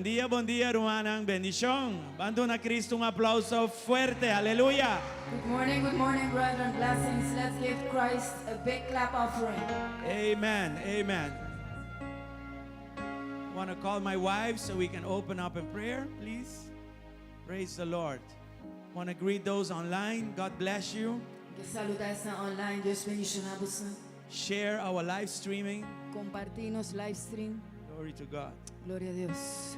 Bon dia, bon dia, rumannan. Bendishon. Ban duna Kristu un aplouso fuerte. Aleluya. Good morning, good morning, brethren. Blessings. Let's give Christ a big clap offering. Amen. Amen. Want to call my wife so we can open up in prayer, please? Praise the Lord. Want to greet those online. God bless you. Ke saludá esnan online. Dios bendishoná boso. Share our live streaming. Kompartí nos live stream. Glory to God. Gloria na Dios.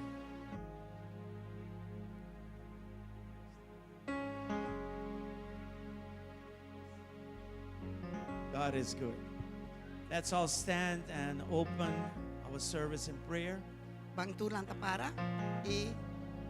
God is good. Let's all stand and open our service in prayer. Ban tur lanta para i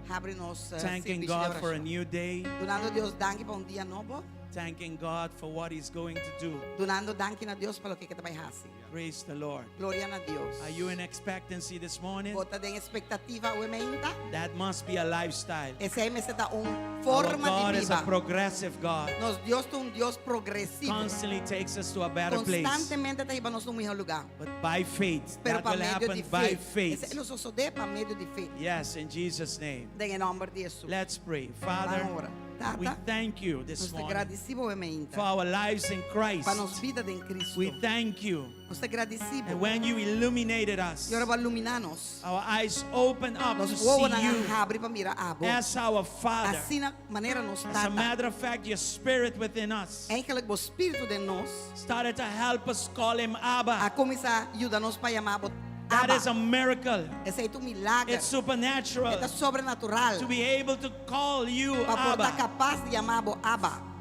habri nos Thanking servisio di God for a orashon. new day. Dunando Dios danki pa un dia nobo. Thanking God for what He's going to do. Dunando danki na Dios pa loke e ta bai hasi. Praise the Lord. Gloria na Dios. Are you in expectancy this morning? Bo ta den ekspektativa awe mainta? That must be a lifestyle. Esei mester ta un Our forma God di is a biba. progressive God. Nos Dios ta un Dios progresivo. Constantly takes us to a better place. Konstantemente ta hiba nos na un mihó lugá. But by faith, Pero that pa will medio happen di by fe. faith. Esei lo sosodé pa medio di fe. Yes, in Jesus' name. Den e nòmber di Hesus. Let's pray. Father, Ban ora. Tata, we thank you this Nos ta morning gradisí bo awe mainta. for our lives in Christ. Pa nos bida den Kristu. We thank you. Nos ta gradisí bo. And when you illuminated us, I ora bo a iluminá nos. our eyes opened up to Nos see wowonan you a habri pa mira abo. as our Father. Asina manera nos As a tata. matter of fact, your spirit within us Eigenlijk bo spiritu den nos started to help us call him a Abba. kuminsá yuda nos pa yama bo That Abba. is a miracle. Esei ta un milager. It's supernatural E ta sobrenatural. to be able to call you Pa por ta Abba kapas di yama bo Abba.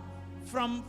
from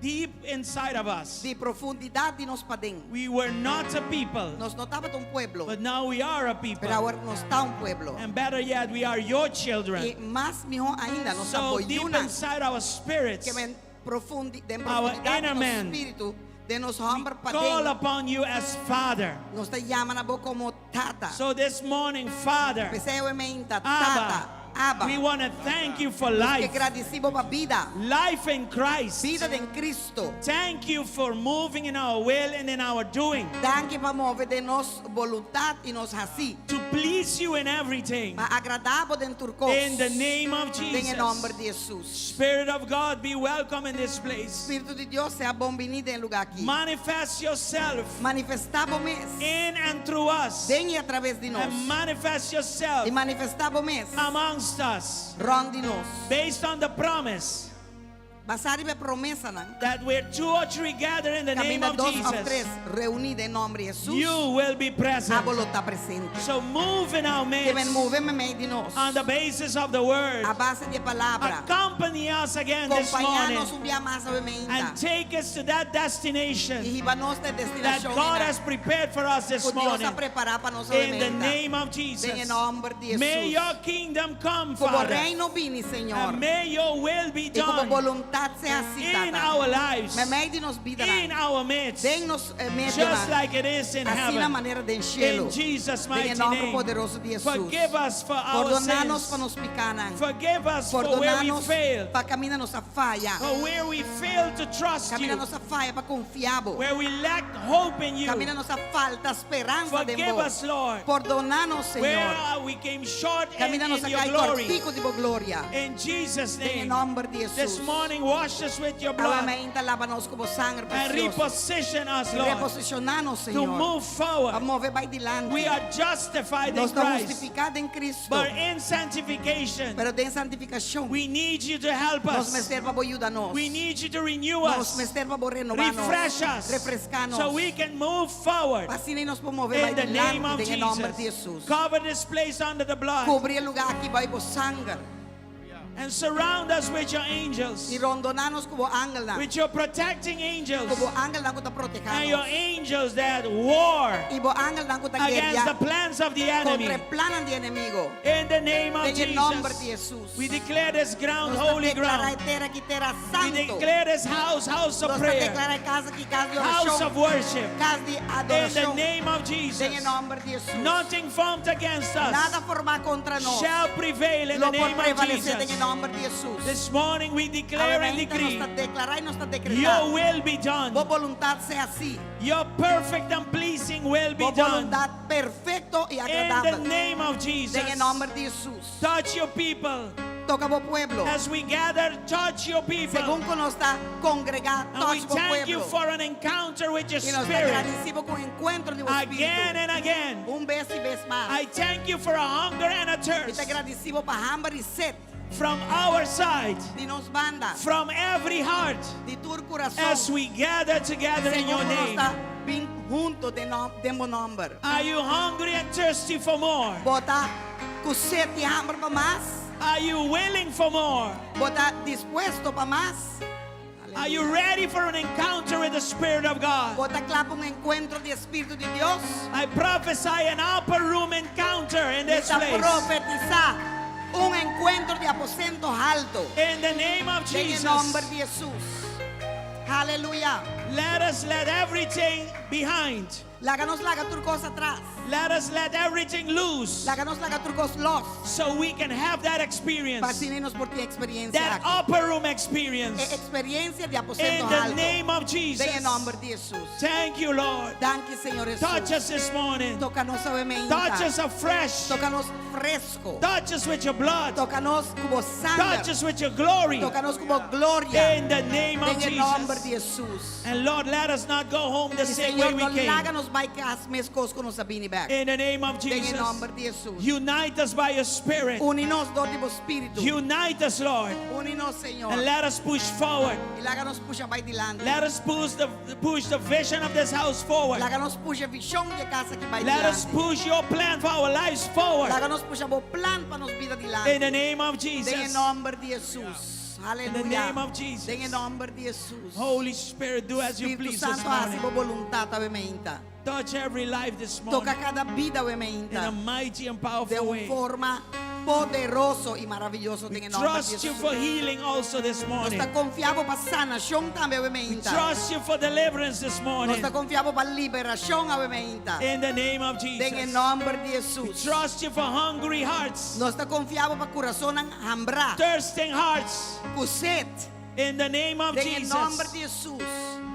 deep inside of us. Di profundidat di nos paden. We were not a people, Nos no tabata un pueblo. but now we are a people. Pero awor nos ta un pueblo. And better yet, we are your children. I mas mihó ainda, nos So ta deep bo yunan. inside our spirits, Ke men profundi, den Our profundidat inner di nos man. spiritu, den nos hòmber call paden. upon you as Father. Nos ta yama na bo komo tata. So this morning, Father, P'esei awe mainta, Abba, tata, Abba. we want to thank you for Ke life. gradisí bo pa bida. Life in Christ. Bida den Kristu. Thank you for moving in our will and in our doing Danki pa move den nos boluntat i nos hasi. to please you in everything. Pa agradá bo den tur kos. In the name of Den Jesus. nòmber di Hesus. Spirit of God, be welcome in this place. Spiritu di Dios, sea bonbiní den e lugá aki. Manifest yourself Manifestá bo mes. in and through us. Den i a traves di nos. And manifest yourself I manifestá bo mes. amongst us Rònt di nos. based on the promise Basá riba e promesanan. that where two or three gather in the name Kaminda of dos òf tres Jesus, reuní den nòmber di Hesus. you will be present. Abo lo ta presente. So move in our Ke men midst move meimei di nos. on the basis of the word. A base di palabra. Accompany us again this Kompañá morning nos un bia mas and mainta. take us to that destination I hiba nos na that destinashon God has prepared for us this Ku Dios morning. a prepará pa nos In the mainta. name of Jesus. Den nòmber di Hesus. May your kingdom come, Ku bo Father. reino bini, Señor. And may your will be I ku bo done boluntat sea asina, in Tata. our lives, Meimei di nos bida in our midst, Den nos medio just like it is in Asina heaven. manera den shelu. In Jesus' Den mighty nòmber name. poderoso di Hesus. Forgive us for our Pordoná nos pa sins. nos pikánan. Forgive us for where Pordoná we nos failed. pa kaminda nos a faya. For where we failed to trust Kaminda you. nos a faya pa konfia bo. Where we lacked hope in you. Kaminda nos a falta speransa den Forgive bo. us, Lord. Pordoná nos, Señor. Where we came short in, Kaminda nos in a your kai glory. kòrtiku di bo gloria. In Jesus' Den name. nòmber di Hesus. This morning, wash us with your Awe blood mainta lava nos ku bo sanger and presioso. reposition us, Lord, Reposishoná nos, to Señor. move Pa forward. move bai dilanti. We are justified in Nos ta Christ, hustifiká den Kristu. but in sanctification, Pero den santifikashon. we need you to help Nos us. mester pa bo yuda nos. We need you to renew Nos us, mester pa bo renobá nos. refresh us, Refreská nos. so we can move forward Pa asina nos por move bai in the name dilanti of den nòmber di Jesus. Hesus. Cover this place under the blood Kubri e lugá aki bou bo sanger. and surround us with your angels, I rondoná nos ku bo angelnan. with your protecting angels Ku bo angelnan ku ta protehá and your nos. angels that war I bo angelnan ku ta against the gueria plans of the kontra enemy. e plannan di enemigu. In the name of Den nòmber di Jesus, Hesus. we declare this ground Nos ta holy deklará ground. e tera aki tera We santu. declare this house, house of Nos ta prayer, deklará e kas aki kas di house orashon. of worship. Kas di In the adorashon. name of Den Jesus, nòmber di Hesus. nothing formed against Nada us formá kontra nos. shall prevail in the Lo por name of prevalesé den Jesus. nòmber. nòmber di Hesus. This morning we declare and Awe mainta nos decree ta deklará i nos ta dekretá. your will be done. Bo boluntat sea hasí. Your perfect and pleasing will be Bo done. boluntat perfekto i In the agradabel. name of Jesus. Den e nòmber di Hesus. Touch your people. Toka bo pueblo. As we gather, touch your people. Segun ku nos ta kongregá, And we touch bo thank you pueblo. for an encounter with your I nos ta spirit gradisí bo ku enkuentro di bo again spiritu. and again. Un bes i bes mas. I thank you for a hunger and a Mi thirst ta gradisí bo pa hamber i set from our side, di nos banda, from every heart, di tur kurason. as we gather together in Segun your ku nos name. ta bin hunto den nom- den bo nòmber. Are you hungry and thirsty for more? Bo ta ku set i hamber pa mas? Are you willing for more? Bo ta dispuesto pa mas? Are you ready for an encounter with the Spirit of God? Bo ta kla pa un enkuentro di Spiritu di Dios? I prophesy an upper room encounter in Mi this ta place. profetisá un enkuentro di aposento halto. In the name of Den e Jesus, nòmber di Hesus. Aleluya. let us let everything behind. Laga nos laga tur kos atras. Let us let everything loose Laga nos laga tur kos lòs. so we can have that Pa experience, asina nos por tin e eksperensia that aki. upper room E experience. eksperensia di In aposento the halto. name of Jesus. Den e nòmber di Hesus. Thank you, Lord. Danki, Señor Touch Hesus. us this morning. Toka nos awe mainta. Touch us afresh. Toka nos fresko. Touch us with your blood. Toka nos ku bo Touch sanger. us with your glory. Toka nos ku bo gloria. In the name of Den e nòmber di Jesus. Hesus. And Lord, let us not go home the I same way Señor, we no came. laga nos bai kas meskos ku nos a bini bèk. In the name of Den e Jesus. nòmber di Hesus. Unite us by your spirit. Uni nos dor di bo spiritu. Unite us, Lord. Uni nos, Señor. And let us push forward. I laga nos pusha bai dilanti. Let us push the push the vision of this house forward. Laga nos pusha vishon di e kas aki bai Let us dilanti. push your plan for our lives forward. Laga nos pusha bo plan pa nos bida dilanti. In the name of Den e Jesus. nòmber di Hesus. In the Aleluya. name of Jesus. Den e nòmber di Hesus. Holy Spirit, do as you Spiritu please this Santu, hasi morning. bo boluntat awe mainta. Touch every life this morning Toka kada bida awe in a mainta. mighty and De powerful un way. forma poderoso i maravioso We den e nòmber di trust you for Hesus. healing also this Nos morning. ta konfia bo pa sanashon tambe awe We mainta. trust you for deliverance this Nos morning. ta konfia bo pa liberashon awe mainta. In the name of Den e Jesus. nòmber di We Hesus. trust you for hungry hearts, Nos ta konfia bo pa kurasonnan hambrá, thirsting hearts. ku set. In the name of Den e nòmber Jesus. di Hesus.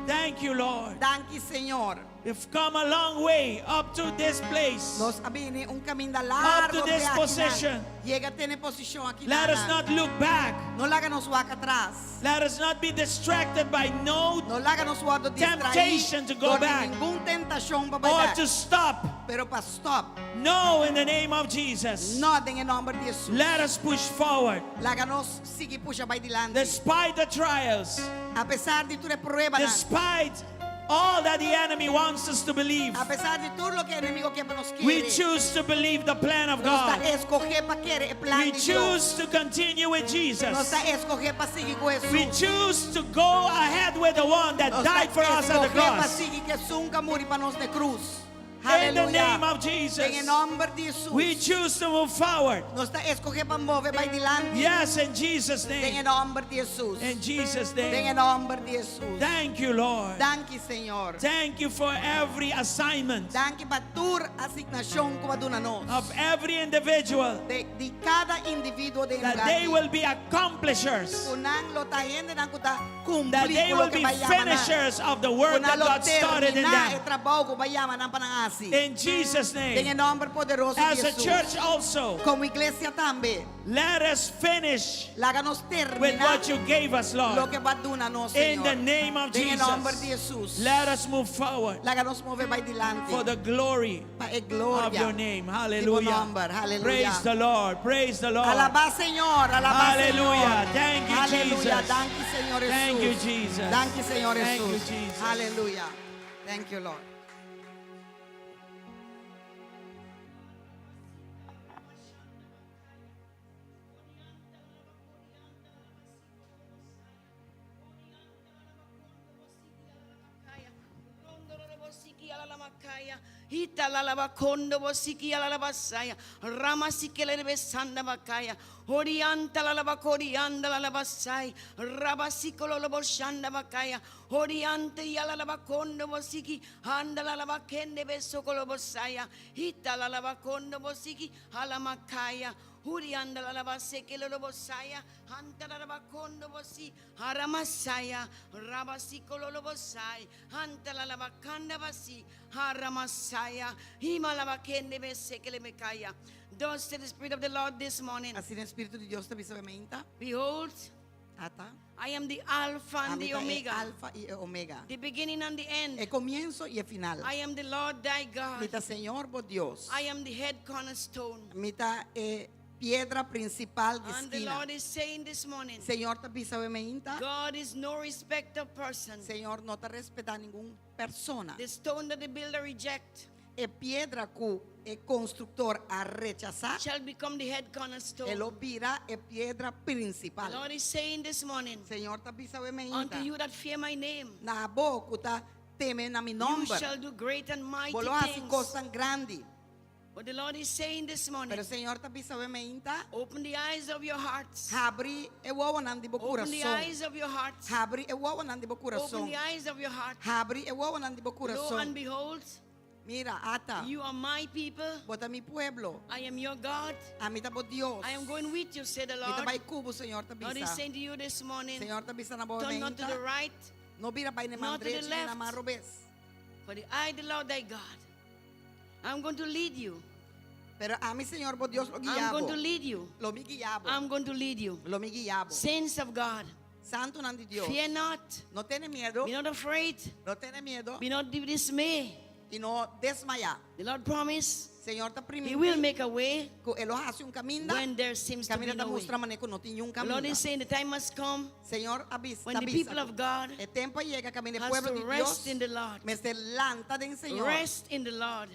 Thank you, Lord. Danki, Señor. We've come a long way up to this place. Nos a bini un kaminda Up largu to te this aki nan. position. Yega te na e posishon aki Let us nan. not look back. No laga nos wak atras. Let us not be distracted by no No laga nos wòrdu distraí Temptation to go dor di back. ningun tentashon pa bai or bèk. to stop. Pero pa stòp. No, in the name of Jesus. No, den e nòmber di Hesus. Let us push forward. Laga nos sigui pusha bai dilanti. Despite the trials, Apesar di tur e pruebanan. despite all that the enemy wants us to believe, Apesar di tur loke e enemigu ke pa nos we kere. choose to believe the plan of Nos ta God. eskohé pa kere e plan We di Dios. choose to continue with Nos Jesus. ta eskohé pa sigui ku We Hesus. choose to go ahead with the one that Nos ta died for us at the eskohé pa cross. sigui ku esun ku a muri pa nos na krus. In the Aleluya. name of Den e Jesus, nòmber di Hesus. we choose to move forward. Nos ta eskohé pa move bai dilanti. Yes, in Jesus' Den e name. nòmber di Hesus. In Jesus' Den e name. nòmber di Hesus. Thank you, Lord. Danki, Señor. Thank you for every assignment Danki pa tur asignashon ku bo a duna nos. of every individual Di, di kada individuo den that lugá they aki. will be accomplishers, Ku nan lo ta hendenan ku ta that kumpli they ku will loke be bo a yama nan. finishers of the work Ku nan that lo God started in terminá e them. trabou ku bo a yama nan pa nan hasi. In Jesus' Den e name. nòmber poderoso di As a Hesus. church also, Komo iglesia tambe. let us finish Laga nos with terminá what you gave us, Lord. loke bo a duna nos, In the Señor. name of Den e nòmber di Jesus, Hesus. let us move forward Laga nos move bai dilanti. for the glory Pa e of gloria your name. di bo Hallelujah. nòmber. Aleluya. Praise the Lord. Praise the Lord. Alabá Señor, alabá Hallelujah. Señor. Thank you, Aleluya. Jesus. Danki, Señor Hesus. Thank you, Jesus. Danki, Señor Thank you, Hesus. Jesus. Aleluya. Thank you, Lord. Orianta la laba corianda la laba sai. Rabasikolo lobo shanda bakaya. Oriante yala laba kondo bosiki. Handa la laba kende besokolo bosaya. Hita la laba kondo bosiki. Halamakaya. Hurianda la laba sekelo lobo saya. Hanta la laba kondo bosi. Haramasaya. Rabasikolo lobo sai. Hanta la laba kanda basi. Haramasaya. Hima laba kende besekele mekaya. Thus said the Spirit of the Lord this morning. Asina Spiritu di Dios ta bisa awe mainta. Behold, Ata. I am the Alpha and Ami the ta e Omega, Alfa i e Omega. the beginning and the end. E komienso i e final. I am the Lord thy Mi God. ta Señor bo Dios. I am the head cornerstone. Mi ta e piedra prinsipal di And the skina. Lord is saying this morning, Señor ta bisa awe mainta. God is no respect of person. Señor no ta respetá ningun persona. The stone that the builder reject E piedra ku e konstruktor a rechasá, shall become the head cornerstone. e lo bira e piedra The prinsipal. Lord is saying this morning, Señor ta bisa awe mainta. unto you that fear my name, Na bo ku ta teme na mi you nòmber. shall do great and mighty Bo lo hasi things. kosnan grandi. But the Lord is saying this morning, Pero Señor ta bisa awe mainta. open the eyes of your hearts. Habri e wowonan di bo Open the kurason. eyes of your hearts. Habri e wowonan di bo Open kurason. the eyes of your heart. Habri e wowonan di bo Lo and kurason. behold, Mira, ata. you are my people. Bo ta mi pueblo. I am your God. Ami ta bo Dios. I am going with you, said the Mi ta Lord. bai ku bo, Señor ta Lord is bisa. saying to you this morning, Señor ta bisa na bo turn not to mainta. the right, No bira bai na man not to the drechi ni na left. man robes. For the I, the Lord thy God, I'm going to lead you. Pero ami Señor bo Dios lo I'm guia bo. going to lead you. Lo mi guia bo. I'm going to lead you. Lo mi guia bo. Saints of God, Santunan di Dios. fear not. No tene miedu. Be not afraid. No tene miedu. Be not dismayed. I no desmayá. The Lord promised Señor ta He primintí will make a way ku E lo hasi un kaminda. when there seems to be Kaminda ta no way. mustra manera ku no tin un The Lord kaminda. is saying the time must come Señor a bisa, when ta the bisa people of God E tempu a yega kaminda e has pueblo to di Dios rest in the Lord. mester lanta den Señor. Rest in the Lord.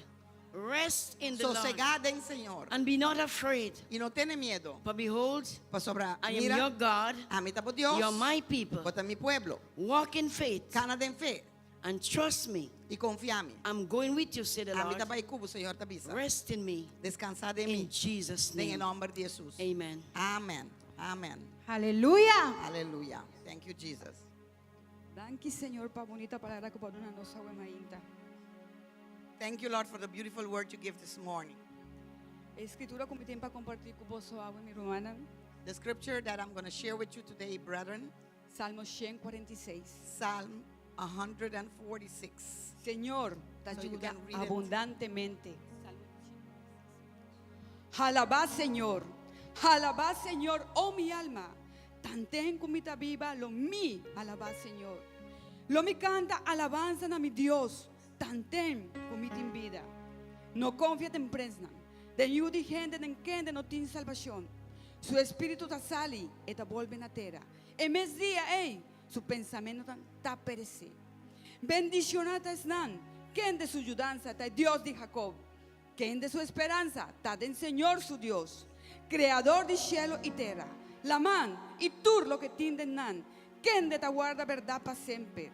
Rest in the Lord. Sosegá den Señor. And be not afraid. I no tene miedu. For behold, Pasobra I am mira, your God. ami ta bo Dios. You are my people. Bo ta mi pueblo. Walk in faith Kana den fe and trust me. i konfia mi. I'm going with you, said the Ami Lord. ta bai ku bo, Señor ta bisa. Rest in me. Deskansá den In mi. Jesus' Den e name. nòmber di Jesus. Amen. Amen. Amen. Aleluya. Aleluya. Thank you, Jesus. Danki Señor pa bunita palabra ku bo a duna nos awe mainta. Thank you, Lord, for the beautiful word you give this morning. E skritura ku mi tin pa kompartí ku boso awe, mi rumannan, The scripture that I'm going to share with you today, brethren, Salmo 146. Psalm 146. Señor te So you ayuda can read it. abundantemente. Alabá Señor, alabá Señor, oh mi alma. Tanten ku mi ta biba, lo mi alabá Señor. Lo mi kanta alabansa na mi Dios, tanten ku mi tin bida. No konfia den prensnan, den yu di hende den kende no tin salbashon. Su espíritu ta sali, e ta bolbe na tera. E mes dia ei, su pensamentunan ta peresé. Bendishoná ta esnan, kende su yudansa ta e Dios di Jacob, kende su speransa ta den Señor su Dios, Kreador di shelu i tera, laman i tur loke tin den nan, kende ta warda bèrdat pa semper,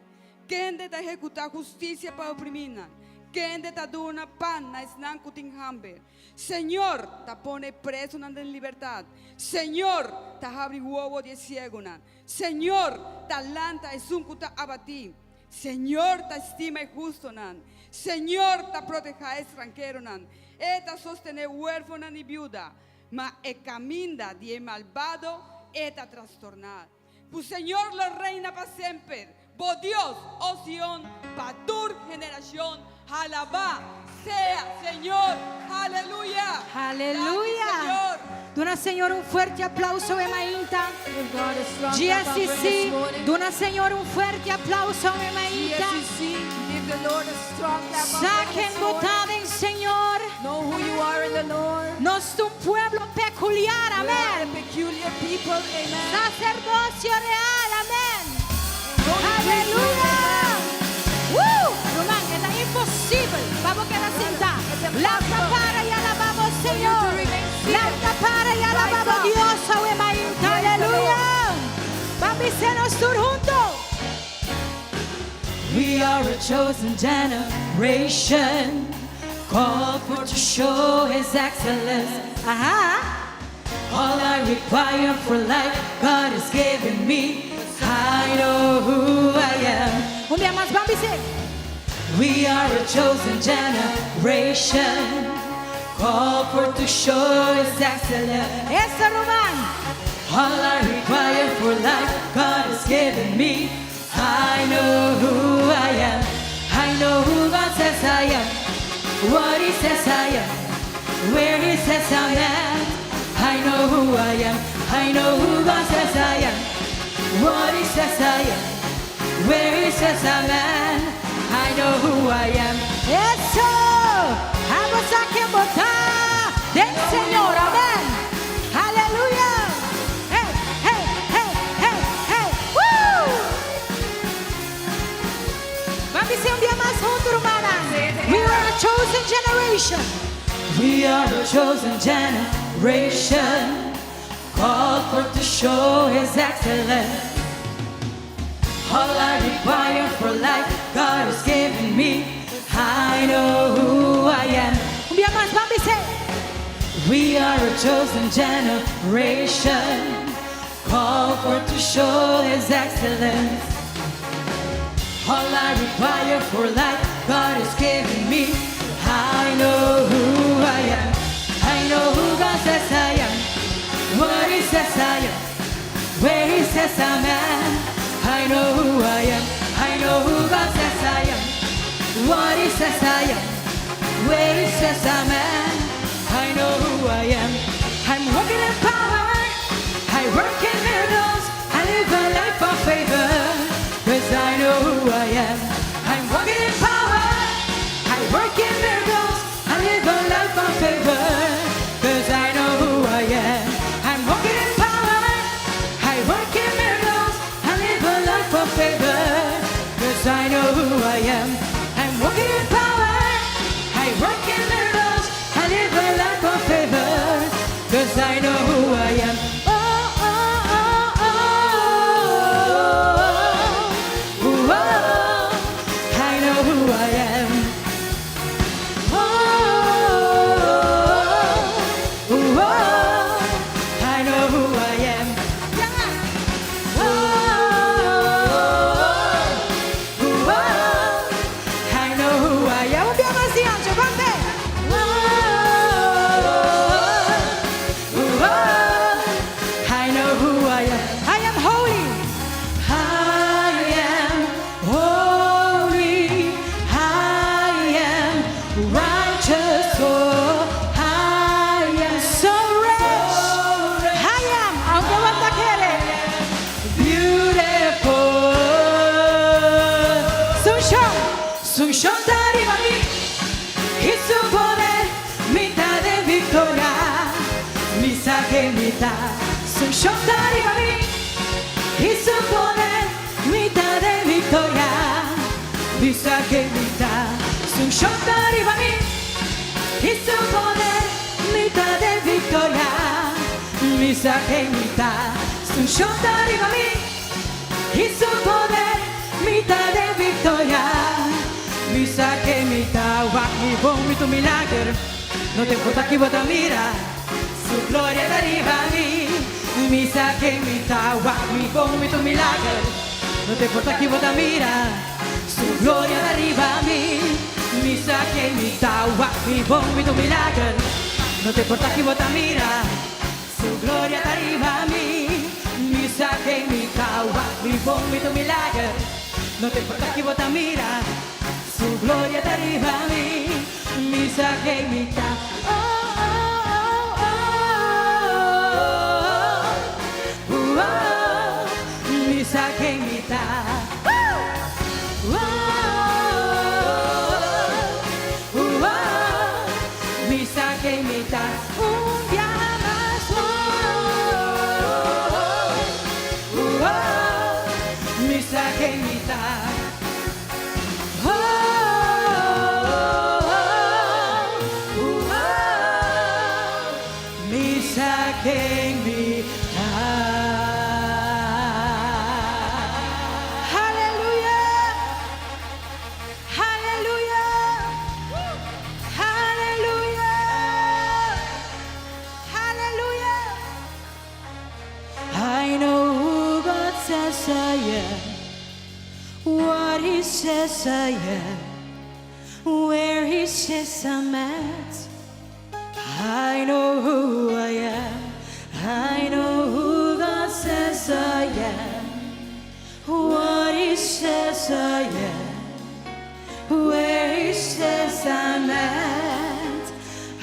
kende ta ehekutá hustisia pa oprimínan, kende ta duna pan na esnan ku tin hamber. Señor ta pone e presonan den libertat, Señor ta habri wowo di e siegunan, Señor ta lanta esun ku ta abatí, Señor ta stima e hustonan, Señor ta protehá e strankeronan, E ta sostené huérfonan i biuda, ma e kaminda di e malbado E ta trastorná. Ku Señor lo reina pa semper, bo Dios, o Sion, pa tur generashon. Alabá sea Señor! Aleluya! Aleluya. Danki, Señor! Duna Señor un fuerte aplauso e mainta. Give God a strong clap offering this GSCC, morning. duna Señor un fuerte aplauso e mainta. GSCC, give the Lord a strong clap offering Saquen this morning. botada en Señor. Know who you are in the Lord. Nos ta un pueblo peculiar, We are a amén. peculiar people, amen. Sacerdocio real, amén. Holy priesthood, Aleluya. amen. ¡Woo! Ruman, ta imposibel. Pa bo keda sintá. It's Lanta impossible para i alabá for you to Señor. remain seated. Lanta para i alabá Rise up. Dios. Awe mainta. Praise the Aleluya. Lord. Ban bisa nos tur huntu. We are a chosen generation, called for to show His excellence. Aha. All I require for life, God has given me. I know who I am. Un bia mas, ban bis'é. We are a chosen generation, called for to show His excellence. Eso, ruman. All I require for life, God has given me. I know who I am. I know who God says I am. What He says I am. Where He says I am. I know who I am. I know who God says I am. What He says I am. Where He says I'm at. I know who I am. Eso! Abo sa ken bo ta den Señor. Amèn. Aleluya. Hey, hey, hey, hey, hey. Woo! Ban bisa un bia mas huntu, ruman. We are a chosen generation. We are a chosen generation, called for to show His excellence. All I require for life, God has given me. I know who I am. Un bia mas, ban bis'é. We are a chosen generation, called for to show His excellence. All I require for life, God has given me. I know who I am. I know who God says I am. What He says I am. Where He says I'm at. I know who I am. I know who God says I am. What He says I am. Where He says I'm at. I know who I am. I'm walking in power. I work in miracles. I live a life of favor. 'Cause I know who I am. I'm walking in power. I work in miracles. I live a life of favor. 'Cause I know who I am. I'm walking in power. I work in miracles. I live a life of favor. 'Cause I know who I am. I'm walking in power. I work in miracles. I live a life of favor. 'Cause I know who I am. Oh. Oh, I know who I am. Oh, I know who I am. Oh, I know who I am. Un bia mas, Anjo, ban. Oh, I know who I am. I am holy. I am holy. I am righteous. Oh, I am So rich. I am. Aunke bo n' ta kere. Beautiful. Su unshon. Su unshon ta riba mi. I su poder, mi ta den viktoria. Mi sa ken mi ta. Su unshon ta riba mi. I su poder, mi ta den viktoria. Mi sa ken mi ta. Su unshon ta riba mi. I su poder, mi ta den viktoria. Mi sa ken mi ta. Su unshon ta riba mi. I su poder, mi ta den viktoria. Mi sa ken mi ta. Wak mi bon, mi ta un milager. No ta importá ki bo ta mira. Su gloria ta riba mi. Mi sa ken mi ta. Wak mi bon, mi ta un milager. No ta importá ki bo ta mira. Su gloria ta riba mi. Mi sa ken mi ta. Wak mi bon, mi ta un milager. No ta importá ki bo ta mira. Su gloria ta riba mi. Mi sa ken mi ta. Wak mi bon, mi ta un milager. No ta importá ki bo ta mira. Su gloria ta riba mi. Mi sa ken mi ta. Oh. Mi sa ken mi ta. Oh. Mi sa ken mi ta. Un dia mas. Oh. Mi sa ken mi ta. Oh. Mi sa ken mi ta. says I am, what He says I am, where He says I'm at. I know who I am. I know who God says I am. What He says I am. Where He says I'm at.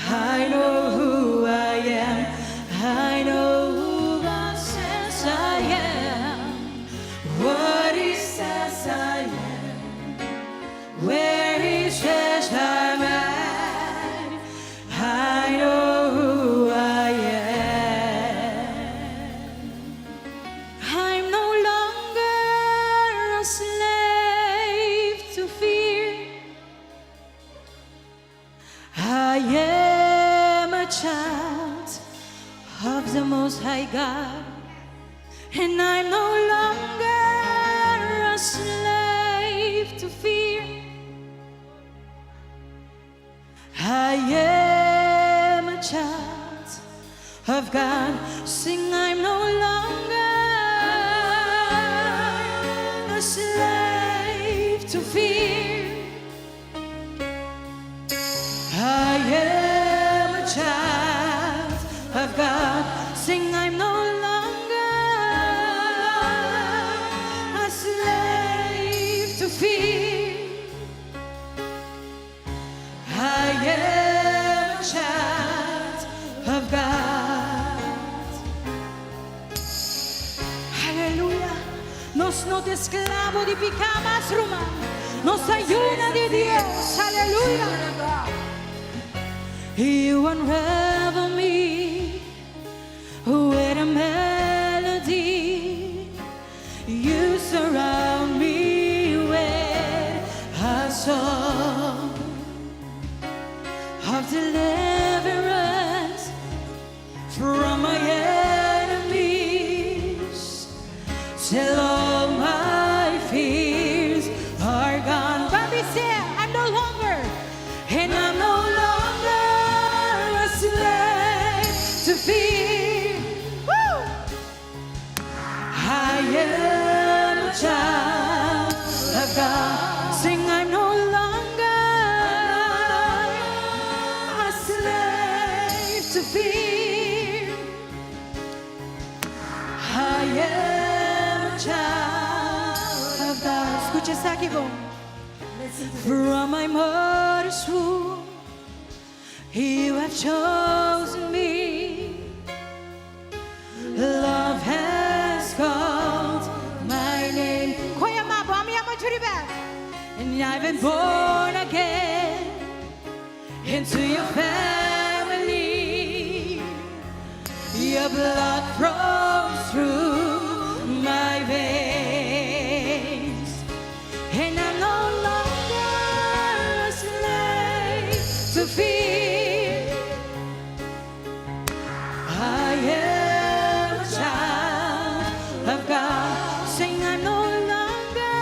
I know who I am. I know who God says I am. What He says I am. Where He says I'm at. I know who I am. I'm no longer a slave to fear. I am a child of the Most High God, and I'm no longer a slave to fear. I am a child of God. Sing, I'm no longer a slave to fear. I am a child of God. Sing, I'm no longer a slave to fear. I am a child of God. Aleluya. Nos no ta esklabo di piká mas, ruman. Nos ta yu di Dios. Aleluya. You unravel me with a melody. You surround me with a song of deliverance from my enemies till all my fears are gone. Bobby said, I'm no longer, and I'm no longer a slave to fear. Woo! I am a child of God. Sing, I'm no longer a slave to fear. I am a child of God. Skucha esaki bon. From my mother's womb, you have chosen me. Love has called my name. Kuya Mabo, ami amo Juribel. And I've been born again into your family. Your blood flows through my veins. And I'm no longer a slave to fear. I am a child of God. Sing, I'm no longer.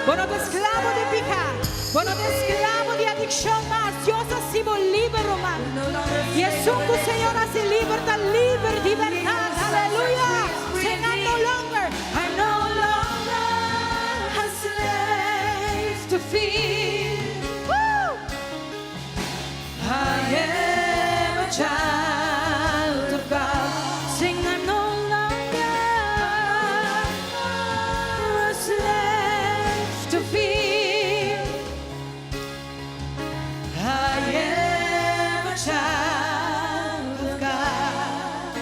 Bo no ta esklabo di piká. Bo no ta esklabo di adikshon, mas Dios a hasi bo liber, ruman. I esun ku Señor hasi liber, ta liber di berdat. Aleluya. Sing, I'm no longer. I'm no longer a slave to fear. Woo! I am a child of God. Sing, I'm no longer a slave to fear. I am a child of God.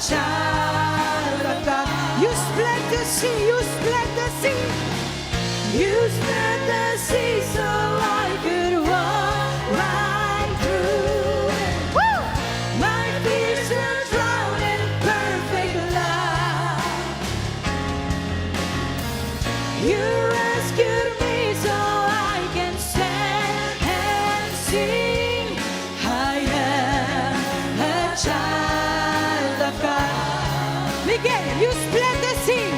child of God. You split the sea, you split the sea. You split the sea so I could walk right through it. Woo! My fears are drowned in perfect love. You rescued me so I can stand and sing. I am a child of God. Miguel, you split the sea.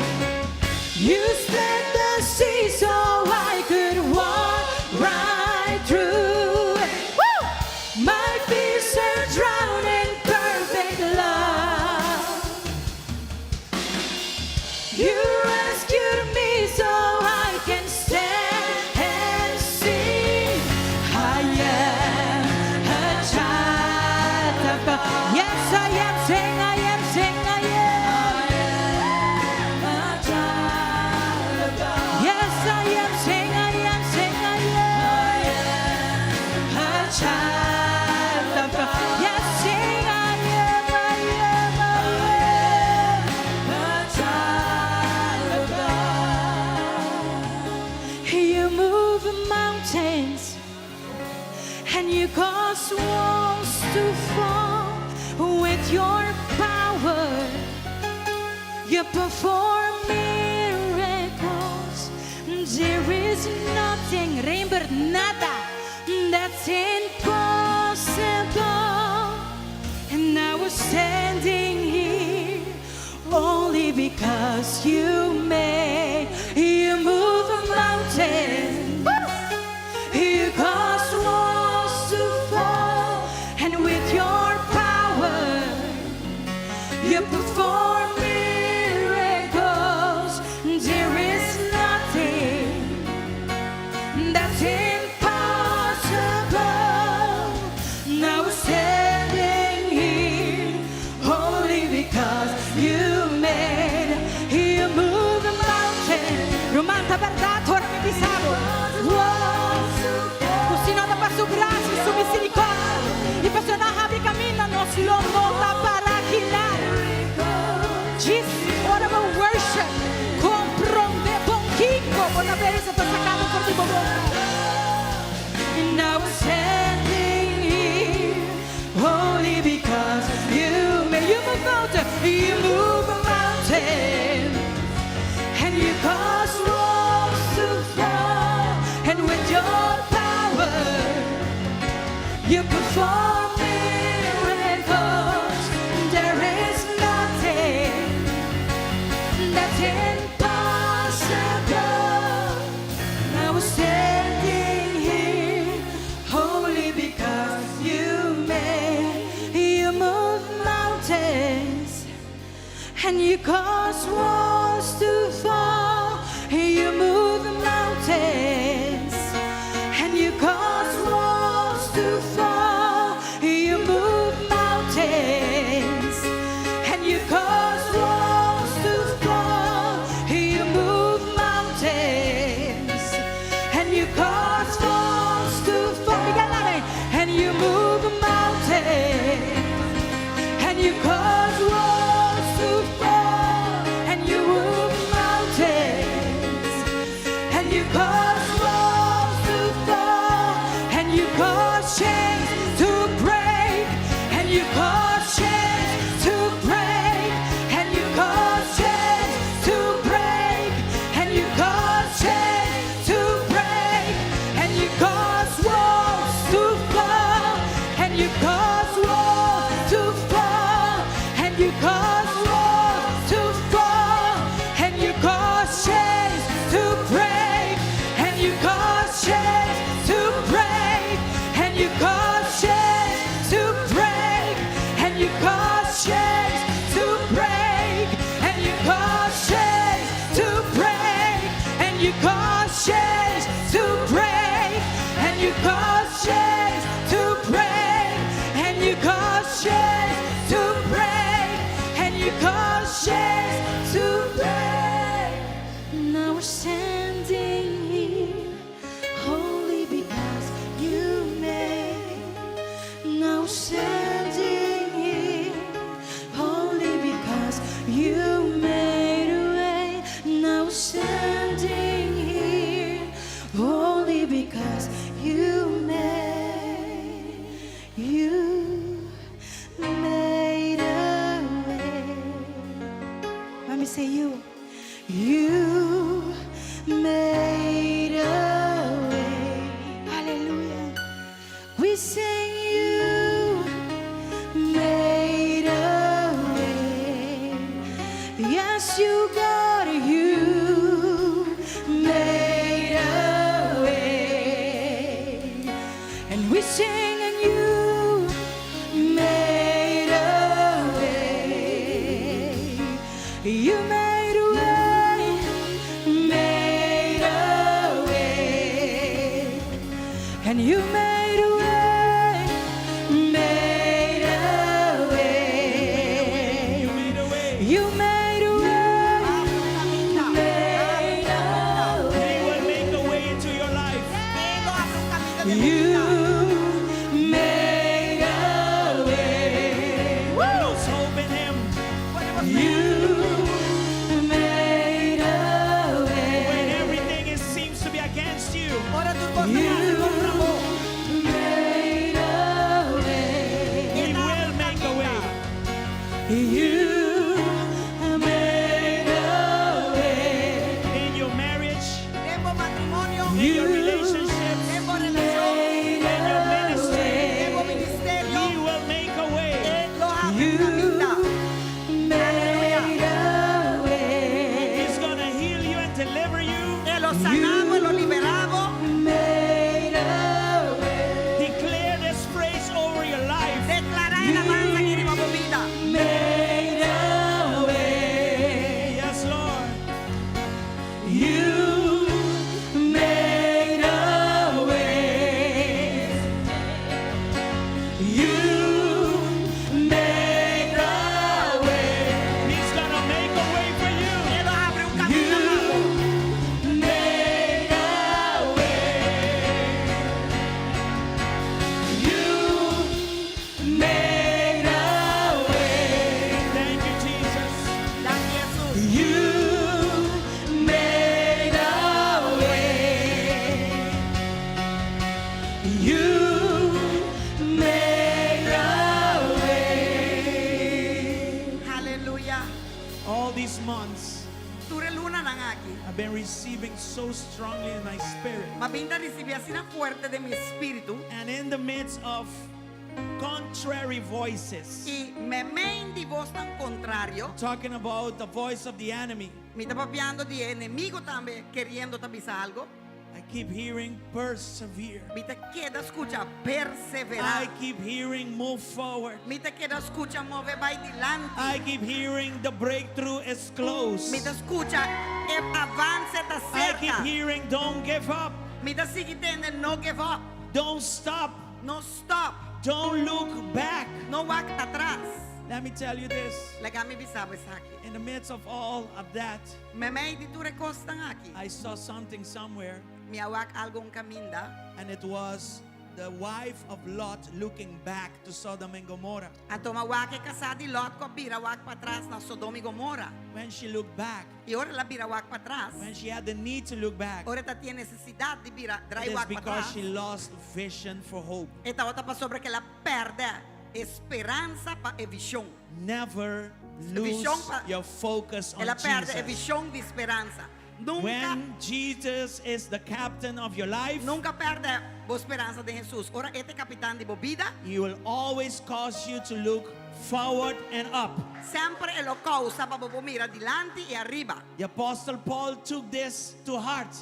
You split the sea so I could walk right through it. Woo! My fears are drowned in perfect love. You rescued me so I can stand and sing. I am a child of God. Yes, I am. Sing, I am. Sing, I am. A child of God. Yes, I am. Sing, I am. Sing, I am. A child of God. Yes, sing, I am. I am. I am. A child of God. You move mountains and you cause walls to fall with your power. You perform miracles. There is nothing, Rembert, nada, that's impossible. And I was standing here only because you made you move a mountain. You cause walls to fall, and with your power, you perform miracles. There is nothing that's impossible. Now we're standing here only because you made you move a mountain. Ruman, ta berdat, ora mi bisa bo. Ku si no ta pa su grasia, su miserikòrdia. I pa no habri kaminda, nos lo no ta pará akinan. Jesus, ora bo worship. Komprondé bon kiko, bo ta bes ta sakando for di bo boka. And now we're standing here only because you made you move mountain, you move a mountain, and you cause walls to fall, and with your power you perform miracles. There is nothing that's impossible. Now we're standing here only because you made you move mountains and you cause walls to fall. You move mountains and you cause walls to fall. You move mountains and you cause walls to fall. You move mountains and you cause walls to fall. And you move mountains and you cause walls to fall. And you move mountains and you cause walls to fall. And you cause chains to break. And you cause chains to break. And you cause chains to break. And you cause chains to break. And you cause walls to fall. And you cause walls to fall. And you cause walls to fall. And you cause chains to break. And you cause chains to break. And you cause chains to break. And you cause chains to break. And you cause chains to break. And you cause chains to break. And you cause chains to break. And you cause chains to break. And you cause chains to break. Now we're standing here only because you made. Now we're standing here only because. say you. You made a way. Hallelujah. We sing you made a way. Yes, you got you made a way. And we sing and you made a way. You made a way, made a way. And you made a way, made a way. You made a way. You made a way, made a He way. will make a way into your life. E lo habri un kaminda den You bida. made a way. Lose hope in Him. You made a When way. everything seems to be against you, Ora tur kos ta hasi kontra bo. Made a way. He will make a way. You made a way. In your marriage, Den bo matrimonio, in your relationships, den bo relashon, in your ministry, den bo ministerio. He will make a way. E lo habri un kaminda. Made a way. He's gonna heal you and deliver you. E lo sana bo, e lo libera bo. Made a way. Declare this phrase over your life. Deklará e alabansa aki riba bo bida. Made a way. Yes, Lord. You made a way. You made a way. He's gonna make a way for you. E lo habri un kaminda pa bo. Made a way. You made a way. Thank you, Jesus. Danki, Jesus. You made a way. You made a way. Aleluya. All these months, Tur e lunanan aki. I've been receiving so strongly in my spirit. M'a bin ta risibí asina fuerte den mi spiritu. And in the midst of contrary voices, I meimei di vosnan kontrario. Talking about the voice of the enemy, Mi ta papiando di enemigu tambe keriendo ta bisa algu. I keep hearing persevere. Mi ta keda skucha perseverá. I keep hearing move forward. Mi ta keda skucha move bai dilanti. I keep hearing the breakthrough is close. Mi ta skucha e avanse ta I keep serka. Hearing don't give up. Mi ta sigui tende no give up. Don't stop. No stop. Don't look back. No wak atras. Let me tell you this. Laga mi bisa bo esaki. In the midst of all of that, Meimei di tur e kosnan aki. I saw something somewhere, Mi a wak algu un kaminda. And it was the wife of Lot looking back to Sodom and Gomorrah. Anto m'a wak e kasá di Lot ku a bira wak patras na Sodoma i Gomora. When she looked back, I ora el a bira wak patras. When she had the need to look back, Ora e tabatin nesesidat di bira it drai is wak because patras. she lost vision for hope. E tabata pasobra ku el a pèrdè speransa pa e vishon. Never lose Vishon pa- your focus on El a pèrdè Jesus. vishon di speransa. Nunka When Jesus is the captain of your life, nunka pèrdè bo speransa den Jesus. Ora e ta kapitan di bo bida, He will always cause you to look forward and up. Semper e lo kousa pa bo mira dilanti i ariba. The Apostle Paul took this to heart.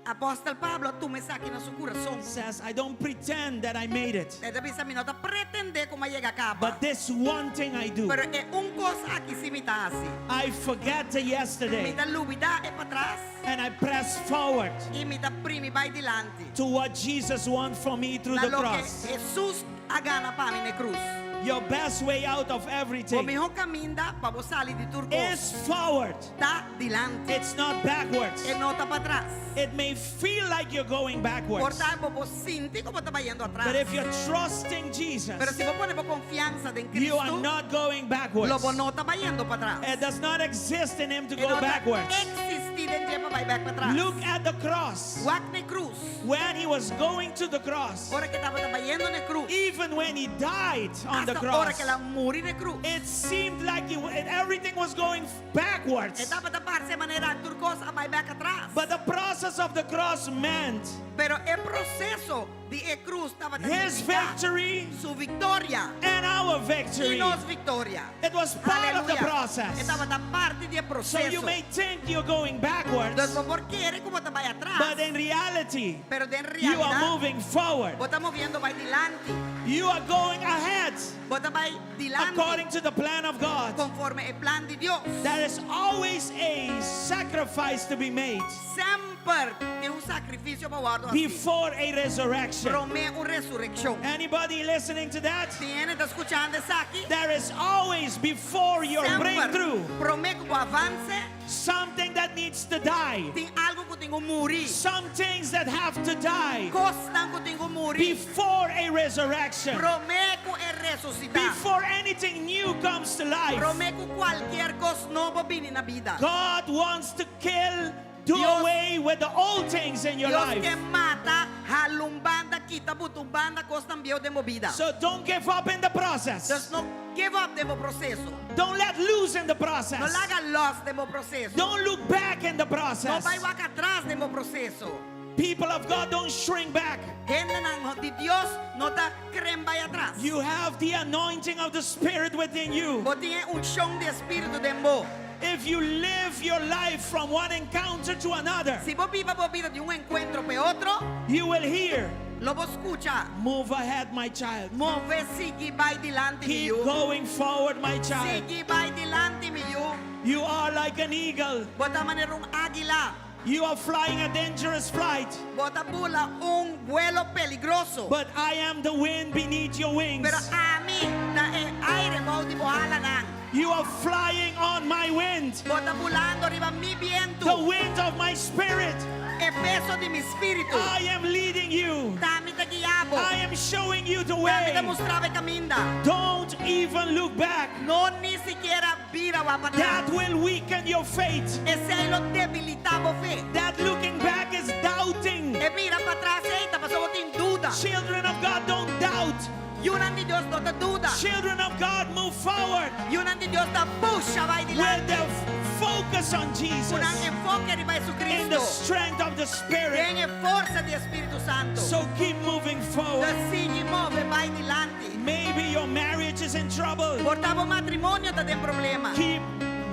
Apòstel Pablo a tuma esaki na su kurason. Says, "I don't pretend that I made it, E ta bisa mi no ta pretendé ku m'a yega kaba. But this one thing I do. Pero e un kos aki si mi ta hasi. I forget the yesterday Mi ta lubidá e patras and I press forward i mi ta primi bai dilanti. To what Jesus won for me through Na the loke cross." Jesus a gana pa mi na krus. Your best way out of O everything mihó kaminda pa bo sali di tur kos. Is forward. Ta dilanti. It's not backwards. E no ta patras. It may feel like you're going backwards. Por ta bo por sinti ku bo ta bayendo atras. But if you're trusting Jesus, Pero si bo pone bo konfiansa den you are Kristu, not going backwards. Lo bo no ta bayendo patras. It does not exist in him to E go no ta backwards. eksistí. den dje pa bai bèk patras. Look at the cross. Wak na e krus. When he was going to the cross, Ora ku e tabata bayendo na e krus. even when he died on the Asta ora cross, ku el a muri na e krus. it seemed like everything was going backwards. E tabata parse manera tur kos a bai bèk atras. But the process of the cross meant Pero e proseso di e krus tabata his signifiká victory su viktoria and our i victory. nos viktoria. It was part of the Aleluya. E process. tabata parti di e So you proseso. may think you're going Dus backwards, bo por kere ku bo ta bai atras. but in reality, Pero den you are realidat, moving forward. bo ta moviendo bai dilanti. You are going ahead Bo ta bai dilanti according to the plan of God. konforme e plan di Dios. There is always a sacrifice to be made Semper tin un sakrifisio pa wòrdu hasí. before a resurrection. Promé un resurekshon. Anybody listening to that? Tin hende ta skuchando esaki? There is always before your Semper breakthrough promé ku bo avanse, something that needs to die. tin algu ku tin ku muri. Some things that have to die Kosnan ku tin ku muri. before a resurrection. Promé ku e resusitá. Before anything new comes to life. Promé ku kualke kos nobo bini na bida. God wants to kill, do Dios- away with the old things in your Dios life. ke mata, hala un banda, kita buta un banda, kosnan bieu den bo bida. So don't give up in the process. Dus no give up den bo proseso. Don't let loose in the No process. laga lòs den bo proseso. Don't look back in the No process. bai wak atras den bo proseso. People of God, don't shrink back. Hendenan di Dios no ta kremp bai atras. You have the anointing of the Spirit within you. Bo tin e unshon di Spiritu den bo. If you live your life from one encounter to another, Si bo biba bo bida di un enkuentro pa otro, you will hear, lo bo skucha. Move ahead, my child. Move sigui bai dilanti Keep mi yu. going forward, my child. Sigui bai dilanti mi yu. You are like an eagle. Bo ta manera un águila. You are flying a dangerous flight, Bo ta bula un vuelo peligroso. but I am the wind beneath your wings. Pero ami ta e aire bou di bo alanan. You are flying on my wind, Bo ta bulando riba mi the bientu. wind of my spirit. E peso di mi spiritu. I am leading you. T'ami ta guia bo. I am showing you the T'ami way. ta mustra bo e kaminda. Don't even look back. No ni sikiera bira wak patras. That will weaken your faith. Esei lo debilitá bo fe. That looking back is doubting. E mira patras ei ta pasobra bo tin duda. Children of God, don't doubt. Yunan di Dios no ta duda. Children of God, move forward Yunan di Dios ta pusha bai with dilanti. the focus on Jesus Ku nan enfoke riba in the Jesucristo. strength of the Spirit. Den e forsa di Spiritu Santu. So keep moving forward. Dus sigui move bai dilanti. Maybe your marriage is in trouble. Por ta bo matrimonio ta den problema. Keep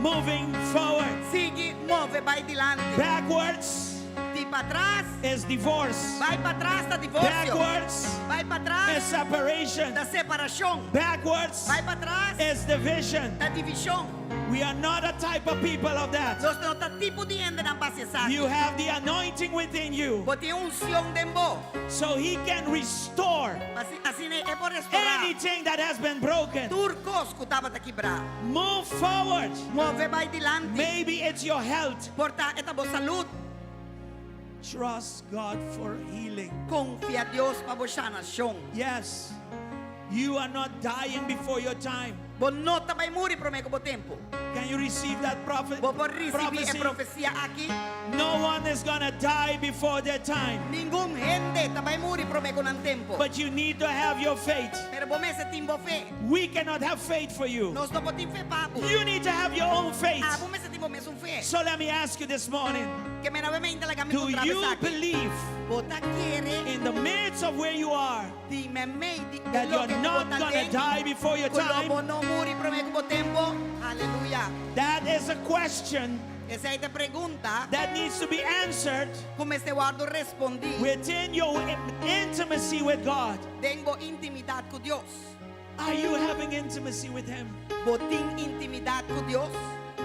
moving forward. Sigui move bai dilanti. Backwards Di patras, is divorce. bai patras ta divorsio. Backwards Bai patras is separation. ta separashon. Backwards Bai patras is division. ta divishon. We are not a type of people of that. Nos no ta tipo di hendenan pa esaki. You have the anointing within you Bo tin unshon den bo. so he can restore Asina e por restourá anything that has been broken. tur kos ku tabata kibrá. Move forward. Move bai dilanti. Maybe it's your health. Por ta e ta bo salú. Trust God for healing. Konfia Dios pa bo sanashon. Yes, you are not dying before your time. Bo no ta bai muri promé ku bo tempu. Can you receive that prophet? Bo por risibí e prophecy? profesia aki. No one is gonna die before their time. Ningun hende ta bai muri promé ku nan tempu. But you need to have your faith. Pero bo mester tin bo fe. We cannot have faith for you. Nos no por tin fe pa bo. You need to have your own faith. Abo mester tin bo mesun fe. So let me ask you this morning Ke men awe mainta laga mi do puntra bo you esaki. believe Bo ta kere in the midst of where you are di meimei di that you're not gonna die before your Ku lo bo time? no muri promé ku bo tempu. Aleluya. That is a question Esei ta pregunta that needs to be answered ku mester wòrdu respondí within your intimacy with God. den bo intimidat ku Dios. Are you having intimacy with Him? Bo tin intimidat ku Dios?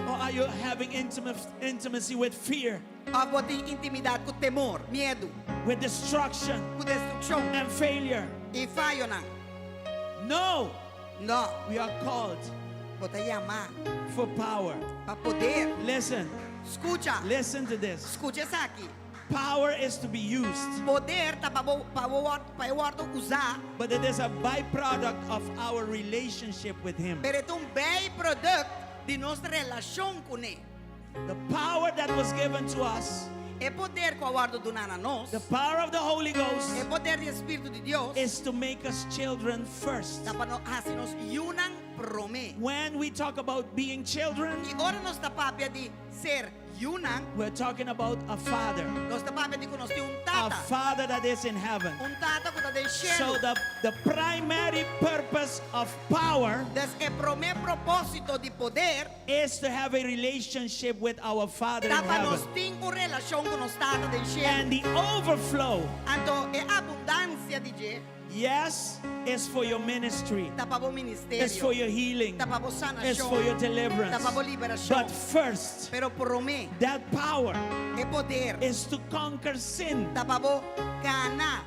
Or are you having intimacy with fear, Òf bo tin intimidat ku temor, miedu, with destruction ku destrukshon and failure? i fayonan? No, No, we are called bo ta yamá for power. pa poder. Listen, Skucha, listen to this. skucha esaki. Power is to be used, Poder ta pa bo pa bo pa e wòrdu usá, but it is a byproduct of our relationship with Him. pero e ta un bijproduct di nos relashon kuné. The power that was given to us, E poder ku a wòrdu duná na nos, the power of the Holy Ghost, e poder di Spiritu di Dios, is to make us children first. ta pa nos hasi nos yunan promé. When we talk about being children, I ora nos ta papia di ser yunan, we're talking about a father. nos ta papia di ku nos tin un A tata. father that is in heaven. Un tata ku ta den So shelu. the, the primary purpose of power Dus e promé propósito di poder is to have a relationship with our Father in ta pa nos heaven. tin un relashon ku nos tata den shelu. And the overflow, Anto e abundansia di dje yes, is for your ministry, ta pa bo it's for ministerio, your healing, ta pa bo it's sanashon, for your deliverance. ta pa bo liberashon. But first, Pero promé, that power e poder is to conquer sin. ta pa bo gana,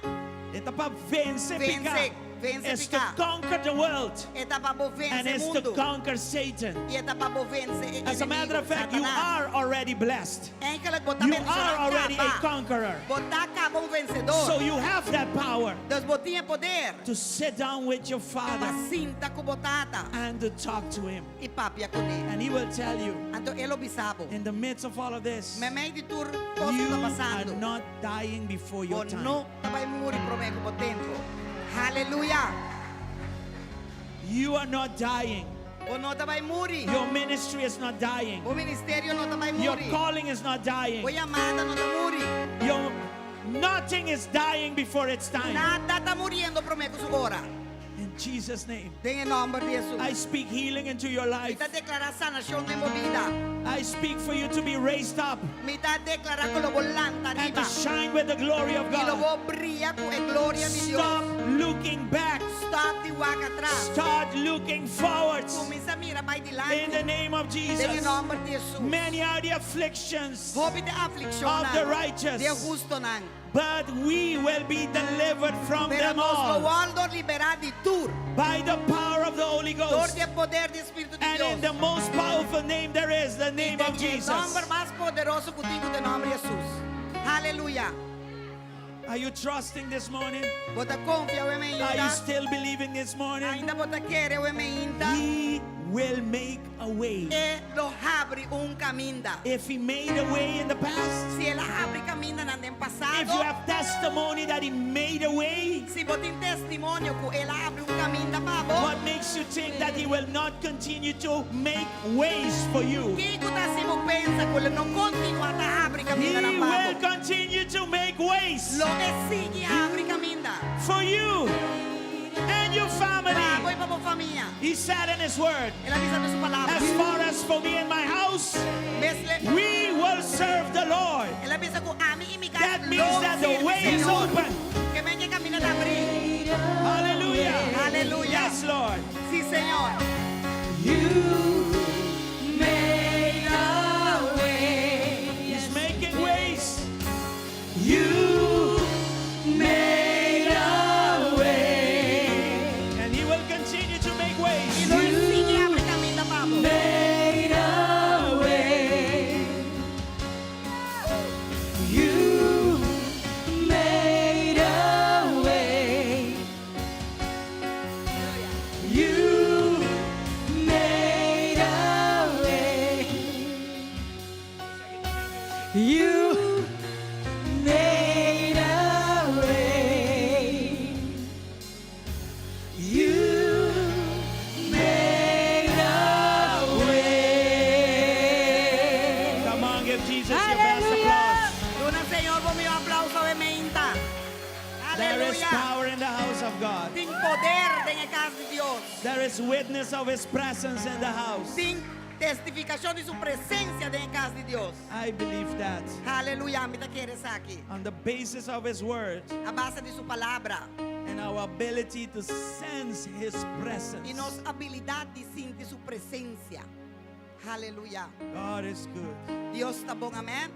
E ta pa vense Vense, piká. vense It's to piká. conquer the world E ta pa bo and vense it's to mundu. conquer Satan. I e ta pa bo vense e As a matter enemigu, of fact, you Satanas. are already blessed. Eigenlijk bo ta You are bendishoná already a kaba. conqueror. Bo ta kaba un vensedó. So you have that power Dus bo tin e poder to sit down with your pa father sinta ku bo tata and to talk to him. i papia kuné. And he will tell you, Anto e lo bisa bo. in the midst of all of this, Meimei di tur kos you ku ta are pasando. not dying before Bo your time. no ta bai muri promé ku bo tempu. Haleluya. You are not dying. Bo no ta bai muri. Your ministry is not dying. Bo ministerio no ta bai Your muri. calling is not dying. Bo yamada no ta muri. Your nothing is dying before its time. Nada ta muriendo promé ku su ora. In Jesus' name, Den nòmber di Hesus. I speak healing into your Mi life. ta deklará sanashon den bo bida. I speak for you to be raised up Mi ta deklará ku lo bo lanta and to riba. shine with the glory of I lo God. bo bria ku e gloria di Dios. Stop looking back. Stòp di wak atras. Start looking forwards. Kuminsá mira bai In the dilanti. name of Den Jesus. nòmber di Hesus. Many are the afflictions, Hopi ta e aflikshon Of the righteous. di e hustunan. but we will be delivered from Pero them nos lo all wòrdu liberá di tur. by the power of the Holy Dor Ghost. di e poder di Spiritu di And in Dios. the most powerful name there is, the name of E Jesus. nòmber mas poderoso ku tin ku ta nòmber di Hesus. Aleluya. Are you trusting this morning? Bo ta konfia Are you mainta. still believing this morning? Ainda bo ta kere mainta. He will make a way. E lo habri un kaminda. If he made a way in the past, Si el a habri kamindanan den if pasado, you have testimony that he made a way, si bo tin testimonio ku el a habri un kaminda pa bo, what makes you think that he will not continue to make ways for you? kiko ta hasi bo pensa ku e lo no kontinuá ta habri He kamindanan will pa bo? continue to make ways Lo e sigui habri kaminda. for you and your Pa bo family. i pa bo famia. He said in his word, El a bisa den su palabra. as far as for me and my house, Mesle, we will serve the Lord. el a bisa ku ami i mi kas That means lo that the sirbi way is Señor. open. Ke men ku e kaminda ta habrí. Hallelujah. Aleluya. Yes, Lord. Sí, Señor. You made a way. He's making ways. You made a way. And he will continue to make ways. I lo e sigui habri kaminda pa bo. Made a way. You made a way. You made a way. You made a way. You made a way. Come on, give Jesus your best Hallelujah. applause. Duna Señor bo mihó aplauso awe mainta. There is Aleluya. power in the house of God. Tin poder den e kas di Dios. There is witness of his presence in the house. Tin testifikashon di su presensia den e kas di Dios. I believe that. Aleluya. Mi ta kere esaki. On the basis of his word A base di su palabra and our ability to sense his presence. i nos abilidat di sinti su presensia. Aleluya. God is good. Dios ta bon, amèn.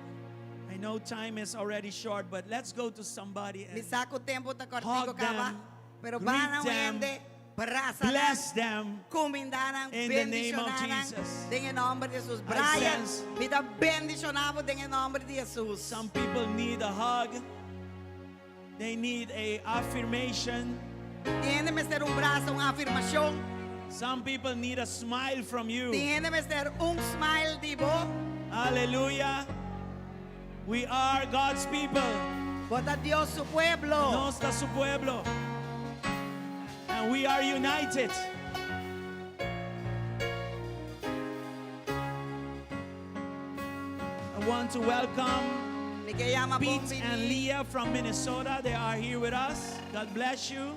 I know time is already short, but let's go to somebody Mi and sa ku tempu ta kòrtiku Hug kaba, them, pero greet bai na them, hende, brasa nan, bless them. kumindá nan, In the name of bendishoná nan, Jesus. den nòmber di Hesus. I Brian, sense- mi ta bendishoná bo den nòmber di Hesus. Some people need a hug. They need a affirmation. Tin hende mester un brasa, un afirmashon. Some people need a smile from you. Tin hende mester un smile di bo. Aleluya. We are God's people. Bo ta Dios su pueblo. Nos ta su pueblo. And we are united. I want to welcome Mi ke yama bon Pete and bini. Leah from Minnesota. They are here with us. God bless you.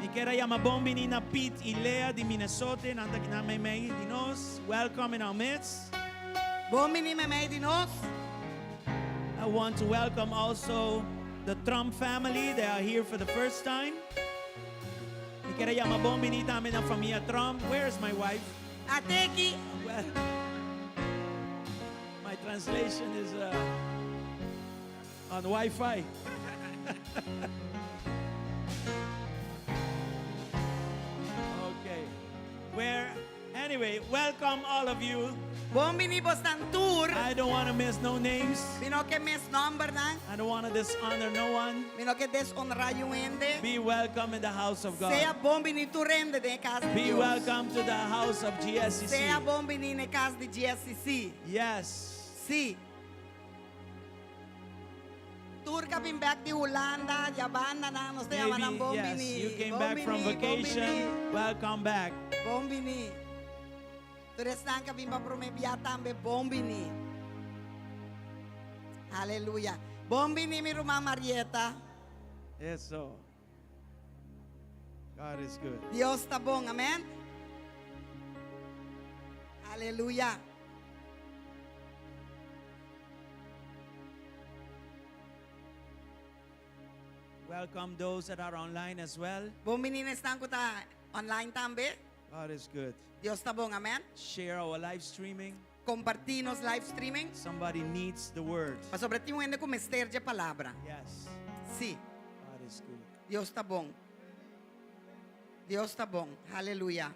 Mi kier a yama bon bini na Pete y Leah di Minnesota. Nan ta aki nan meimei di nos. Welcome in our midst. Bon bini meimei di nos. I want to welcome also the Trump family. They are here for the first time. Mi kier a yama bon bini tambe na famia Trump. Where is my wife? At'aki. Well, my translation is uh, on Wi-Fi. okay. Where, anyway, welcome all of you. Bon bini bosnan tur. I don't want to miss no names. Mi no ke miss nombernan. I don't want to dishonor no one. Mi no ke deshonrá niun hende. Be welcome in the house of Sea God. bon bini tur hende den kas di Be Dios. welcome to the house of Sea GSCC. bon bini na kas di GSCC. Yes. Si. Tur ku a bin bèk di Hulanda, di bandanan, nos ta yama Maybe, bon yes, bini. you came Bon back from bini, bon bini. vacation. Welcome back. Bon bini. Tur esnan ku a bin pa promé bia tambe bon bini. Aleluya. Bon bini mi ruman Marieta. Eso. God is good. Dios ta bon, amèn. Aleluya. Welcome those that are online as well. Bon bini esnan ku ta online tambe. God is good. Dios ta bon, amèn. Share our live streaming. Kompartí nos live streaming. Somebody needs the word. Pasobra tin un hende ku mester di e palabra. Yes. Si, God is good. Dios ta bon. Dios ta bon. Aleluya.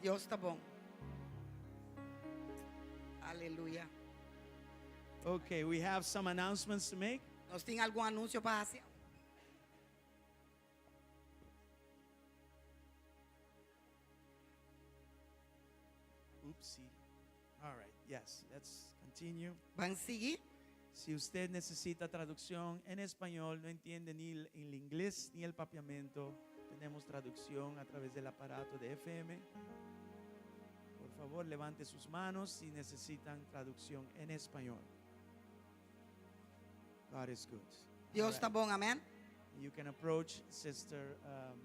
Dios ta bon. Aleluya. Okay, we have some announcements to make. Nos tin algun anunsio pa hasi? Oopsie. All right, yes, let's continue. Ban sigui. Si usted necesita traducción en español, no entiende ni el, el inglés ni el papiamento, tenemos traducción a través del aparato de FM. Por favor, levante sus manos si necesitan traducción en español. God is good. Dios All ta right. bon, amèn. You can approach Sister um,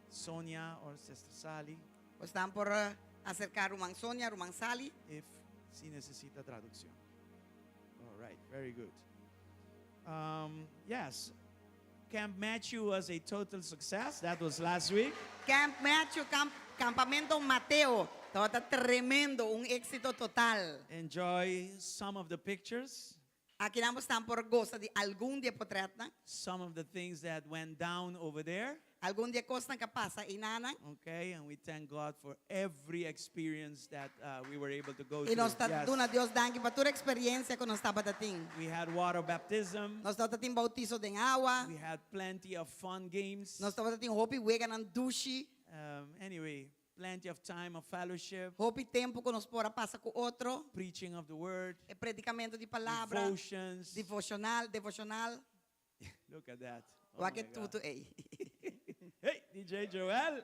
Sonia or Sister Sally Boso por eh, aserká Ruman Sonia, Ruman Sally. if si necesita traducción. All right, very good. Um, yes, Camp Matthew was a total success. That was last week. Camp Matthew, Camp, Kampamentu Mateo. Tabata tremendo, un éksito total. Enjoy some of the pictures, Aki nan boso por gosa di algun di e potrètnan, some of the things that went down over there. Algun di e kosnan ku a pasa einan. Okay, and we thank God for every experience that uh, we were able to go I nos through. ta Yes. duna Dios danki pa tur eksperensia ku nos tabatin. We had water baptism. Nos tabatin boutismo den awa. We had plenty of fun games. Nos tabatin hopi weganan dushi. Um, anyway, plenty of time of fellowship, Hopi tempu ku nos por a pasa ku otro. preaching of the word, E predikamentu di palabra. devotions. Devoshonal, devoshonal. Look at that. Oh Wak my e God. tutu ei. Hey, DJ Joel.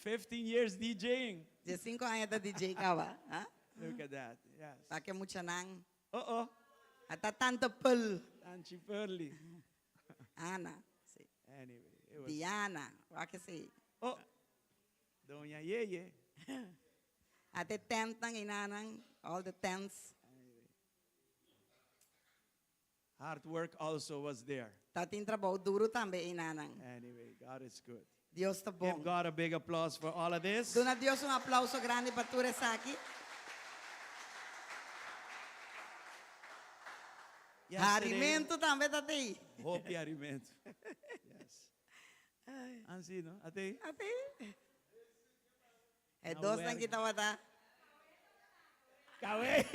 15 years DJing. 15 aña ta DJ kaba. Ha? Look at that. Yes. Wak e muchanan. Uh oh. Ata Tante Pearl. Tanchi Pearly. Ana. Si. Anyway, it was. Diana. Wak esei. Oh, Doña Yeye. Ata e tentnan einanan. All the tents. Hard work also was there. Tabatin trabou duru tambe einanan. Anyway, God is good. Dios ta Give bon. God a big applause for all of this. Duna Dios un aplouso grandi pa tur esaki. Yesterday- Harimentu tambe tabatin. Hopi harimentu. Yes. Asina, no? Ate? Ate. E Na dos werga. nan ki tabata. Kawe.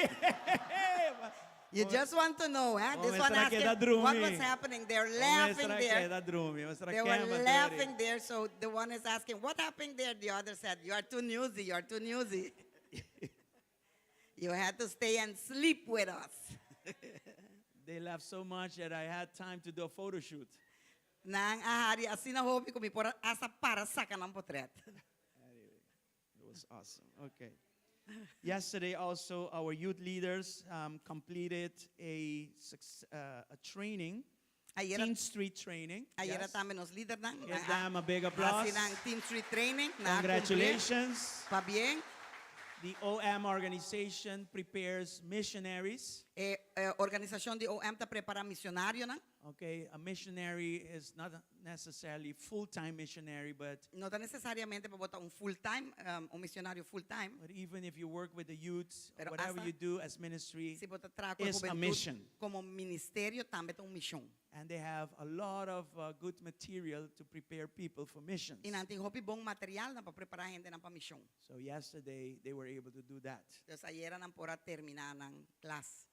You just want to know, eh? This one Muestra asking keda drumi. what was happening. They're laughing Muestra there. keda drumi. Muestra They were kema laughing there. So the one is asking, what happened there? The other said, you are too newsy. You are too newsy. You had to stay and sleep with us. They laughed so much that I had time to do a photo shoot. Nan a hari asina hopi ku mi por a hasta para saka nan potret. Anyway, it was awesome. Okay. Yesterday also our youth leaders completed a training, Ayera, Teen Street training. ayera Yes. tambe nos lidernan. Give them a big applause. Hasi nan Teen Street training. Nan a kumpli. Congratulations. Pabien. The OM organization prepares missionaries. E organisashon di OM ta prepará misionarionan. Okay, a missionary is not necessarily full-time missionary, but No ta nesesariamente pa bo ta un full time, un misionario full time. but even if you work with the youth, Pero whatever hasta you do as ministry si bo ta traha ku is a hubentut mission. komo ministerio tambe ta un mishon. And they have a lot of good material to prepare people for missions. I nan tin hopi bon materialnan pa prepará hendenan pa mishon. So yesterday they were able to do that. Dus ayera nan por a terminá nan klas.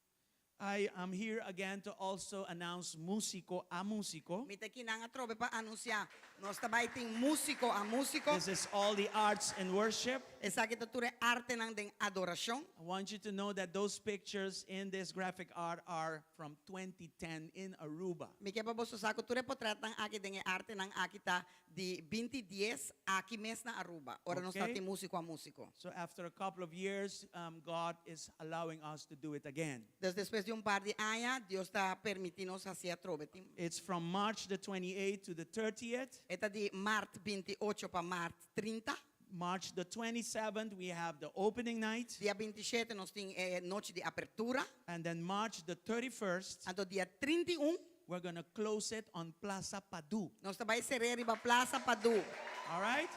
I am here again to also announce Musico a Musico. Mi ta akinan atrobe pa anunsiá nos ta bai tin Músiko a Músiko. This is all the arts and worship. Esaki ta tur e artenan den adorashon. I want you to know that those pictures in this graphic art are from 2010 in Aruba. Mi ke pa boso sa ku tur e potretnan aki den e artenan aki ta di binti dies aki mes na Aruba, ora nos ta Okay. tin Músiko a Músiko. So after a couple of years, God is allowing us to do it again. Dus despues di un par di aña, Dios ta permití nos hasi atrobe. Tin. It's from March the 28th to the 30th. E ta di mart 28 pa mart 30. March the 27th, we have the opening night. Dia 27 nos tin e nochi di apertura. And then March the 31st, Anto dia 31, we're going to close it on Plaza Padu. Nos ta bai ser'é riba Plaza Padu. All right?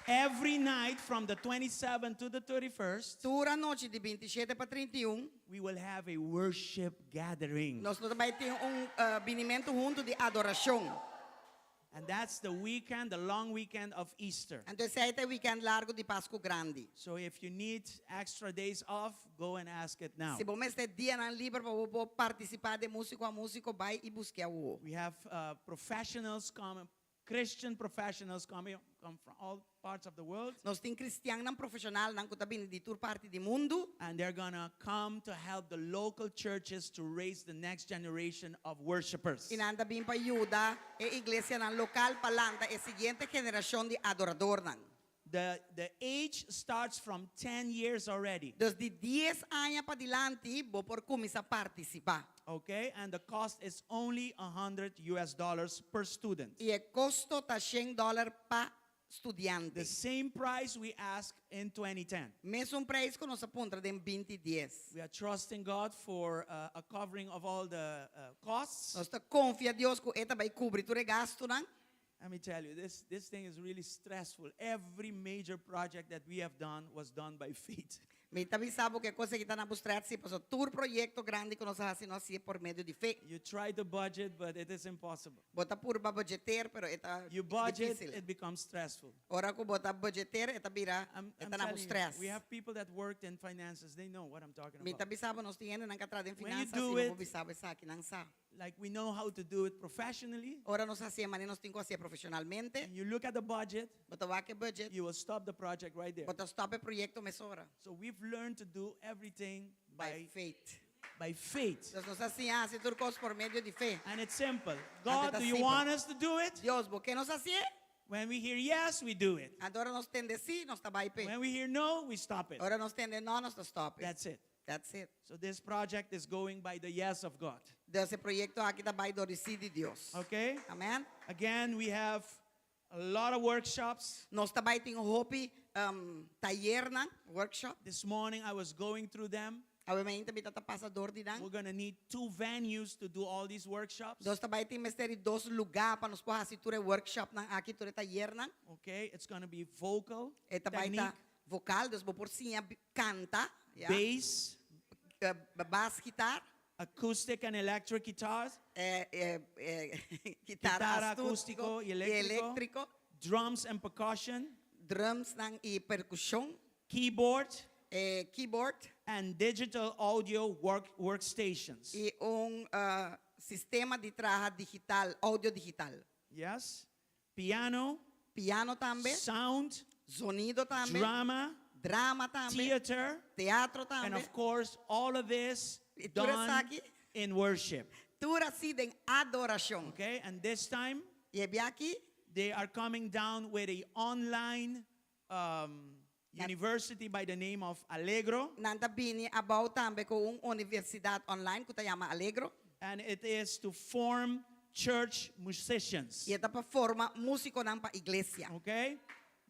Every night from the 27th to the 31st, Tur anochi di 27 pa 31, we will have a worship gathering. Nos lo ta bai tin un binimentu huntu di adorashon. And that's the weekend, the long weekend of Easter. Anto esei ta e weekend largu di Pasku Grandi. So if you need extra days off, go and ask it now. Si bo mester dianan liber pa bo por partisipá den Músiko a Músiko, bai i busk'é awo. We have professionals come, Christian professionals come, come from all parts of the world. Nos tin kristiannan profeshonalnan ku ta bini di tur parti di mundu. And they're gonna come to help the local churches to raise the next generation of worshipers. I nan ta bin pa yuda e iglesianan lokal pa lanta e siguiente generashon di adoradornan. The, the age starts from 10 years already. Dus di dies aña padilanti bo por kuminsá partisipá. Okay, and the cost is only 100 US dollars per student. I e kosto ta shen dòler pa studiante. The same price we asked in 2010. Mesun preis ku nos a puntra den binti dies. We are trusting God for uh, a covering of all the uh, costs. Nos ta konfia Dios ku e ta bai kubri tur e gastunan. Let me tell you, this, this thing is really stressful. Every major project that we have done was done by faith. Mi ta bisa bo ku e kos aki ta na bo strès sí, pasobra tur proyekto grandi ku nos a hasi, nos hasié por medio di fe. You try to budget, but it is impossible. Bo ta purba budgeteer, pero e ta You budget, difísil. it becomes stressful. Ora ku bo ta budgeteer, e ta bira, I'm, e I'm ta na bo telling you, strès. we have people that worked in finances. They know what I'm talking Mi ta about. bisa bo, nos tin hendenan ku a traha den When you finansa, do si no it, bo bisa bo esaki, nan sa. Like we know how to do it professionally. Ora nos hasié manera nos tin ku hasié profeshonalmente. And you look at the budget, Bo ta wak e budget. you will stop the project right there. Bo ta stop e proyekto mesora. So we've learned to do everything By by, faith. by faith. Entonces nos a siña hasi tur kos por medio di fe. And it's simple. Anto God, ta do you simpel. want us to do it? Dios, bo ke nos hasié? When we hear yes, we do it. Anto ora nos tende sí, nos ta bai p'e. When we hear no, we stop it. Ora nos tende no, nos ta stop it. That's it. That's it. So this project is going by the yes of God. Dus e proyekto aki ta bai dor di sí di Dios. Okay? Amen. Again, we have a lot of workshops. Nos ta bai tin hopi um, tayernan, workshop. This morning I was going through them. Awe mainta mi tata pasa dor di nan. We're going to need two venues to do all these workshops. Nos ta bai tin mester di dos lugá pa nos por hasi tur e workshopnan aki, tur e tayernan. Okay, it's going to be vocal, E ta bai ta technique, vokal, dus bo por siña kanta, ya. bass, Eh, bass guitar, acoustic and electric guitars, eh, eh, eh, guitarra guitarra acústico acústico y y eléctrico, eléctrico, drums and percussion, drumsnan y percusión, keyboard, eh, keyboard and digital audio work, workstations. y un eh, sistema di traha digital, audio digital. Yes, piano, Piano tambe, sound, zonido tambe, drama, Drama tambe. theater, Teatro and tambe. of course, all of this Y tur done esaki. in worship. Tur hasí den adorashon. Okay, and this time I e bia aki they are coming down with a online um, university by the name of Allegro, Nan ta bini abou tambe ku un universidat online ku ta yama Allegro. and it is to form church musicians. I e ta pa forma músikonan pa iglesia. Okay?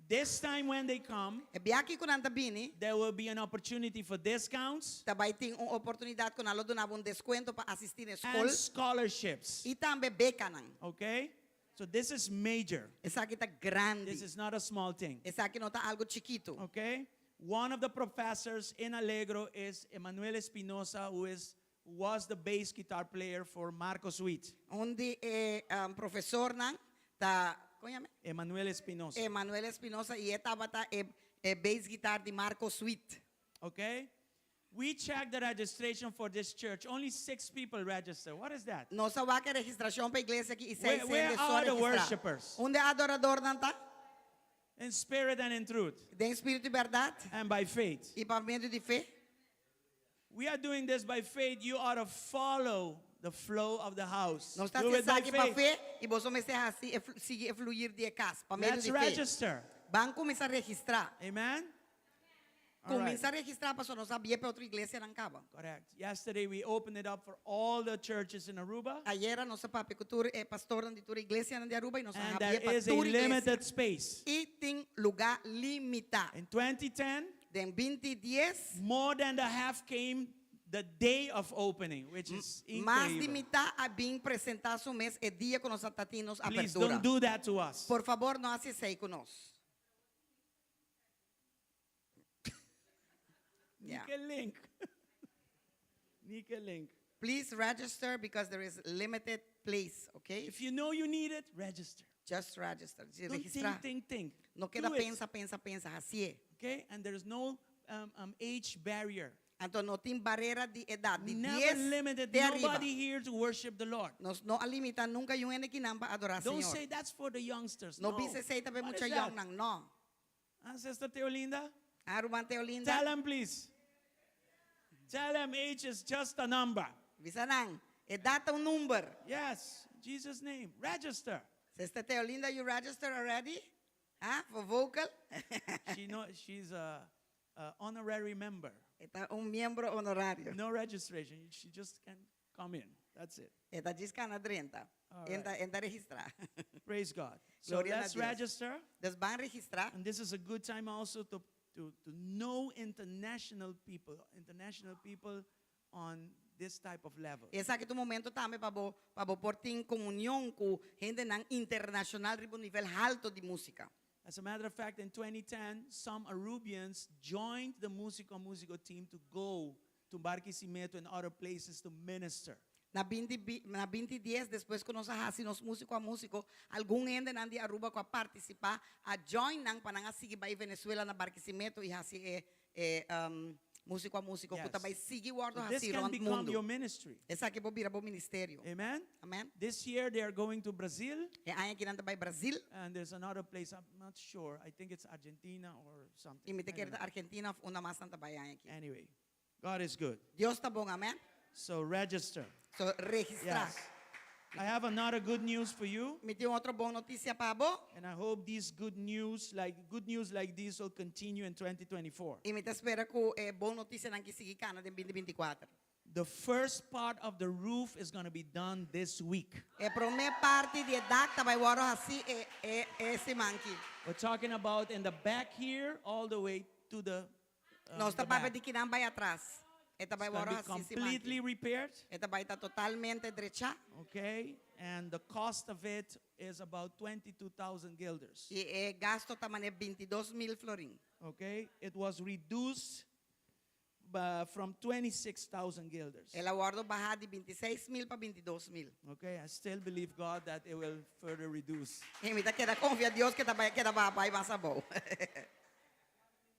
This time when they come, E bia aki ku nan ta bini, there will be an opportunity for discounts ta bai tin un oportunidat ku nan lo duna bo un deskuento pa asistí na e skol and scholarships. i tambe bekanan. Okay? So this is major. Esaki ta grandi. This is not a small thing. Esaki no ta algu chikitu. Okay? One of the professors in Allegro is Emmanuel Espinosa, who is was the bass guitar player for Marcos Witt. Un di e profesornan ta, kon yama? Emmanuel Espinosa. Emmanuel Espinosa i e tabata e e bass guitar di Marcos Witt. Okay? We checked the registration for this church. Only six people register. What is that? Nos a wak e registrashon pa e iglesia aki i seis Where, where hende so are the registrá. worshipers? Unda e adoradornan ta? In spirit and in truth. Den spiritu i bèrdat And by faith. i pa medio di fe. We are doing this by faith. You ought to follow the flow of the house. Nos ta Do hasi it by esaki pa faith. fe i boso mester hasi e sigui e fluir di e kas pa medio Let's di fe. register. Ban kuminsá registrá. Amen. All right. Kuminsá registrá pasobra nos a bia pa otro iglesianan kaba. Correct. Yesterday we opened it up for all the churches in Aruba. Ayera nos a papia ku tur e pastornan di tur iglesianan di Aruba i nos a And habia there pa is a tur iglesia. limited space. I tin lugá limitá. In 2010, Den binti dies, more than the half came the day of opening, which is mas di increíble. mitá a bin presentá su mes e dia ku nos a ta tin nos Please apertura. don't do that to us. Por fabor, no hasi esei ku nos. Yeah. Ni ke link. Ni ke link. Please register because there is limited place, okay? If you know you need it, register. Just register. Si Don't registrá. think, think, think. No keda Do it. pensa, pensa, pensa. Hasié. Okay? And there's no um, um, age barrier. Anto no tin barera di edat, We di never dies limited te ariba. nobody here to worship the Lord. Nos no a limita nunca yun hende kinan pa adorá Don't Señor. say that's for the youngsters. No No. bisa esei ta pa e What mucha is that? yong nan, no. Ah, Sister Teolinda? Ah, ruman Teolinda? Tell them, please. Tell them age is just a number. Bisa nan, edat ta un number. Yes, in Jesus' name. Register. Sister Teolinda, you register already? Ah, for vocal? She know, she's a, a honorary member. E ta un miembro honorario. No registration. She just can come in. That's it. E ta djis kana drenta. All right. E n' ta, e n' ta registrá. Praise God. So Gloria na let's Dios. register. Dus ban registrá. And this is a good time also to, to, to know international people, international people on this type of level. Esaki ta un momento tambe pa bo pa bo por tin komunion ku hendenan internashonal riba un nivel halto di músika. As a matter of fact, in 2010, some Arubians joined the Musico Musico team to go to Barquisimeto and other places to minister. Na binti bi na binti dies despues ku nos a hasi nos Músiko a Músiko, algun hendenan di Aruba ku a partisipá a join nan pa nan a sigui bai Venezuela na Barquisimeto i hasi e e Músiko a Músiko ku ta Yes. bai sigui wòrdu So this hasi can rònt become mundu. your ministry. Esaki por bira bo ministerio. Amen? Amen. This year they are going to Brazil. E aña aki nan ta bai Brasil. And there's another place, I'm not sure. I think it's Argentina or something. I mi ta I kere don't ta know. Argentina of unda mas nan ta bai aña aki. Anyway, God is good. Dios ta bon, amen. So register. So registrá. Yes. I have another good news for you. Mi tin otro bon notisia pa bo. And I hope these good news, like good news like this, will continue in 2024. I mi ta spera ku e bon notisianan ki sigui kana den binti binti kuater. The first part of the roof is going to be done this week. E promé parti di e dak ta bai wòrdu hasí e e e siman ki. We're talking about in the back here, all the way to the, um, Nos ta the papia back. di kinan bai atras. E ta bai It's gonna wòrdu be hasí siman completely ki. repaired. E ta bai ta totalmente drechá. Okay, and the cost of it is about 22,000 guilders. I e gasto ta mane bintidos mil florin. Okay, it was reduced by, from 26,000 guilders. El a wòrdu bahá di bintiseis mil pa bintidos mil. Okay, I still believe God that it will further reduce. I mi ta keda konfia Dios ku ta bai keda baha bai mas abou.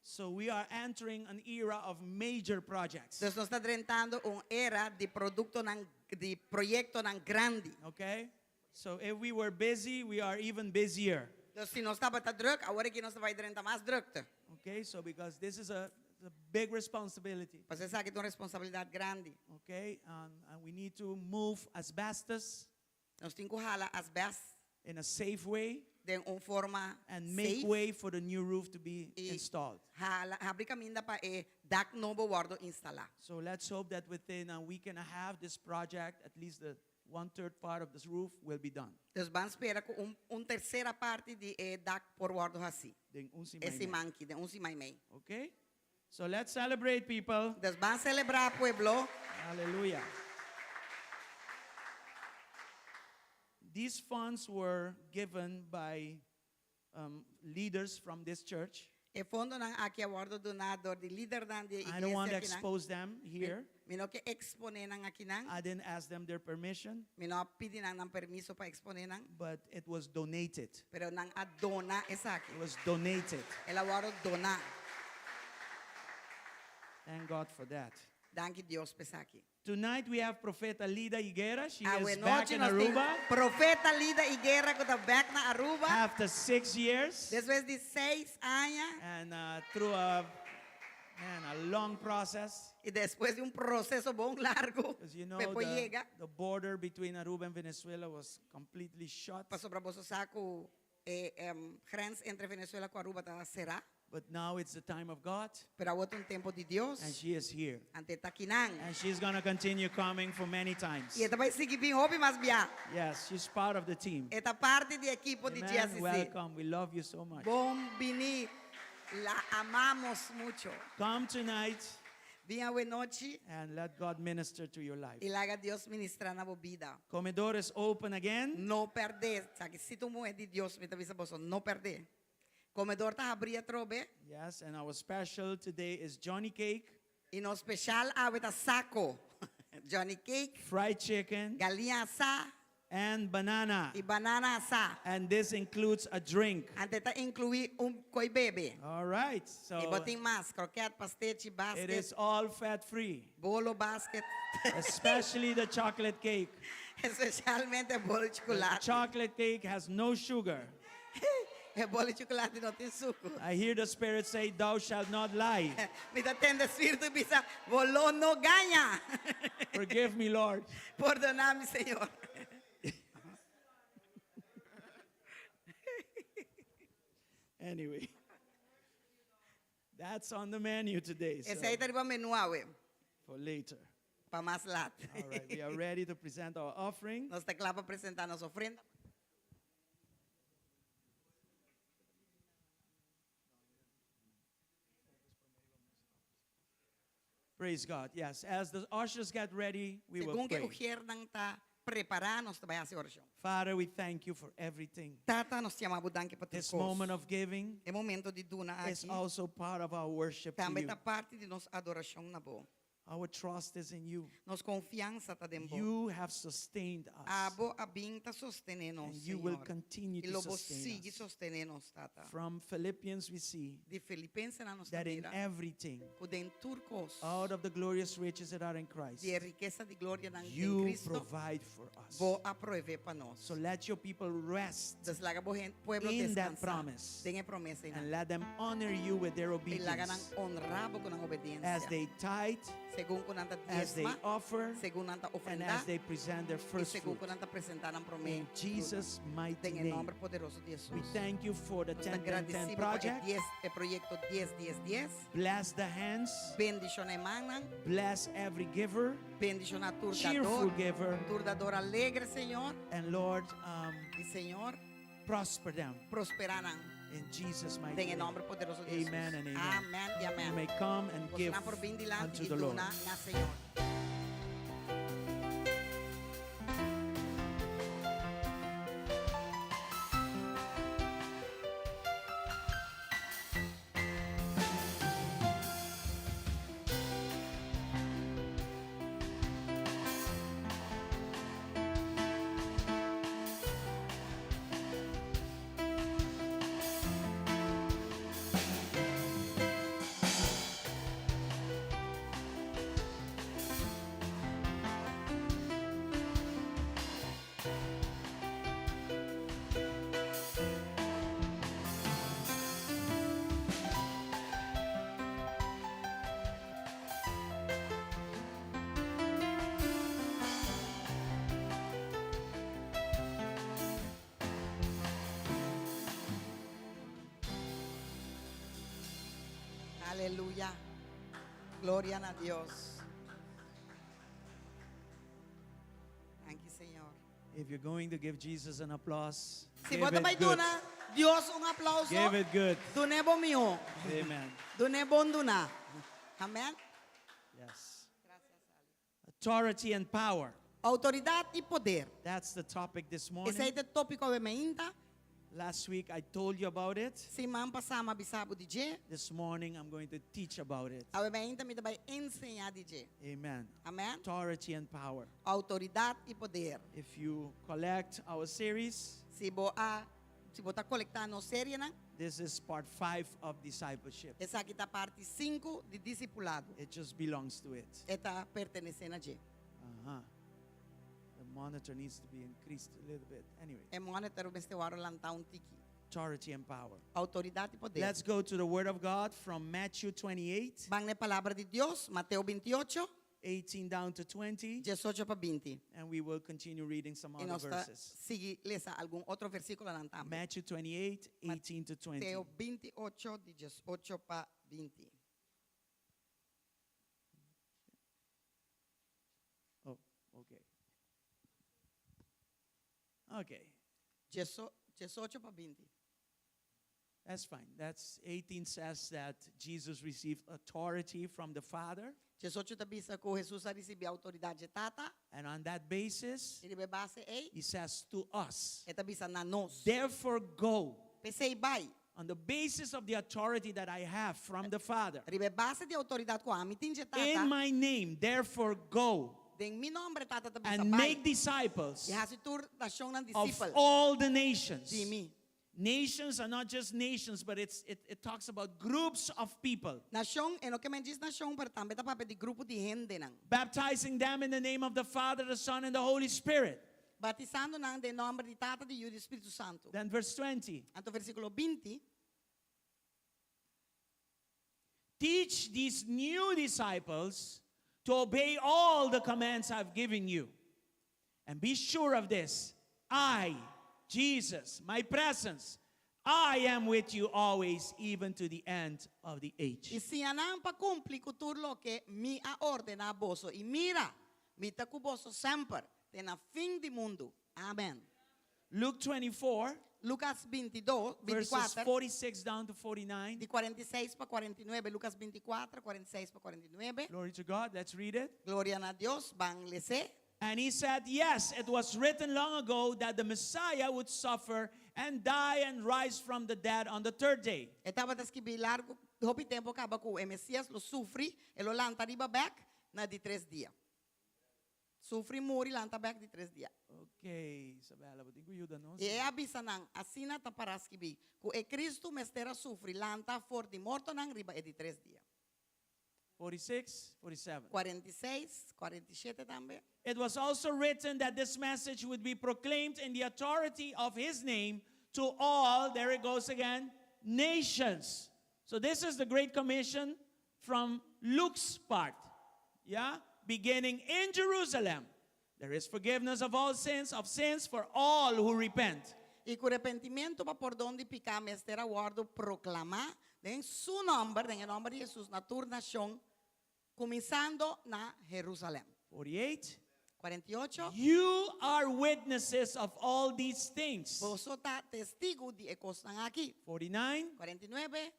So we are entering an era of major projects. Dus nos ta drentando un era di produktonan, di proyektonan grandi. Okay? So if we were busy, we are even busier. Dus si nos tabata drùk, awor aki nos ta bai drenta mas drùkte. Okay, so because this is a, a big responsibility. Pasobra esaki ta un responsabilidat grandi. Okay, and we need to move asbestos Nos tin ku hala asbèst in a safe way den un forma and make safe way for the new roof to be i installed. hala habri kaminda pa e dak nobo wòrdu instalá. So let's hope that within a week and a half, this project, at least the one third part of this roof, will be done. Dus ban spera ku un un tersera parti di e dak por wòrdu hasí Den un e siman y mei. siman aki, den un siman y mei. Okay? So let's celebrate, people. Dus ban selebrá, pueblo. Hallelujah. These funds were given by um, leaders from this church. E fondonan aki a wòrdu duná dor di lidernan di e I don't want to iglesia akinan. expose them here. Mi no ke eksponé nan akinan. I didn't ask them their permission, Mi no a pidi nan nan permiso pa eksponé nan. but it was donated. Pero nan a dona esaki. It was donated. El a wòrdu doná. Thank God for that. Danki Dios pa esaki. Tonight we have Profeta Lida Higuera. She is back Awenochi in nos tin Aruba Profeta Lida Higuera ku ta bèk na Aruba after six years despues di seis aña and uh, through a man a long process. i despues di un proseso bon largu Because you know pa e por the, yega. the border between Aruba and Venezuela was completely shut. Pasobra boso sa ku e grens entre Venezuela ku Aruba ta será. But now it's the time of God, Pero awor ta un tempu di Dios. and she is here. Ante ta kinan. And she's going to continue coming for many times. I e ta bai sigui bin hopi mas bia. Yes, she's part of the team. E ta parti di ekipo di Amen. GSCC. Welcome. We love you so much. Bon bini. La amamos mucho. Come tonight Bin awe nochi and let God minister to your life. i laga Dios ministrá na bo bida. Comedor is open again. No pèrdè. Sa ki si ta un muhé di Dios, mi ta bisa boso, no pèrdè. Comedor ta habrí atrobe. Yes, and our special today is Johnny Cake. I nos special awe ta saco, Johnny Cake, Fried chicken. Galiña asá. And banana. I banana asá. And this includes a drink. Ante ta incluí un koi bebe. All right. So I bo tin mas, kroket, pastechi, basket. It is all fat free. Bolo basket. Especially the chocolate cake. Especialmente bolo di chocolate. The chocolate cake has no sugar. E bolo di chocolate no tin suku. I hear the Spirit say, Thou shalt not lie. Mi ta tende Spiritu bisa, Bo lo no gaña. Forgive me, Lord. Pordoná mi, Señor. Anyway, that's on the menu today. So Esei ta riba menú awe. For later. Pa mas lat. All right, we are ready to present our offering. Nos ta kla pa presentá nos ofrenda. Praise God. Yes, as the ushers get ready, we will Segun ku e pray. ujernan ta prepará, nos ta bai hasi orashon. Father, we thank you for everything. Tata, nos ta yama bo danki pa tur This kos. moment of giving E momento di duna is aki also part of our worship to tambe you. ta parti di nos adorashon na bo. Our trust is in you. Nos konfiansa ta den bo. You have sustained us. Abo a bin ta sostené nos, And you will Señor. continue I to lo bo sustain sigui us. sostené nos, Tata. From Philippians we see Di Filipensenan nos ta that in mira everything, ku den tur kos, out of the glorious riches that are in Christ, di e rikesa di glorianan den you Cristo, provide for us. bo a proveé pa nos. So let your people rest Dus laga bo hen- pueblo in that descansá promise den e promesa and einan. let them honor you with their I laga nan obedience honrá bo ku nan as obediencia. they tithe, Segun ku nan ta as they diezma, offer, segun nan ta and ofrendá, as they present their i first segun fruit. ku nan ta presentá nan promé In Jesus' fruta. mighty Den e name. nomber poderoso di We Hesus. thank you for the Nos ta 10 10 10 gradisí bo pa e project. dies, e proyekto dies dies dies. Bless the hands. Bendishoná e mannan. Bless every giver. Bendishoná tur Cheerful dador. giver. Tur dador alegre, Señor. And Lord, um, I Señor, prosper them. prosperá nan. In Jesus' mighty Den e name. nomber poderoso di Jesus. Amen and amen. Amen i amen. You may come and give Bosonan por bin dilanti unto i the Lord. duna na Señor. Aleluya. Gloria na Dios. Danki, Señor. If you're going to give Jesus an applause, Si give bo ta it bai good. duna Dios un aplauso, Give it good. dun'é bon mihó. Amen. Dun'é bon duná. Amen. Yes. Authority and power. Outoridat i poder. That's the topic this Esei morning. ta e tópiko awe mainta. Last week I told you about it. Siman pasá m'a bisa bo di dje. This morning I'm going to teach about it. Awe mainta mi ta bai enseñá di dje. Amen. Amen. Authority and power. Outoridat i poder. If you collect our series, Si bo a si bo ta kolektá nos serienan, this is part 5 of discipleship. esaki ta parti 5 di disipulado. It just belongs to it. E ta pertenesé na dje. The monitor needs to be increased a little bit. Anyway, E monitor mester wòrdu lantá un tiki. authority and power. Outoridat i poder. Let's go to the Word of God from Matthew 28, Ban na e palabra di Dios, Mateo 28, 18 down to 20, 18 pa 20. and we will continue reading some I other nos ta verses. sigui lesa algun otro versíkulonan tambe. Matthew 28, 18 to 20. Mateo 28, di 18 pa 20. Oh, okay. Okay, 18 pa 20. that's fine. That's 18 says that Jesus received authority from the Father, 18 ta bisa ku Hesus a risibí outoridat di Tata. and on that basis, I riba e base ei, he says to us, e ta bisa na nos. Therefore go. P'esei bai. On the basis of the authority that I have from the Father. Riba e base di outoridat ku ami tin di Tata. In my name, therefore go Den mi nòmber Tata ta bisa and bai. make disciples I hasi tur nashonnan of disipel. all the nations. Di mi. Nations are not just nations, but it's, it, it talks about groups of people. Nashon, e no ke men djis nashon, pero tambe ta papia di grupo di hendenan. Baptizing them in the name of the Father, the Son, and the Holy Spirit. Batisando nan den nòmber di Tata, di Yu, di Spiritu Santu. Then verse 20. Anto versíkulo 20. Teach these new disciples to obey all the commands I've given you. And be sure of this I, Jesus, my presence, I am with you always, even to the end of the age. I siña nan pa kumpli ku tur loke mi a ordená boso. I mira, mi ta ku boso semper, te na fin di mundu. Amèn. Luke 24, Lukas 22, verses 24, 46 down to 49. di 46 pa 49. Lukas 24, 46 pa 49. Glory to God. Let's read it. Gloria na Dios, ban les'é. And he said, Yes, it was written long ago that the Messiah would suffer and die and rise from the dead on the third day. E tabata skibí largu hopi tempu kaba ku e Mesias lo sufri, e lo lanta riba bèk na di tres dia. Sufri, muri, lanta bèk di tres dia. Ok, Isabella, bo tin ku yuda nos. I e a bisa nan, Asina ta pará skibí, ku e Kristu mester a sufri, lanta for di mortonan riba e di tres dia. 46, 47. 46, 47 tambe. It was also written that this message would be proclaimed in the authority of his name to all, there it goes again, nations. So this is the Great Commission from Luke's part. Yeah? Beginning in Jerusalem. There is forgiveness of all sins, of sins for all who repent. I ku repentimentu pa pordon di piká mester a wòrdu proklamá den su nòmber, den e nòmber di Hesus, na tur nashon, kuminsando na Herusalèm. 48. 48. You are witnesses of all these things. Boso ta testigu di e kosnan aki. 49. 49.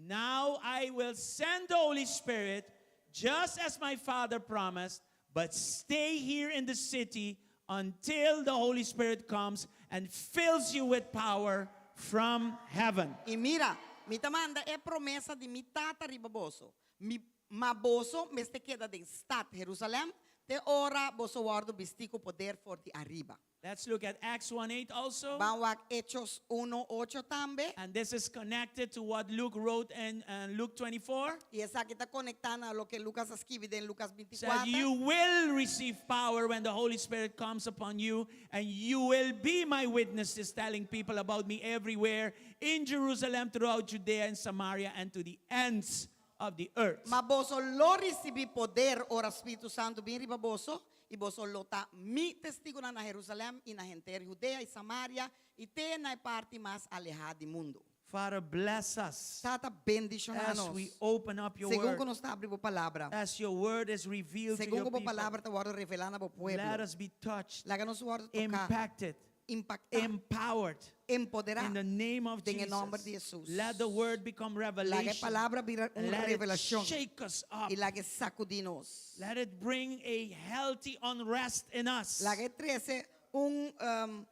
Now I will send the Holy Spirit, just as my Father promised, but stay here in the city until the Holy Spirit comes and fills you with power from heaven. I mira, mi ta manda e promesa di mi Tata riba boso. Mi, ma boso mester keda den stat Herusalèm te ora boso wòrdu bistí ku poder for di ariba. Let's look at Acts 1 8 also. Ban wak Hechos 1, 8 tambe. And this is connected to what Luke wrote in uh, Luke 24. I esaki ta konektá na loke Lucas a skibi den Lucas Said, 24. You will receive power when the Holy Spirit comes upon you, and you will be my witnesses, telling people about me everywhere in Jerusalem, throughout Judea and Samaria, and to the ends of the earth. Ma boso lo risibí poder ora Spiritu Santu bin riba boso, i boso lo ta mi testigunan na Herusalèm i na henter Hudea i Samaria i te na e parti mas alehá di mundu. Father, bless us Tata, bendishoná as we nos. open up your Segun ku word, nos ta habri bo palabra. as your word is revealed to Segun your ku bo people. palabra ta wòrdu revelá na bo Let pueblo. us be touched, Laga nos wòrdu toká, impacted, impaktá, empowered empoderá. in the name of Den e nòmber Jesus. di Jesus. Let the word become Laga e revelation. palabra bira And un let it revelashon. shake us up. I lag'é sakudí nos. Let it bring a healthy unrest in us. Lag'é trese un um,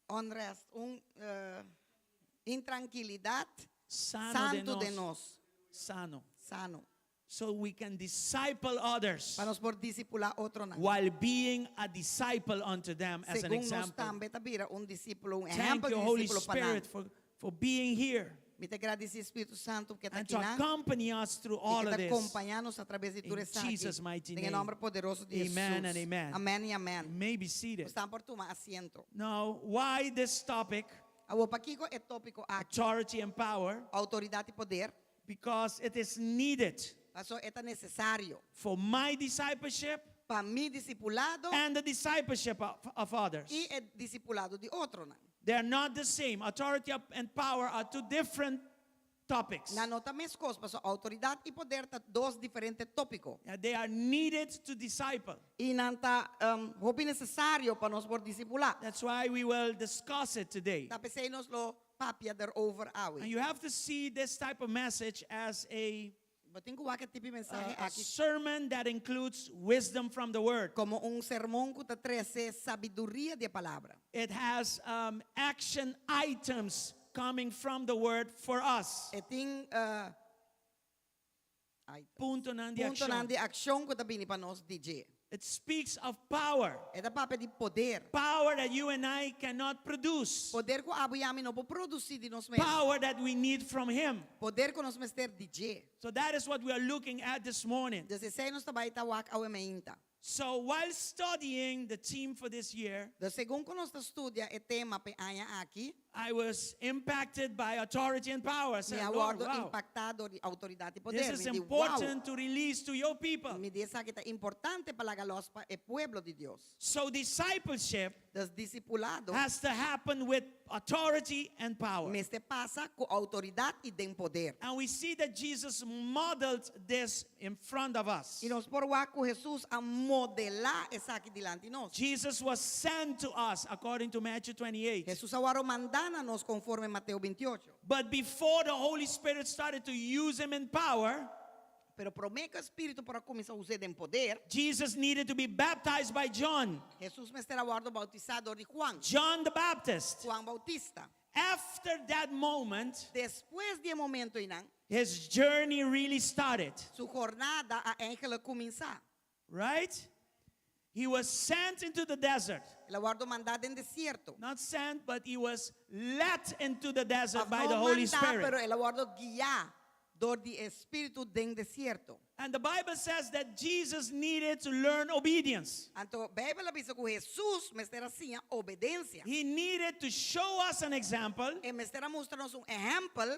unrest, un uh, intrankilidat Sano santu de den nos. nos. Sano. Sano. So we can disciple others Pa nos por disipulá otronan. while being a disciple unto them as an Segun nos example. tambe ta bira un disípulo, un Thank ehèmpel you, di Holy disípulo pa nan. Spirit, for, for being here Mi ta gradisí Spiritu Santu ku ta and to akinan accompany us through i all ku of ta this. kompañá nos atraves di tur In esaki. Jesus' mighty Den e name. nòmber poderoso di Amen Jesus. and amen. Amèn i amèn. You may be seated. Boso por tuma asiento. Now, why this topic, Awor pakiko e tópiko aki? authority and power? Outoridat i poder. Because it is needed Paso e ta nesesario for my discipleship pa mi disipulado and the discipleship of, of others. i e disipulado di otronan. They are not the same. Authority and power are two different topics. Nan no ta meskos, paso outoridat i poder ta dos diferente tópiko. They are needed to disciple. I nan ta um, hopi nesesario pa nos por disipulá. That's why we will discuss it today. Ta p'esei nos lo papia erover awe. And you have to see this type of message as a, Bo tin ku wak e tipo di mensahe a aki sermon that includes wisdom from the word. komo un sermon ku ta trese sabiduria di e palabra. It has um, action items coming from the word for us. E tin uh, ai, Puntonan di puntonan akshon. di akshon ku ta bini pa nos di dje. It speaks of power. E ta papia di poder. Power that you and I cannot produce. Poder ku abo i ami no por produsí di nos mes. Power that we need from Him. Poder ku nos mester di dje. So that is what we are looking at this morning. Dus esei nos ta bai ta wak awe mainta. So while studying the theme for this year, Dus segun ku nos ta studia e tema p'e aña aki, I was impacted by authority and power. I said, mi a Lord, wòrdu wow, impaktá dor di outoridat i poder. this is Mi di, wow. important to release to your people. Mi di esaki ta importante pa laga lòs pa e pueblo di Dios. So discipleship Dus disipulado has to happen with authority and power. mester pasa ku outoridat i den poder. And we see that Jesus modeled this in front of us. I nos por wak ku Jesus a modelá esaki dilanti nos. Jesus was sent to us according to Matthew 28. Jesus a wòrdu mandá na nos konforme Mateo 28. But before the Holy Spirit started to use him in power, Pero promé ku Spiritu por a kuminsá us'é den poder, Jesus needed to be baptized by John, Jesus mester a wòrdu boutisá dor di Juan, John the Baptist. Juan Bautista. After that moment, Despues di e momento einan, his journey really started, su jornada a eigenlijk kuminsá. right? He was sent into the desert. El a wòrdu mandá den desierto. Not sent, but he was led into the desert Of by no the Holy mandá, Spirit. pero el a wòrdu guiá dor di Spiritu den desierto. And the Bible says that Jesus needed to learn obedience. Anto Beibel ta bisa ku Jesus mester a siña obedensia. He needed to show us an example, E mester a mustra nos un ehèmpel,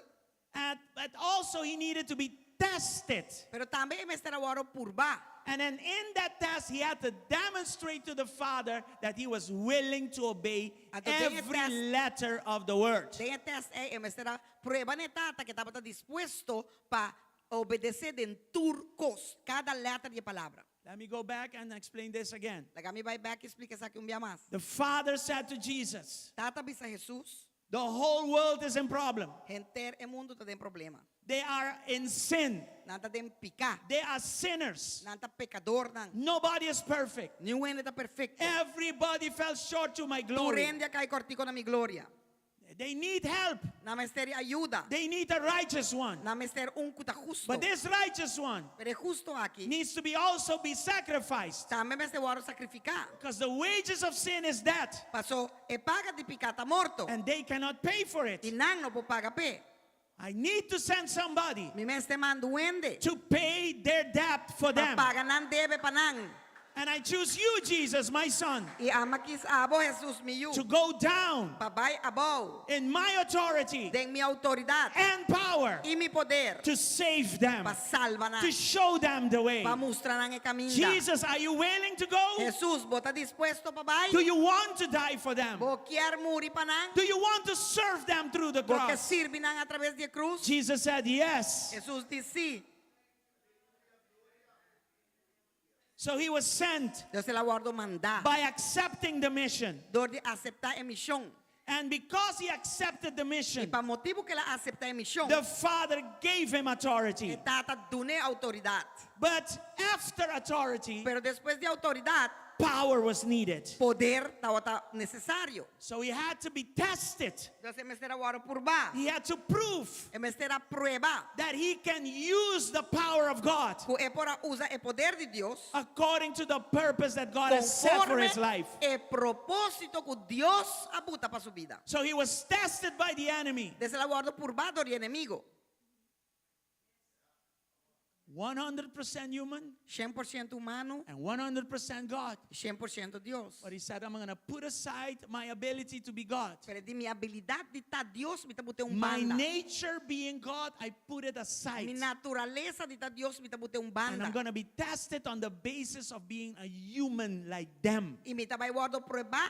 and, but also he needed to be tested. pero tambe e mester a wòrdu purbá. And then in that test, he had to demonstrate to the Father that he was willing to obey Anto den e every test- letter of the word. Den e test ei e mester a prueba n'e Tata ku e tabata dispuesto pa obedesé den tur kos, kada lèter di e palabra. Let me go back and explain this again. Laga mi bai bèk i splika esaki un bia mas. The Father said to Jesus, Tata a bisa Jesus, The whole world is in problem. Henter e mundu ta den problema. They are in sin. Nan ta den piká. They are sinners. Nan ta pekadornan. Nobody is perfect. Niun hende ta perfekto. Everybody fell short to my Tur glory. hende a kai kòrtiku na mi gloria. They need help. Nan mester ayudo. They need a righteous one. Nan mester un ku ta hustu. But this righteous one Pero e hustu aki needs to be also be sacrificed. tambe mester wòrdu sakrifiká. Because the wages of sin is death. Paso e paga di piká ta morto. And they cannot pay for it. I nan no por paga p'e. I need to send somebody Mi mester manda un hende to pay their debt for pa them. paga nan debe pa nan. And I choose you, Jesus, my son, I ami a kies abo, Jesus, mi yu. to go down Pa bai abou. in my authority Den mi outoridat. and power I mi poder. to save them, Pa salba nan. to show them the way. Pa mustra nan e kaminda. Jesus, are you willing to go? Jesus, bo ta dispuesto pa bai? Do you want to die for them? Bo kier muri pa nan? Do you want to serve them through the Bo ke cross? sirbi nan atraves di e krus? Jesus said, Yes. Jesus di si. So he was sent Entonses el a wòrdu mandá by accepting the mission. dor di aseptá e mishon. And because he accepted the I mission, pa motibu ku el a aseptá e mishon, the Father gave him e authority. Tata dun'é outoridat. But after authority, Pero despues di outoridat, power was needed. poder tabata nesesario. So he had to be tested. Entonces e mester a wòrdu purbá. He had to prove E mester a prueba that he can use the power of God ku e por a usa e poder di Dios according to the purpose that God has set for conforme his life. e propósito ku Dios a buta pa su bida. So he was tested by the enemy. Entonces el a wòrdu purbá dor di enemigu. 100% human 100% humano and 100% God. 100% Dios. But he said, I'm going to put aside my ability to be God. Pero e di mi abilidat di ta Dios mi ta bot'é un My banda. nature being God, I put it aside. Mi naturalesa di ta Dios mi ta bot'é un And banda. I'm going to be tested on the basis of being a human like them. I mi ta bai wòrdu pruebá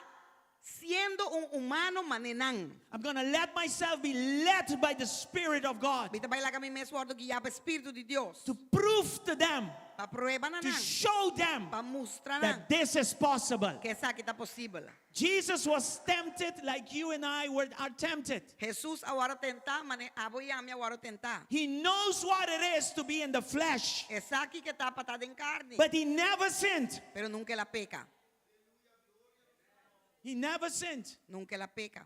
siendo un humano manera nan. I'm going to let myself be led by the Spirit of God Mi ta bai laga mi mes wòrdu guiá pa Spiritu di Dios. to prove to them, Pa prueba na to nan. show them Pa mustra nan that this is possible. ku esaki ta posibel. Jesus was tempted like you and I were, are tempted. Jesus a wòrdu tentá manera abo i ami a wòrdu tentá. He knows what it is to be in the flesh, E sa kiko ta pa ta den karni. but he never sinned. Pero nunka el a peka. He never sinned. Nunka el a peka.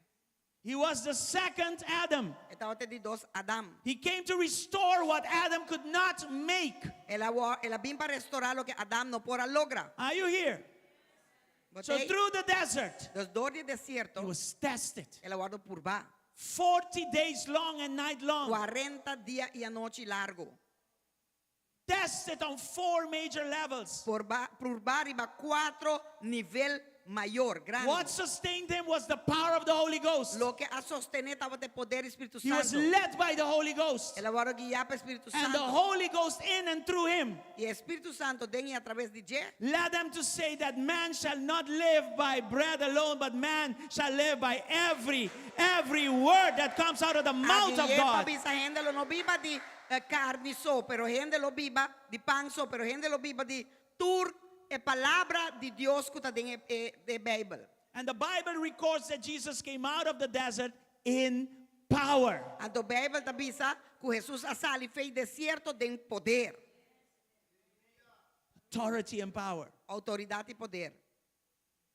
He was the second Adam. E tabata e di dos Adam. He came to restore what Adam could not make. El a, el a bin pa restorá loke Adam no por a logra. Are you here? So through the desert, Dus dor di desierto, he was tested. el a wòrdu purbá. 40 days long and night long. 40 dia i anochi largu. Tested on four major levels. Purbá, purbá riba kuater nivel mayor, grandi. What sustained him was the power of the Holy Ghost. Loke a sosten'é tabata e poder di Spiritu He was Santu. led by the Holy Ghost. El a wòrdu guiá pa Spiritu And the Santu. Holy Ghost in and through him I e Spiritu Santu den i atraves di dje led them to say that man shall not live by bread alone, but man shall live by every, every word that comes out of the mouth of A gui'é pa God. bisa hende lo no biba di eh, karni so, pero hende lo biba di pan so, pero hende lo biba di tur e palabra di Dios ku ta den e, e, e Beibel. And the Bible records that Jesus came out of the desert in power. Anto Beibel ta bisa ku Jesus a sali fei desierto den poder. Authority and power. Outoridat i poder.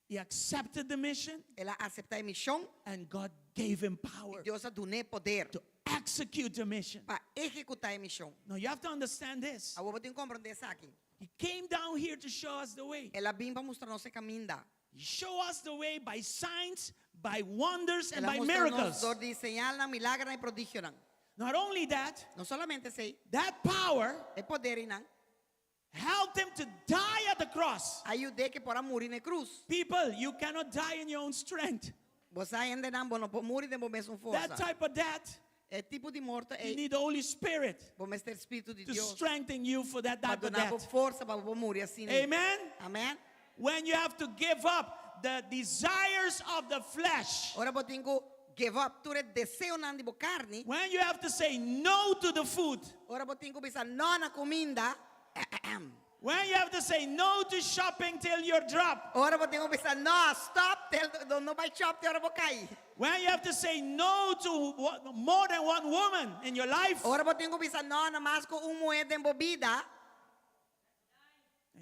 He accepted the mission El a aseptá e mishon and God gave him i power Dios a dun'é poder to execute the mission. pa ehekutá e mishon. Now you have to understand this. Awor bo tin ku komprondé esaki. He came down here to show us the way. El a bin pa mustra nos e kaminda. He show us the way by signs, by wonders, and El a by mustra nos miracles. dor di señalnan, milagernan i prodigionan. Not only that, No solamente esei, that power e poder einan helped him to die at the cross. a yud'é ku e por a muri na e krus. People, you cannot die in your own strength. Bo sa hendenan, bo no por muri den bo mesun That forsa. type of death, E tipo di morto you ei, need the Holy Spirit bo mester Spiritu di to Dios strengthen you for that pa type of duna bo death. forsa pa bo muri asina. Amen? Amen. When you have to give up the desires of the flesh, Ora bo tin ku give up tur e deseonan di bo karni. when you have to say no to the food, Ora bo tin ku bisa no na kuminda. when you have to say no to shopping till you drop, Ora bo tin ku bisa no, stop, te, no, no bai shop te ora bo kai. when you have to say no to more than one woman in your life, Ora bo tin ku bisa no na mas ku un muhé den bo bida.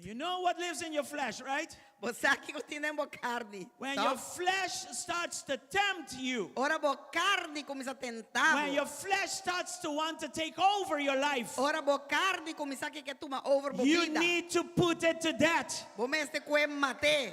you know what lives in your flesh, right? Bo sa kiko tin den bo karni. When Toch? your flesh starts to tempt you, Ora bo karni kuminsá tentá when bo. your flesh starts to want to take over your life, Ora bo karni kuminsá ke tuma over bo you bida. need to put it to death. Bo mester kohe mat'é.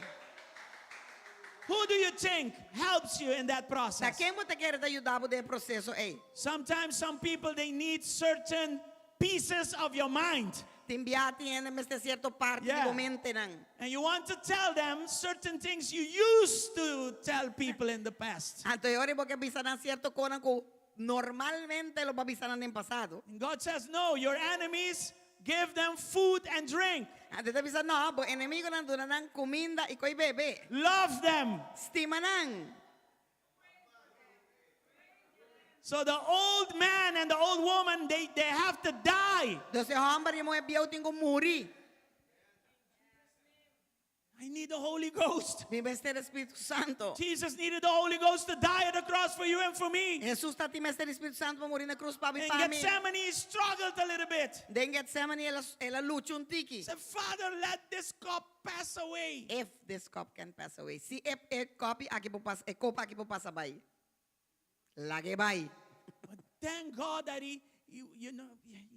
Who do you think helps you in that Ta process? ken bo ta kere ta yuda bo den e proseso ei? Sometimes some people they need certain pieces of your mind. Tin bia tin hende mester sierto parti di Yeah. bo mentenan. And you want to tell them certain things you used to tell people in the past. Anto e ora bo ke bisa nan sierto konan ku normalmente lo bo a bisa nan den pasado. And God says, No, your enemies, give them food and drink. Anto ta bisa, No, bo enemigonan duna nan kuminda i koi bebe. Love them. Stima nan. So the old man and the old woman, they, they have to die. Dus e hòmber i e muhé bieu tin ku muri. I need the Holy Ghost. Mi mester e Spiritu Santo. Jesus needed the Holy Ghost to die at the cross for you and for me. Hesus tatin mester di Spiritu Santo pa muri na krus pa bo i In pa mi. Gethsemane, he struggled a little bit. Den Getsemane el a, el a lucha un tiki. He said, Father, let this cup pass away. If this cup can pass away. Si e, e kopi aki por pasa, e kopa aki por pasa bai. Lag'é bai. But thank God that he, you, you know,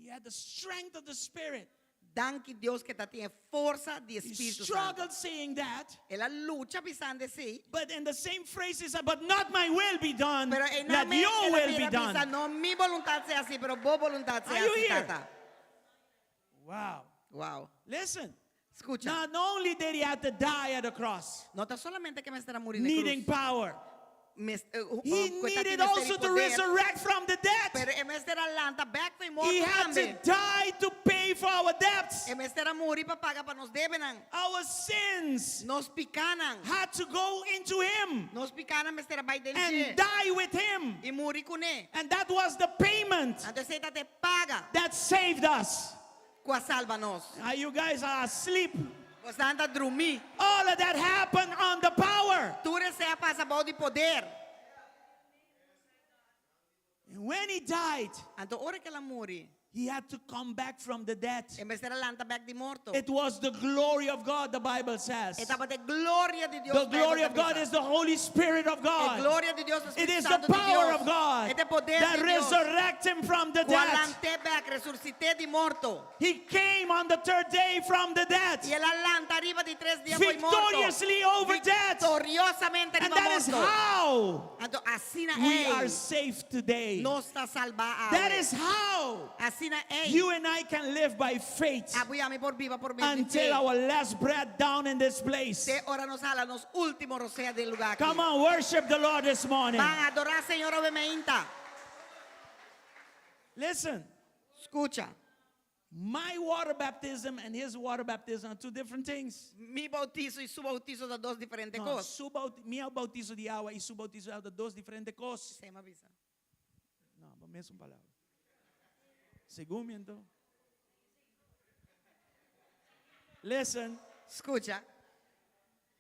he had the strength of the Spirit. Danki Dios ku e tatin e forsa di He Spiritu Santu. struggled saying that. El a lucha bisando esei. But in the same phrase, he said, But not my will be done, Pero e let na mes your el a will be bira bisa, done. no mi boluntat sea hasí, pero bo boluntat sea Are you hasí, here? Tata. Wow. Wow. Listen. Skucha. Not only did he have to die at the cross, No ta solamente ku e mester a muri na needing krus. power, Mes, eh, he ku e tatin needed mester also to poder, resurrect from the dead. Pero e mester a lanta bèk for di morto He had to tambe. die to pay for our debts. E mester a muri pa paga pa nos debenan. Our sins Nos pikánan. had to go into him Nos pikánan mester a bai den and dje. die with him. I muri kuné. And that was the payment Anto esei ta e paga that saved us. ku a salba nos. Now you guys are asleep. Boso ta drumí. All of that happened on the power. Tur esei a pasa bou di poder. And when he died, Anto ora ku el a muri, He had to come back from the dead. E mester a lanta bèk di morto. It was the glory of God, the Bible says. E tabata e gloria di Dios. The glory of God is the Holy Spirit of E God. gloria di Dios, It Spiritu is the Santu di power Dios. of God E ta e poder that di Dios. resurrected him from the Ku a dead. lant'é bèk, resusit'é di morto. He came on the third day from the dead. I el a lanta riba di tres dia fo'i morto. Victoriously over death. Viktoriosamente And riba that is morto. how Anto asina we ei are safe today. nos ta salbá awe. That is how Asina ei you and I can live by faith abo i ami por biba por medio di until fe. our last breath down in this place. Te ora nos hala nos último rosea den e lugá aki. Come on, worship the Lord this morning. Ban adorá Señor awe meinta. Listen, Skucha. my water baptism and his water baptism are two different things. Mi bautiso i su bautiso ta dos diferente No, kos. su bauti- mi bautiso di awa i su bautiso di awa ta dos diferente kos. Esei mi a bisa. No, pa mesun palabra. Segun mi anto. Listen, Skucha.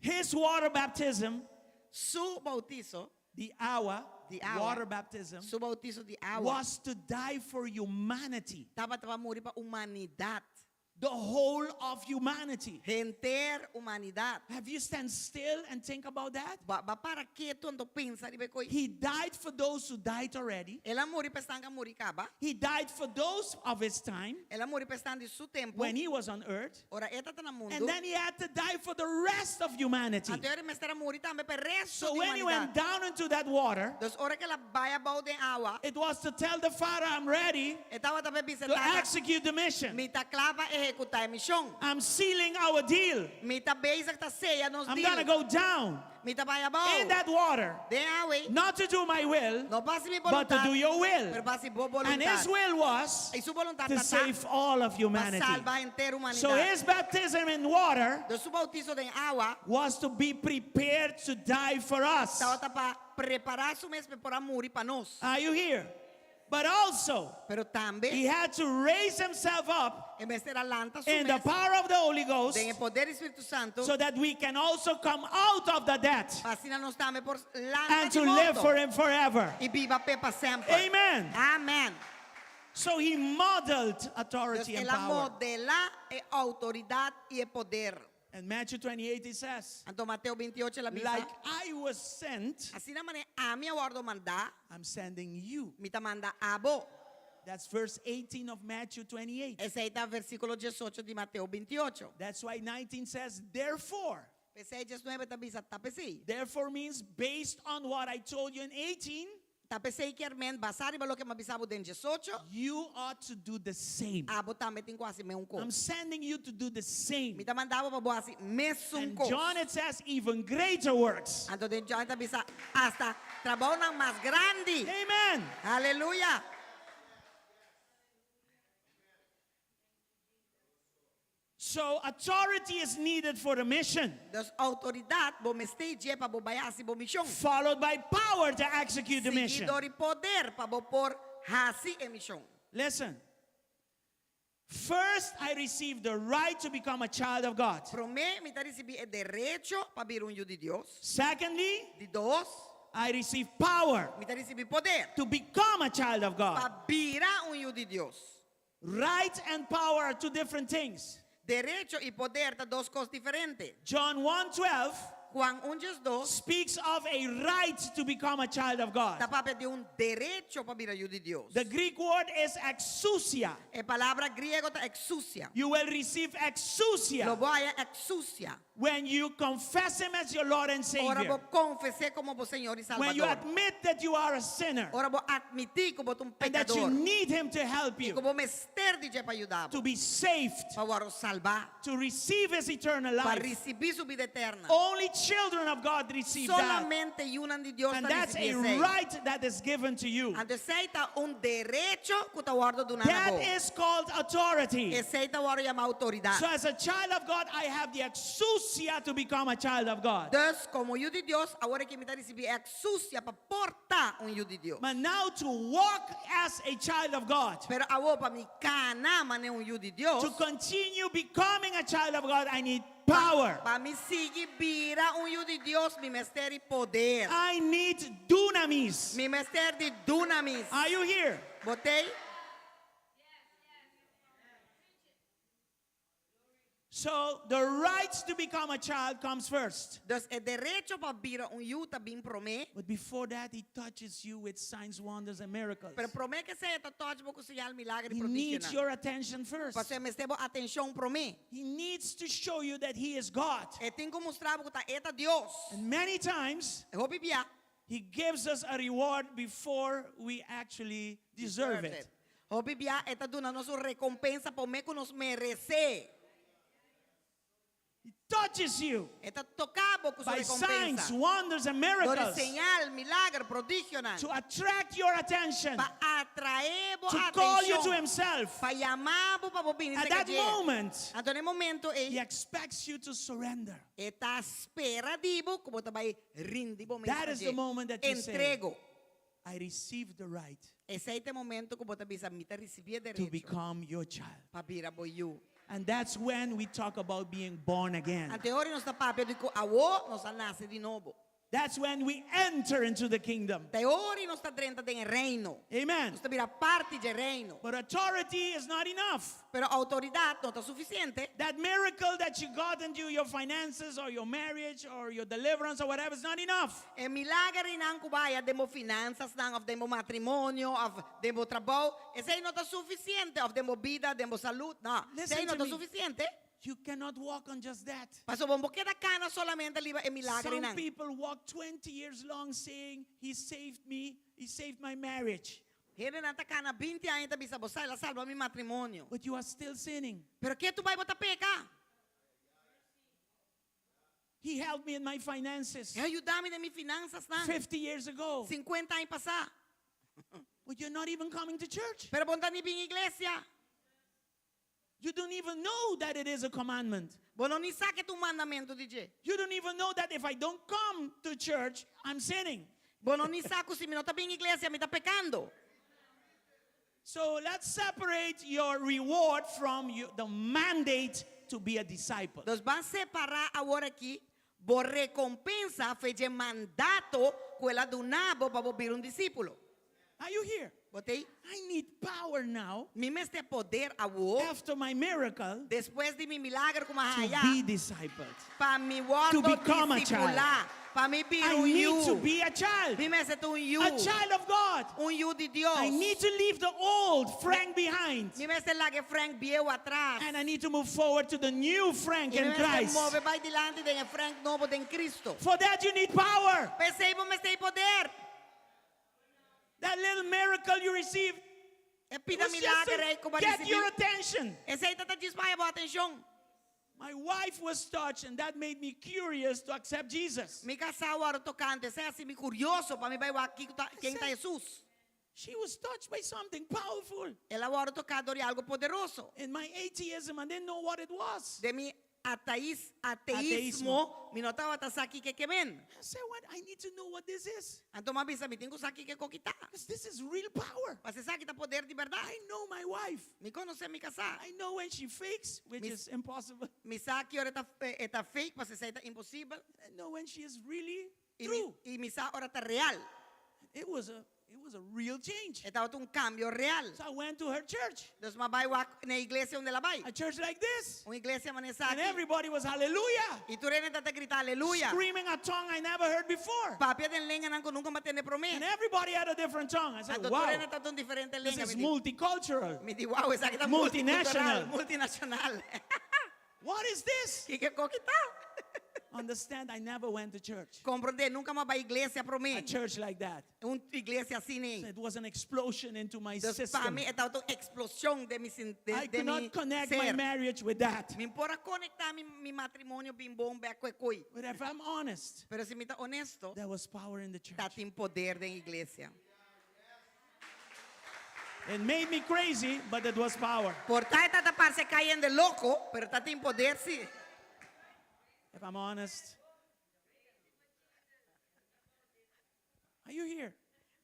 his water baptism, Su bautiso, di awa, Di awa. water baptism, su bautiso di awa, was to die for humanity, tabata pa muri pa humanidat. the whole of humanity. Henter humanidat. Have you stand still and think about that? Bo a para ketu anto pensa riba e koi. He died for those who died already. El a muri pa esnan ku a muri kaba. He died for those of his time El a muri pa esnan di su tempu. when he was on earth. Ora e tabata na mundu. And then he had to die for the rest of humanity. Anto e mester a muri tambe pa e resto So di when he went humanidat. down into that water, Dus ora ku el a bai abou den awa, it was to tell the Father, I'm ready e tabata pa bisa to Tata, execute the mission. mi ta kla pa ehekutá e mishon. I'm sealing our deal. Mi ta bezig ta seya nos I'm deal. gonna go down Mi ta bai abou. in that water, Den awa ei. not to do my will, No pa hasi mi but to boluntat. do your will. Pero pa hasi bo And his boluntat. will was I su boluntat to ta save all of pa humanity. salba henter humanidat. So his baptism in water Dus su bautiso den awa was to be prepared to die for us. tabata pa prepará su mes pa e por a muri pa nos. Are you here? But also, Pero tambe he had to raise himself up e mester a lanta su in the mes power of the Holy Ghost den e poder di Spiritu Santu so that we can also come out of the dead pa asina nos tambe por lanta and di to live morto for him forever. i biba p'e pa semper. Amen. Amen. So he modeled Dus authority and el a power. modelá e outoridat i e poder. And Matthew 28 he says, Anto Mateo 28 el a bisa, like I was sent, asina manera ami a wòrdu mandá, I'm sending you. mi ta manda abo. That's verse 18 of Matthew 28. Esei ta versíkulo 18 di Mateo 28. That's why 19 says, therefore. P'esei 19 ta bisa, ta p'esei. Therefore means based on what I told you in 18. Ta p'esei kier men basá riba loke mi a bisa bo den diesocho. You ought to do the same. Abo tambe tin ku hasi mesun I'm kos. sending you to do the same. Mi ta manda bo pa bo hasi mesun And kos. John it says even greater works. Anto den John ta bisa hasta trabounan mas grandi. Amen. Aleluya! So authority is needed for the mission. Dus outoridat bo mester dje pa bo bai hasi bo mishon. Followed by power to execute the mission. Sigui dor di poder pa bo por hasi e mishon. Listen. First I received the right to become a child of God. Promé mi ta risibí e derecho pa bira un yu di Dios. Secondly, Di dos, I receive power mi ta risibí poder to become a child of God. pa bira un yu di Dios. Right and power are two different things. Derecho i poder ta dos kos diferente. John 1:12 Juan un 12 speaks of a right to become a child of God. ta papia di un derecho pa bira yu di Dios. The Greek word is exousia. E palabra griego ta exousia. You will receive exousia. Lo bo haya exousia. When you confess him as your Lord and Ora Savior. bo confes'é como bo Señor y When you Salvador. admit that you are a sinner. Ora bo admití cu bo ta un And that you pecador. need him to help Y you. cu bo mester di dje pa yuda bo. To be saved. Pa wòrdu salbá. To receive his eternal Pa life. risibí su bida eterna. Only children of God receive that. Solamente yunan di Dios And ta that's a risibí esei. right that is given to you. Anto esei ta un derecho ku ta wòrdu duná na That bo. is called authority. Esei ta wòrdu yamá outoridat. So as a child of God, I have the exousia to become a child of God. Dus komo yu di Dios, awor aki mi ta risibí e exousia pa por ta un yu di Dios. But now to walk as a child of God, Pero awor pa mi kana manera un yu di Dios, to continue becoming a child of God, I need power. Pa mi sigui bira un yu di Dios, mi mester di poder. I need dunamis. Mi mester di dunamis. Are you here? Bo t'ei? So the right to become a child comes first. Dus e derecho pa bira un yu ta bin promé. But before that, he touches you with signs, wonders, and miracles. Pero promé ku esei e ta touch bo ku señal, milager i He needs prodigionan. your attention first. Pasobra e mester bo atenshon promé. He needs to show you that he is God. E tin ku mustra bo ku ta e ta Dios. And many times, E hopi bia. he gives us a reward before we actually deserve it. Hopi bia e ta duna nos un rekompensa promé ku nos meresé. He touches you. E ta toka bo ku su By signs, rekompensa. wonders, and Dor di miracles. señal, milager, prodigionan. To attract your attention. Pa atraé bo To call you to atenshon. himself. Pa yama bo pa bo bini At serka that dje. moment, Anto na e momento ei, he expects you to surrender. E ta spera di bo ku bo ta bai rindi bo mes That na is dje. the moment that you say, Entrego. I receive the right Esei ta e momento ku bo ta bisa, Mi ta risibí e to derecho become your child. pa bira bo yu. And that's when we talk about being born again. Anto e ora nos ta papia di ku awor nos a nase di nobo. That's when we enter into the kingdom. Ta e ora nos ta drenta den e reino. Amen. Nos ta bira parti dje reino. But authority is not enough. Pero outoridat no ta sufisiente. That miracle that you got into your finances or your marriage or your deliverance or whatever is not enough. E milagernan ku bo a haya den bo finansasnan òf den bo matrimonio òf den bo trabou, esei no ta sufisiente. Òf den bo bida, den bo salud, no. Listen Esei no to ta me. sufisiente. You cannot walk on just that. Pasobra bo no por keda kana solamente riba e Some milagernan. people walk 20 years long saying, He saved me, He saved my marriage. Hendenan ta kana 20 aña ta bisa, Bo sa, el a salba mi matrimonio. But you are still sinning. Pero ketu bai bo ta peka. He helped me in my finances. El a yuda mi den mi finansasnan. 50 years ago. 50 aña pasá. But you're not even coming to church. Pero bo no ta ni bin iglesia. You don't even know that it is a commandment. Bo no ni sa ku ta un mandamentu di dje. You don't even know that if I don't come to church, I'm sinning. Bo no ni sa ku si mi no ta bin iglesia, mi ta pekando. So let's separate your reward from you, the mandate to be a disciple. Nos ban separá awor aki bo rekompensa fe dje mandato ku el a duna bo pa bo bira un disípulo. Are you here? Bo t'ei? I need power now. Mi mester poder awor. After my miracle. Despues di mi milager ku mi a To haya. be discipled. Pa mi wòrdu To become a child. disipulá. Pa mi bira I un need yu. to be a child. Mi mester ta un yu. A child of God. Un yu di Dios. I need to leave the old Frank behind. Mi mester laga e Frank bieu atras. And I need to move forward to the new Frank I mi in mester Christ. move bai dilanti den e Frank nobo den Cristo. For that you need power. P'esei bo mester poder. That little miracle you received E it pida was just milager ei to ku bo a get risibí. your attention. Esei ta ta djis pa haña bo atenshon. My wife was touched and that made me curious to accept Jesus. Mi kasá a wòrdu toká, anto esei a hasi mi kurioso pa mi bai wak kiko ta, ken ta said- Hesus. She was touched by something powerful. El a wòrdu toká dor di algu poderoso. In my atheism, I didn't know what it was. Den mi ateis, ateismo, mi no tabata sa kiko e ke men. I said, what? I need to know what this is. Anto mi a bisa, mi tin ku sa kiko e koki ta. Because this is real power. Pasobra esaki ta poder di bèrdat. I know my wife. Mi konosé mi kasá. I know when she fakes, which Mi- is impossible. Mi sa ki ora e ta, e ta fake, pasobra esei ta imposibel. I know when she is really I mi, true. i mi sa ora ta real. It was a it was a real change. E tabata un cambio real. So I went to her church. Dus m'a bai wak na e iglesia unda el a bai. A church like this. Un iglesia manera esaki. And everybody was hallelujah. I tur hende tabata grita aleluya. Screaming a tongue I never heard before. Papia den lenganan ku nunka m'a tende promé. And everybody had a different tongue. I said, Anto tur wow, hende tabata un diferente this lenga. is Mi di, multicultural. mi di, wow, esaki ta Multinational. multicultural, multinacional. What is this? Kiko e koki ta? Understand, I never went to church. Comprende, nunca m'a bai iglesia promé. A church like that. Un iglesia asina. So it was an explosion into my Dus pa system. mi e tabata un explosion den mi sin de, I de could mi not connect my ser. marriage with that. Mi por a conecta mi, mi matrimonio bin bon bek ku e koi. But if I'm honest, Pero si mi ta honesto, there was power in the church. tatin poder den iglesia. It made me crazy, but it was power. Por ta e tabata parse cayendo loco, pero tatin poder si. If I'm honest. Are you here?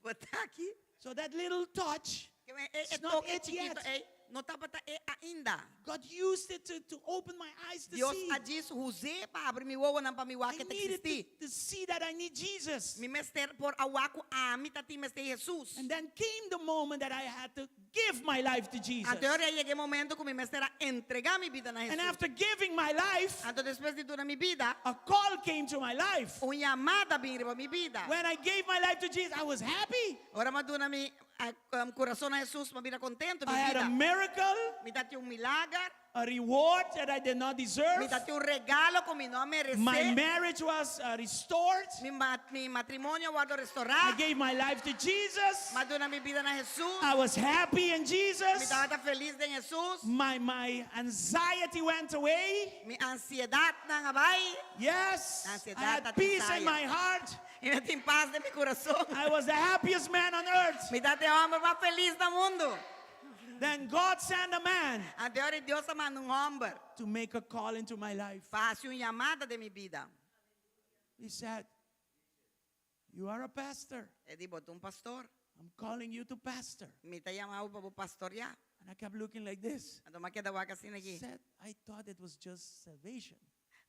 Bo ta aki? So that little touch, Ke men e, e It's not toke it chikito yet. ei, no tabata e ainda. God used it to, to open my eyes to Dios see. a djis us'é pa abri mi wowonan pa mi wak I ke ta needed to, eksistí. to see that I need Jesus. Mi mester por a wak ku ami ta tin mester Hesus. And then came the moment that I had to give my life to Jesus. Anto ora a yega e momento ku mi mester a entregá mi bida na And Hesus. after giving my life, Anto despues di duna mi bida, a call came to my life. un yamada a bin riba mi bida. When I gave my life to Jesus, I was happy. Ora m'a duna mi kurason na Hesus, m'a bira kontentu, mi I had a bida. miracle, Mi tatin un milager. a reward that I did not deserve. Mi tatin un regalo ku mi no a My meresé. marriage was uh, restored. Mi, ma, mi matrimonio a wòrdu restorá. I gave my life to Jesus. M'a duna mi bida na Hesus. I was happy in Mi Jesus. tabata felis den Hesus. My, my anxiety went away. Mi ansiedatnan a bai. Yes. I Ansiedad had ta peace in tin my heart. I mi tin pas den mi kurason. I was the happiest man on earth. Mi tabata e hòmber mas felis na mundu. Then God sent a man Anto ora Dios a manda un hòmber to make a call into my life. pa hasi un yamada den mi bida. He said, You are a pastor. E di, Bo ta un pastor. I'm calling you to pastor. Mi ta yama bo pa bo pastoriá. And I kept looking like this. Anto m'a keda wak asina aki. Said, I thought it was just salvation.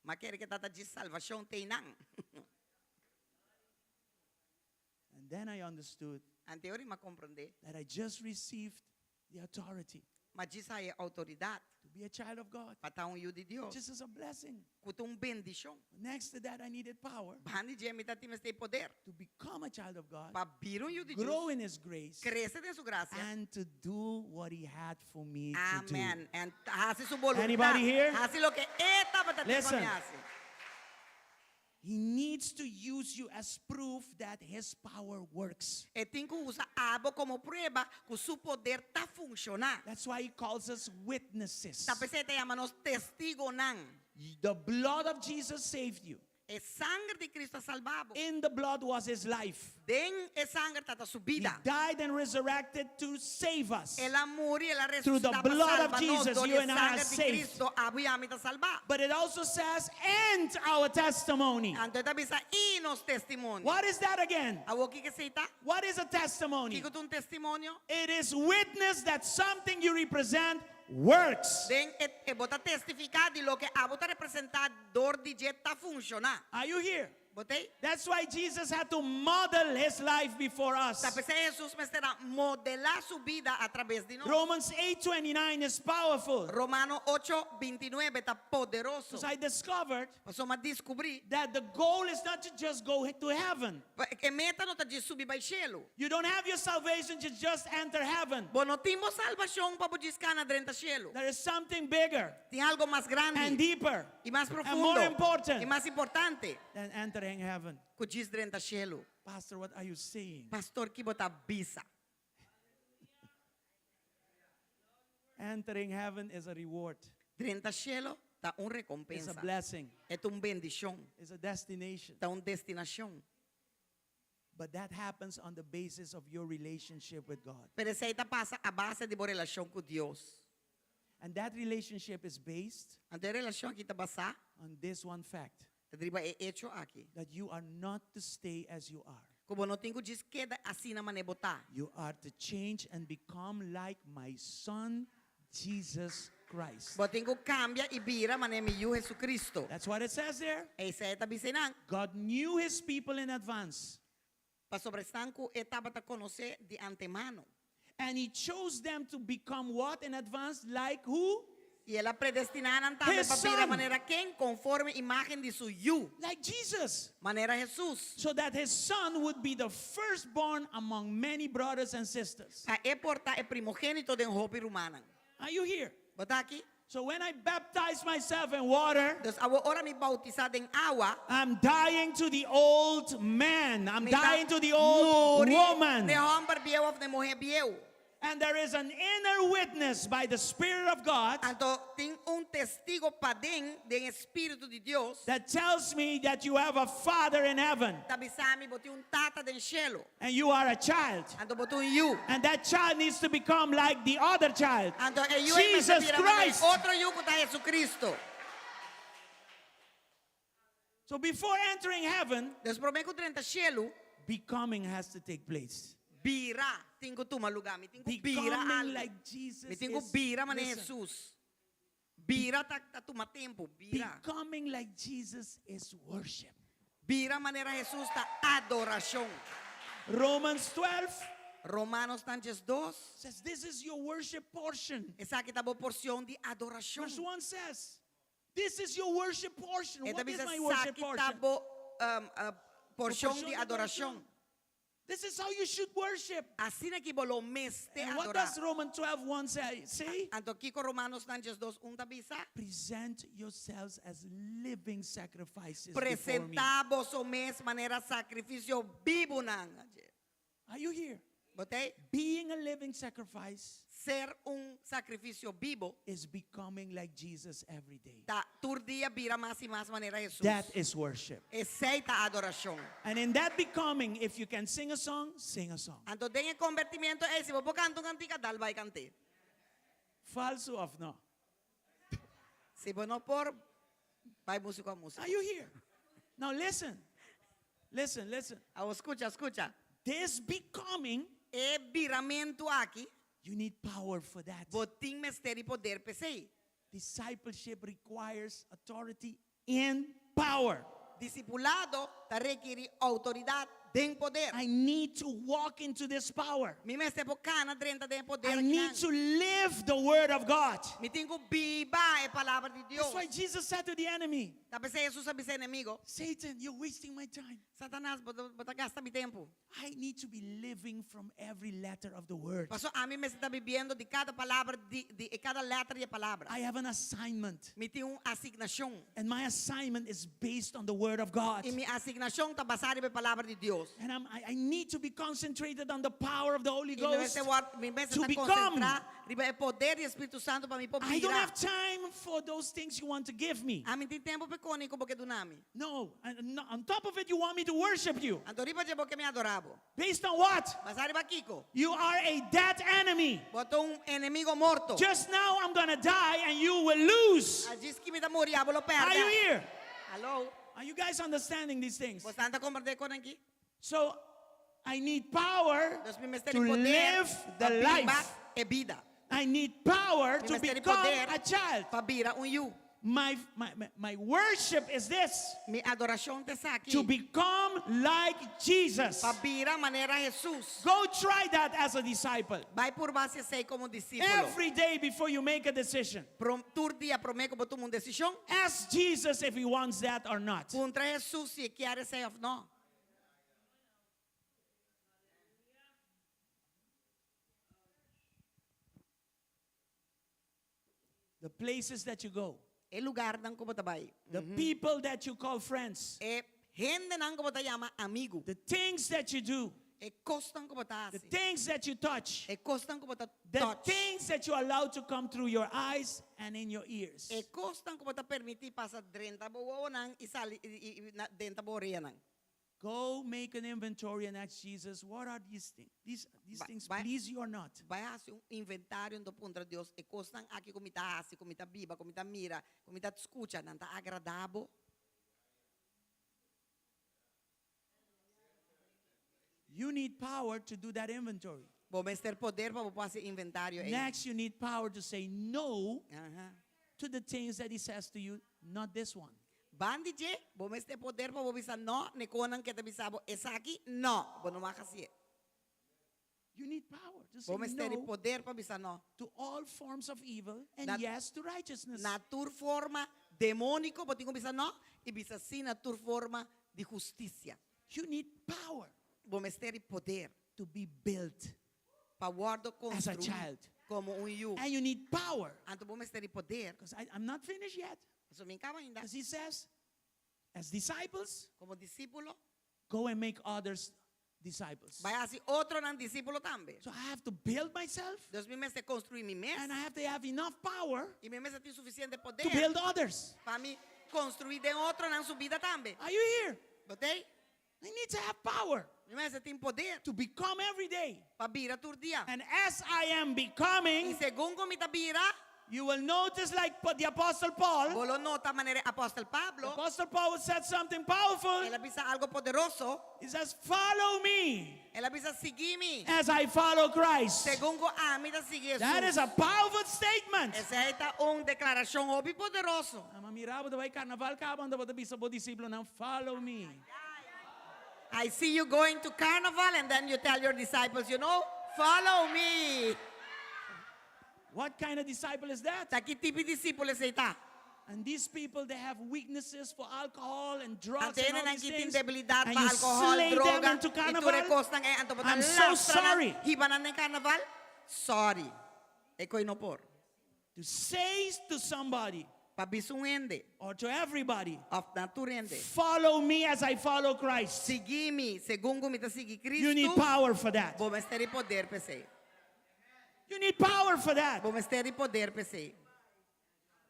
M'a kere ku tabata djis salvashon te einan. And then I understood Anto e ora m'a komprondé. that I just received the authority M'a djis haña e outoridat to be a child of God. pa ta un yu di Dios. Just as a blessing. Ku ta un bendishon. Next to that, I needed power Banda di dje mi tatin mester poder to become a child of God, pa bira un yu di grow Dios, in His grace, krese den su grasia. and to do what He had for me to do. Amen. And hasi su boluntat. Anybody here? Hasi loke E tabata tin pa mi Listen. hasi. He needs to use you as proof that his power works. E tin ku usa abo komo prueba ku su poder ta funshoná. That's why he calls us witnesses. Ta p'esei e ta yama nos testigonan. The blood of Jesus saved you. E sanger di Cristo a salba bo. In the blood was his life. Den e sanger tata su He bida. died and resurrected to save us. El a muri, el a Through the resusitá pa blood of salba nos. Jesus, Dor you di e and I are sanger di saved. Cristo, abo i ami ta salbá. But it also says, and our testimony. Anto e ta bisa, i nos testimonio. What is that again? Awor kiko esei ta? What is a testimony? Kiko ta un testimonio? It is witness that something you represent works. Den e, e bo ta testifiká di loke abo ta representá dor di dje ta funshoná. Are you here? Bo t'ei? That's why Jesus had to model his life before us. Ta p'esei Hesus mester a modelá su bida atrabes di nos. Romans 8:29 is powerful. Romano ocho, bintinuebe ta poderoso. Because I discovered Pasobra m'a diskubrí that the goal is not to just go to heaven. E meta no ta djis subi bai shelu. You don't have your salvation to just enter heaven. Bo no tin bo salbashon pa bo djis kana drenta shelu. There is something bigger Tin algo mas grandi and deeper i mas and more profundo important i mas importante than entering heaven. ku djis drenta shelu. Pastor, what are you saying? Pastor, ki bo ta bisa? Entering heaven is a reward. Drenta shelo ta un It's a rekompensa. blessing. E ta un bendishon. It's a destination. Ta un destinashon. But that happens on the basis of your relationship with God. Pero esei ta pasa a base di bo relashon ku Dios. And that relationship is based Anto e relashon aki ta basá on this one fact riba e echo aki. that you are not to stay as you are. Ku bo no tin ku djis keda asina manera bo ta. You are to change and become like my son Jesus Christ. Bo tin ku kambia i bira manera mi Yu Jesucristo. That's what it says there. Esei ta bisa einan. God knew his people in advance. Pasobra esnan ku e tabata konosé di antemano. And he chose them to become what in advance? Like who? I el a predestiná nan tambe His pa bira son. manera ken? Konforme imágen di su Yu. Like Jesus. Manera Hesus. So that his son would be the firstborn among many brothers and sisters. Pa e por ta e primogénito den hopi rumannan. Are you here? Bo ta aki? So when I baptize myself in water, Dus awor ora mi bautisá den awa, I'm dying to the old man. I'm mi ta dying to the old muri woman. n'e hòmber bieu òf n'e muhé bieu. And there is an inner witness by the Spirit of God Anto tin un testigo paden den e Spiritu di Dios that tells me that you have a father in heaven ta bisa mi bo tin un tata den shelu. and you are a child. Anto bo ta un yu. And that child needs to become like the other child, Anto e yu ei mester Jesus bira manera e Christ. otro yu ku ta Jesucristo. So before entering heaven, Dus promé ku drenta shelu, becoming has to take place. bira tin ku tuma lugá. Mi tin ku bira Becoming algu. like Jesus Mi tin ku is, bira manera listen, Jesus. Bira ta ta tuma tempu, bira. Becoming like Jesus is worship. Bira manera Jesus ta adorashon. Romans 12 Romanos tan 12. says this is your worship portion. Esaki ta bo porcion di adorashon. Verse 1 says, this is your worship portion. E ta What is bisa my worship esaki ta portion? bo um, uh, porcion Porcion di di adorashon. adorashon. This is how you should worship. Asina aki bo lo mester And what adorá. does Romans 12, 1 say? Say? Anto kiko Romanos nan 12 un ta bisa? Present yourselves as living sacrifices before me. Presentá boso mes manera sakrifisio bibunan. Are you here? Bo t'ei? Being a living sacrifice Ser un sakrifisio bibo is becoming like Jesus every day. ta tur dia bira mas i mas manera Hesus. That is worship. Esei ta adorashon. And in that becoming, if you can sing a song, sing a song. Anto den e kombertimiento ei, si bo por kanta un kantika, dal bai kant'é. Falso of no? Si bo no por, bai músiko a músiko. Are you here? Now listen. Listen, listen. Awor skucha, skucha. This becoming, E biramentu aki, you need power for that. bo tin mester di poder p'esei. Discipleship requires authority and power. Disipulado ta rekerí outoridat den poder. I need to walk into this power. Mi mester por kana drenta den e poder I akinan. need to live the word of God. Mi tin ku biba e palabra di Dios. That's why Jesus said to the enemy, Ta p'esei Jesus a bisa e enemigo, Satan, you're wasting my time. Satanas, bo ta, bo ta gasta mi tempu. I need to be living from every letter of the word. Paso ami mester ta bibiendo di kada palabra di, di e kada letra di e palabra. I have an assignment. Mi tin un asignashon. And my assignment is based on the word of God. I mi asignashon ta basá riba e palabra di Dios. And I'm, I, I need to be concentrated on the power of the Holy I mi Ghost. mester wòrdu, mi mester to ta become. konsentrá riba e poder di e Spiritu Santu pa mi por I don't bira. have time for those things you want to give me. Ami no tin tempu pa e kosnan ku bo ke duna mi. No, and no, on top of it, you want me to worship you. Anto riba dje bo ke mi adorá bo. Based on what? Basá riba kiko. You are a dead enemy. Bo ta un enemigo morto. Just now I'm gonna die and you will lose. Djis akí mi ta muri, abo lo pèrdè. Are you here? Hello. Are you guys understanding these things? Boso ta komprondé e kosnan akí? So I need power Dus mi mester to poder live the pa biba life. e bida. I need power Mi to mester become poder a child. pa bira un yu. My, my, my, my worship is this Mi adorashon ta esaki. to become like Jesus. Pa bira manera Jesus. Go try that as a disciple. Bai purba esei komo disipel. Every day before you make a decision, Prom, tur dia promé ku bo tuma un desishon. ask Jesus if he wants that or not. Puntra Jesus si e kier esei òf no. The places that you go, E lugarnan ku bo ta bai. the people that you call friends, E Hendenan ku bo ta yama amigu. The things that you do. E kosnan ku bo ta The hasi. things that you touch. E kosnan ku bo ta The touch. things that you allow to come through your eyes and in your ears. E kosnan ku bo ta permití pasa drenta bo wowonan i sali i i i na drenta bo oreanan. Go make an inventory and ask Jesus, what are these things? These, these Ba- things ba- please you or not? Bai hasi un inventario anto puntra Dios, e kosnan aki ku mi ta hasi, ku mi ta biba, ku mi ta mira, ku mi ta skucha, nan ta agradá bo? You need power to do that inventory. Bo mester poder pa bo por hasi e inventario ei. Next, you need power to say no Aha. to the things that he says to you, not this one. Bandi dje, bo mester poder pa bo bisa no n'e konan ke ta bisa bo esaki, no, bo no mag hasié. You need power to say Bo mester di no poder pa bisa no. to all forms of evil and Na- yes to righteousness. Na tur forma demóniko bo tin ku bisa no i bisa sí na tur forma di hustisia. You need power Bo mester di poder to be built pa wòrdu as a konstruí child. komo un yu. And you need power. Anto bo mester di poder. Because I'm not finished yet. Pasobra mi kaba ainda. Because he says, as disciples, Komo disípulo, go and make others disciples. bai hasi otronan disípulo tambe. So I have to build myself Dus mi mester konstruí mi mes. and I have to have enough power I mi mester tin sufisiente poder to build others. pa mi konstruí den otronan su bida tambe. Are you here? Bo t'ei? I need to have power Mi mester tin poder to become every day. pa bira tur dia. And as I am I becoming, segun ku mi ta bira, you will notice like the Apostle Paul. bo lo nota manera Apostel The Pablo, Apostle Paul said something powerful. el a bisa algo poderoso. He says, follow me El a bisa sigui mi. as I follow Christ. Segun ku ami ta sigui That is Hesus. a powerful statement. Esei ta un deklarashon hopi poderoso. Ama mira bo ta bai carnaval caba anto bo ta bisa bo disciplonan follow me. I see you going to carnival and then you tell your disciples, you know, follow me. What kind of disciple is that? Ta ki tipo di disípulo esei ta? And these people, they have weaknesses for alcohol and drugs Anto and all hendenan these ki tin things. debilidat And pa you alcohol, slay them droga into i tur e carnival. kosnan ei, anto bo ta I'm so lastra nan, sorry. hiba nan den carnaval? Sorry. E koi no por. To say to somebody Pa bisa un hende or to everybody, of na tur hende. follow me as I follow Christ. Sigui mi segun ku mi ta sigui You need Cristo. power for that. Bo mester di poder p'esei. You need power for that. Bo mester di poder p'esei.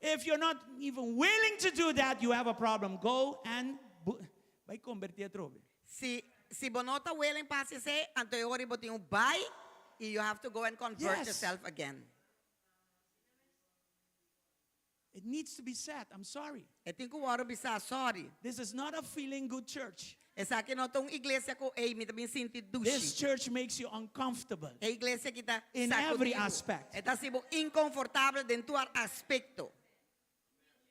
If you're not even willing to do that, you have a problem. Go and bai converti atrobe. Si si bo no ta willing pa hasi esei, anto e ora bo tin un bai y you have to go and convert Yes. yourself again. It needs to be said. I'm sorry. E tin ku wòrdu bisá, sorry. This is not a feeling good church. Esaki no ta un iglesia ku ei mi ta bin sinti This dushi. church makes you uncomfortable. E iglesia aki ta In every sakudí bo. aspect. E ta hasi bo inkonfortabel den tur aspekto.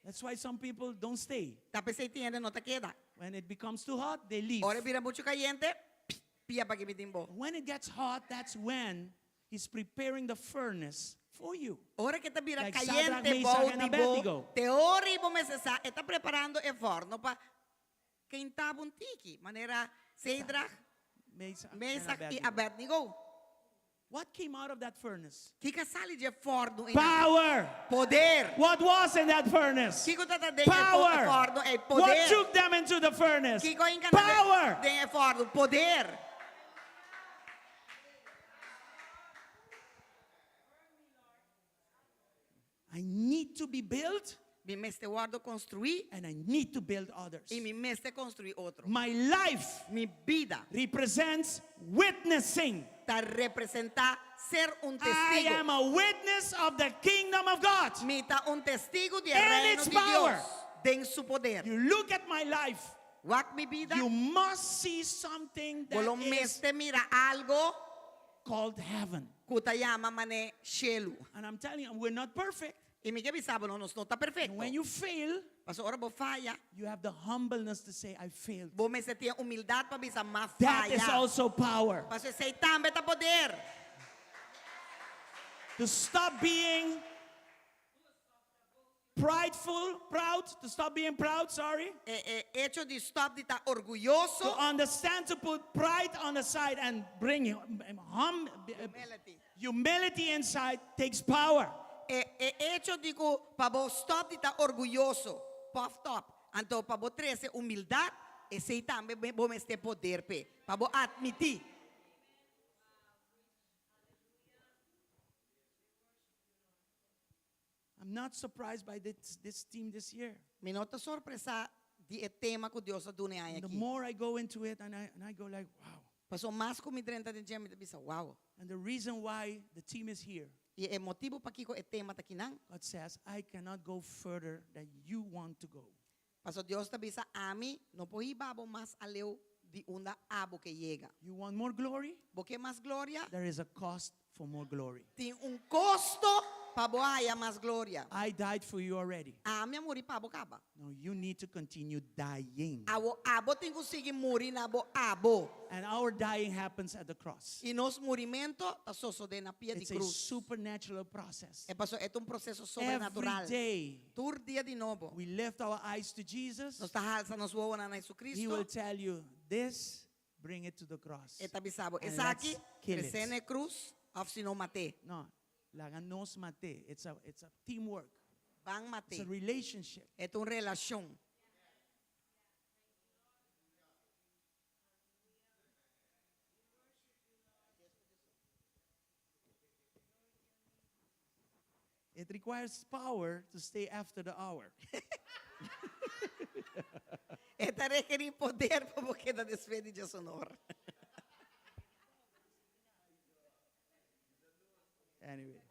That's why some people don't stay. Ta p'esei tin hende no ta keda. When it becomes too hot, they leave. Ora e bira muchu kayente, pia pa ki mi tin bo. When it gets hot, that's when he's preparing the furnace for you. Ora ke ta bira Like Shadrach, kayente Meshach, bou and di bo, Abednego. te ora i bo mester sa e ta preparando e fòrno pa keinta bo un tiki, manera Shadrach, Meshach, and Meshach i Abednego. Abednego. What came out of that furnace? Kiko a sali dje fòrno einan? Power! Poder! What was in that furnace? Kiko tabata den e Power! fòrno ei? What Poder! took them into the furnace? Kiko a hinka nan Power! den e fòrno? Poder! I need to be built Mi mester wòrdu konstruí and I need to build others. i mi mester konstruí otro. My life Mi bida represents witnessing. ta representá ser un I testigo. am a witness of the kingdom of God. Mi ta un testigo di e And reino its di power. Dios den su poder. You look at my life, Wak mi bida, you must see something bo that lo is mester mira algo called heaven. ku ta yama man'é shelu. And I'm telling you, we're not perfect. I mi ke bisa bo, no, nos no ta And perfekto. when you fail, Pasobra ora bo faya, you have the humbleness to say, I failed. bo mester tin humildat pa bisa m'a That is faya. also power. Pasobra esei tambe ta poder. To stop being prideful, proud, to stop being proud, sorry. E, e hecho di stop di ta orguyoso. To understand to put pride on the side and bring hum, Humility. humility inside takes power. E, e hecho di ku pa bo stop di ta orguyoso, puffed up, anto pa bo trese humildad. Esei tambe bo mester poder p'e, pa bo atmití. I'm not surprised by this, this theme this year. Mi no ta sorpresá di e tema ku Dios a duna e aña And the aki. more I go into it, and I, and I go like, wow. Pasobra mas ku mi drenta den dje, mi ta bisa, wow. And the reason why the team is here, I e motibu pakiko e tema ta kinan, God says, I cannot go further than you want to go. pasobra Dios ta bisa, Ami no por hiba bo mas aleu di unda abo ke yega. You want more glory? Bo ke mas gloria? There is a cost for more glory. Tin un kosto pa bo haya mas gloria. I died for you already. Ami a muri pa bo kaba. Now you need to continue dying. Awo abo tin ku sigui muri na bo abo. And our dying happens at the cross. I nos murimentu ta sosodé na pia di It's a krus. supernatural process. E paso e ta un proseso sobrenatural. Every day Tur dia di nobo. we lift our eyes to Jesus. Nos ta halsa nos wowonan na He Jesucristo. will tell you, this, bring it to the cross. E ta bisa bo, And esaki, let's kill it. tres'é na e krus, òf si no mat'é. No, laga nos mat'é. It's a, it's a teamwork. Ban It's a mat'é. relationship. E ta un relashon. It requires power to stay after the hour. E ta rekerí poder pa bo keda despues di djesonor. Anyway.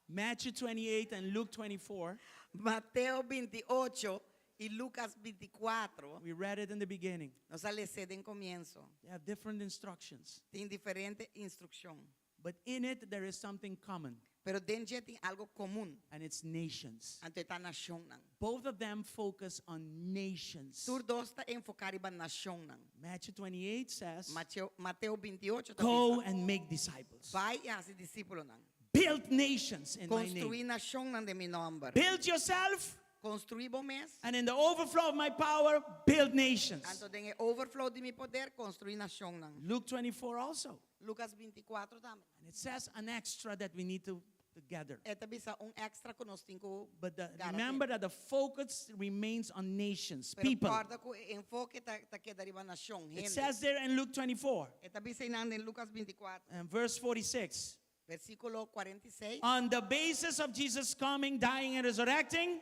Matthew 28 and Luke 24. Mateo 28 i Lucas 24. We read it in the beginning. Nos a les'é den komienso. They have different instructions. Tin diferente instrukshon. But in it there is something common. Pero den dje tin algo komun. And it's nations. Anto e ta nashonnan. Both of them focus on nations. Tur dos ta enfoká riba nashonnan. Matthew 28 says, Mateo, Mateo 28 ta Go bisa, and make disciples. Bai i hasi disípulonan. Build nations in my name. Konstruí nashonnan den mi nòmber. Build yourself. Konstruí bo mes. And in the overflow of my power, build nations. Anto den e overflow di mi poder, konstruí nashonnan. Luke 24 also. Lucas 24 tambe. And it says an extra that we need to, to gather. E ta bisa un extra ku nos tin ku But the, gara remember ten. that the focus remains on nations, Pero people. kòrda ku e enfoke ta, ta keda riba nashon, It hende. says there in Luke 24 E ta bisa einan den Lucas 24. and verse 46. Versíkulo 46. On the basis of Jesus coming, dying, and resurrecting.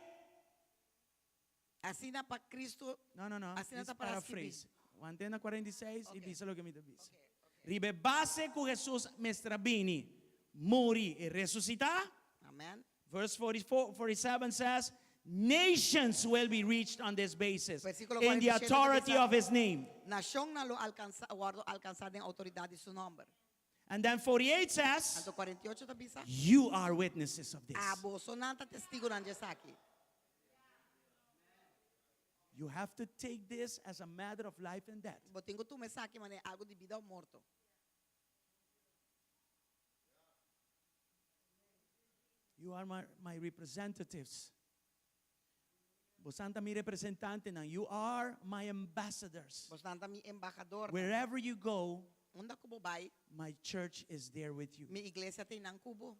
Asina pa Cristo. No, no, no. Asina This ta para skibí. paraphrase. Wantena 46 i Okay. bisa loke mi ta bisa. Riba e base ku Jesus mester a bini, muri i resusitá. Amen. Verse 44, 47 says, Nations will be reached on this basis Versíkulo in the 47 ta authority bisa, of his name. Nashonnan lo alkansá, wòrdu alkansá den outoridat di su nòmber. And then 48 says, Anto 48 ta bisa, You are witnesses of this. Abosonan ta testigunan di esaki. You have to take this as a matter of life and death. Bo tin ku tuma esaki manera algu di bida o morto. You are my, my representatives. Bosan ta mi representantenan. You are my ambassadors. Bosnan ta mi embahadornan. Wherever you go, Unda ku bo bai, my church is there with you. mi iglesia ta einan ku bo.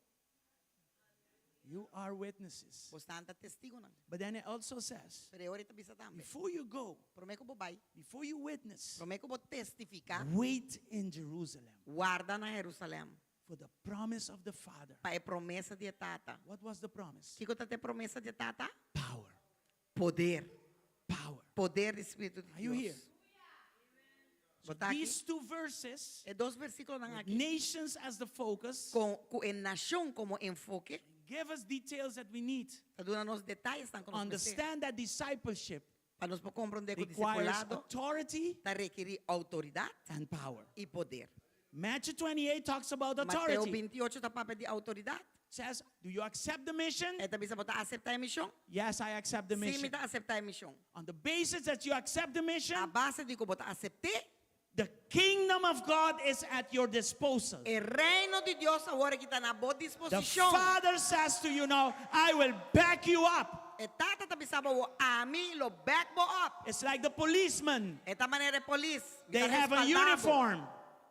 You are witnesses. Bosnan ta testigunan. But then it also says, Pero e ora e ta bisa tambe. before you go, Promé ku bo bai, before you witness, promé ku bo testifiká, wait in Jerusalem warda na Jerusalèm for the promise of the Father. pa e promesa di e Tata. What was the promise? Kiko ta e promesa di e Tata? Power. Poder. Power. Poder di Spiritu di Are you Dios. here? Bo ta aki? These two verses, E dos versíkulonan aki, nations as the focus, kon ku e nashon komo enfoke, give us details that we need. ta duna nos detayesnan ku nos mester. Understand that discipleship Pa nos por komprondé ku requires disipulado authority ta rekerí outoridat and power. i poder. Matthew 28 talks about Mateo authority. 28 ta papia di outoridat. Says, do you accept the mission? E ta bisa, bo ta aseptá e mishon? Yes, I accept the Sí, mi mission. ta aseptá e mishon. On the basis that you accept the mission, A base di ku bo ta asept'é, the kingdom of God is at your disposal. e reino di Dios awor aki ta na bo The disposishon. Father says to you now, I will back you up. E Tata ta bisa bo, Ami lo back bo up. It's like the policeman. E ta manera e polis. Mi They ta have a respaldá bo. uniform.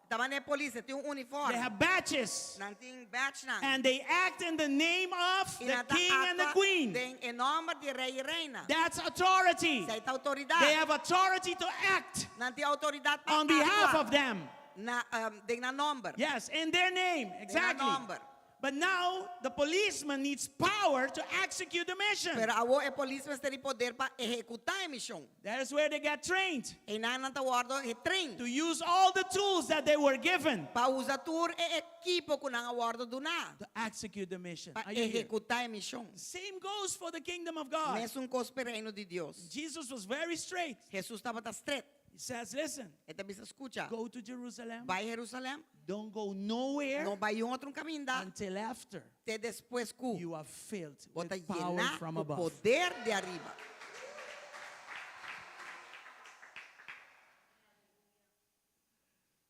Ta manera polis, tin un They uniform. have badges. Nan tin badge nan. And they act in the name of I the nan ta king and the aktua queen. Den e nòmber di rei i reina. That's authority. Esei ta outoridat. They have authority to act Nan tin outoridat pa on behalf aktua of them. Na, um, den nan nòmber. Yes, in their name. Exactly. Nòmber. But now the policeman needs power to execute the mission. Pero awor e polis mester di poder pa ehekutá e mishon. That is where they get trained Einan nan ta wòrdu getrain to use all the tools that they were given pa usa tur e ekipo ku nan a wòrdu duná to execute the mission. pa Are you here? ehekutá e mishon. Same goes for the kingdom of God. Mesun kos pa e reino di Dios. Jesus was very straight. Hesus tabata stret. He says, Listen, E ta bisa skucha. go to Jerusalem. Bai Jerusalèm. Don't go nowhere No bai un otro kaminda until after te despues ku you are filled bo ta with power yená from ku above. poder di ariba.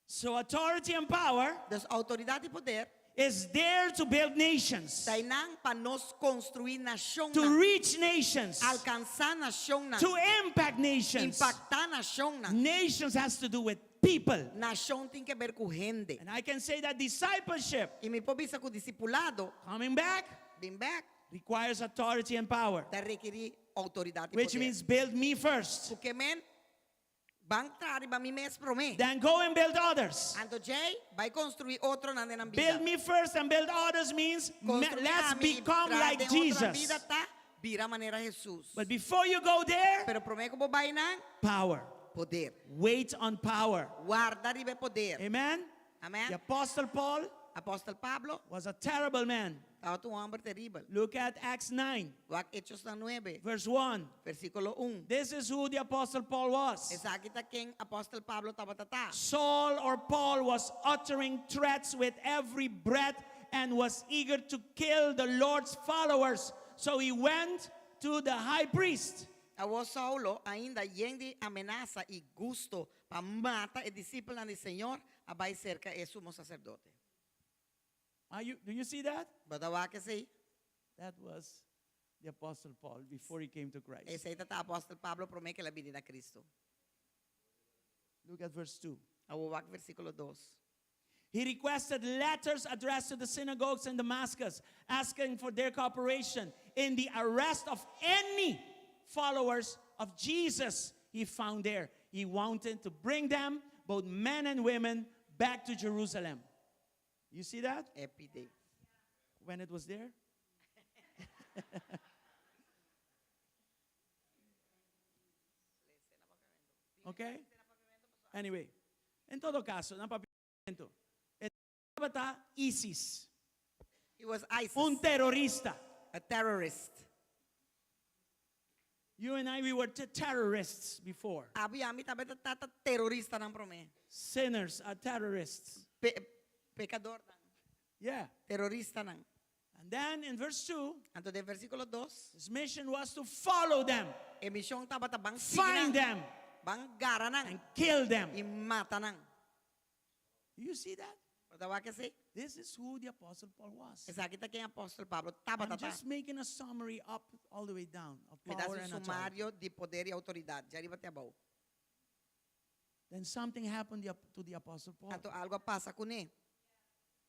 So authority and power Dus outoridat i poder is there to build nations, ta einan pa nos konstruí nashonnan, to reach nations, alkansá nashonnan, to impact nations. impaktá nashonnan. Nations has to do with people. Nashon tin ke ber ku hende. And I can say that discipleship, I mi por bisa ku disipulado, coming back, bin bèk, requires authority and power, ta rekerí outoridat i which poder. means build me first, Ku ke men ban traha riba mi mes promé. then go and build others. Anto djei bai konstruí otronan den nan bida. Build me first and build others means Konstruí let's ami i become traha like den otronan Jesus. bida ta bira manera Hesus. But before you go there, Pero promé ku bo bai nan, power. poder. Wait on power. Warda riba e poder. Amen? Amen. The Apostle Paul Apòstel Pablo was a terrible man. tabata un hòmber teribel. Look at Acts 9, Wak Hechosnan nuebe, verse 1. versíkulo un. This is who the Apostle Paul was. Esaki ta ken Apòstel Pablo tabata ta. Saul or Paul was uttering threats with every breath and was eager to kill the Lord's followers. So he went to the high priest. Awor Saulo, ainda yen di amenasa i gusto pa mata e disipelnan di Señor, a bai serka e sumo saserdote. Are you, do you see that? Bo ta wak esei? That was the Apostle Paul before he came to Christ. Esei ta Apòstel Pablo promé ku el a bini na Kristu. Look at verse 2. Awor wak versíkulo dos. He requested letters addressed to the synagogues in Damascus, asking for their cooperation in the arrest of any followers of Jesus he found there. He wanted to bring them, both men and women, back to Jerusalem. You see that? Happy day. When it was there? Okay? Anyway, en todo caso, na papiamento, e tabata ISIS. He was ISIS. Un terorista. A terrorist. You and I, we were terrorists before. Abo i ami tabata ta teroristanan promé. Sinners are terrorists. Pe pekadornan. Yeah. Teroristanan. And then in verse 2, Anto den versíkulo dos, his mission was to follow them, e mishon tabata ban sigui find nan, them, ban gara nan and kill them. i mata nan. You see that? Bo ta wak esei? This is who the Apostle Paul was. Esaki ta ken Apòstel Pablo tabata I'm ta. just making a summary up all the way down of Mi ta power hasi un and authority. sumario di poder i outoridat, djariba te abou. Then something happened to the Apostle Paul. Anto algu a pasa kuné.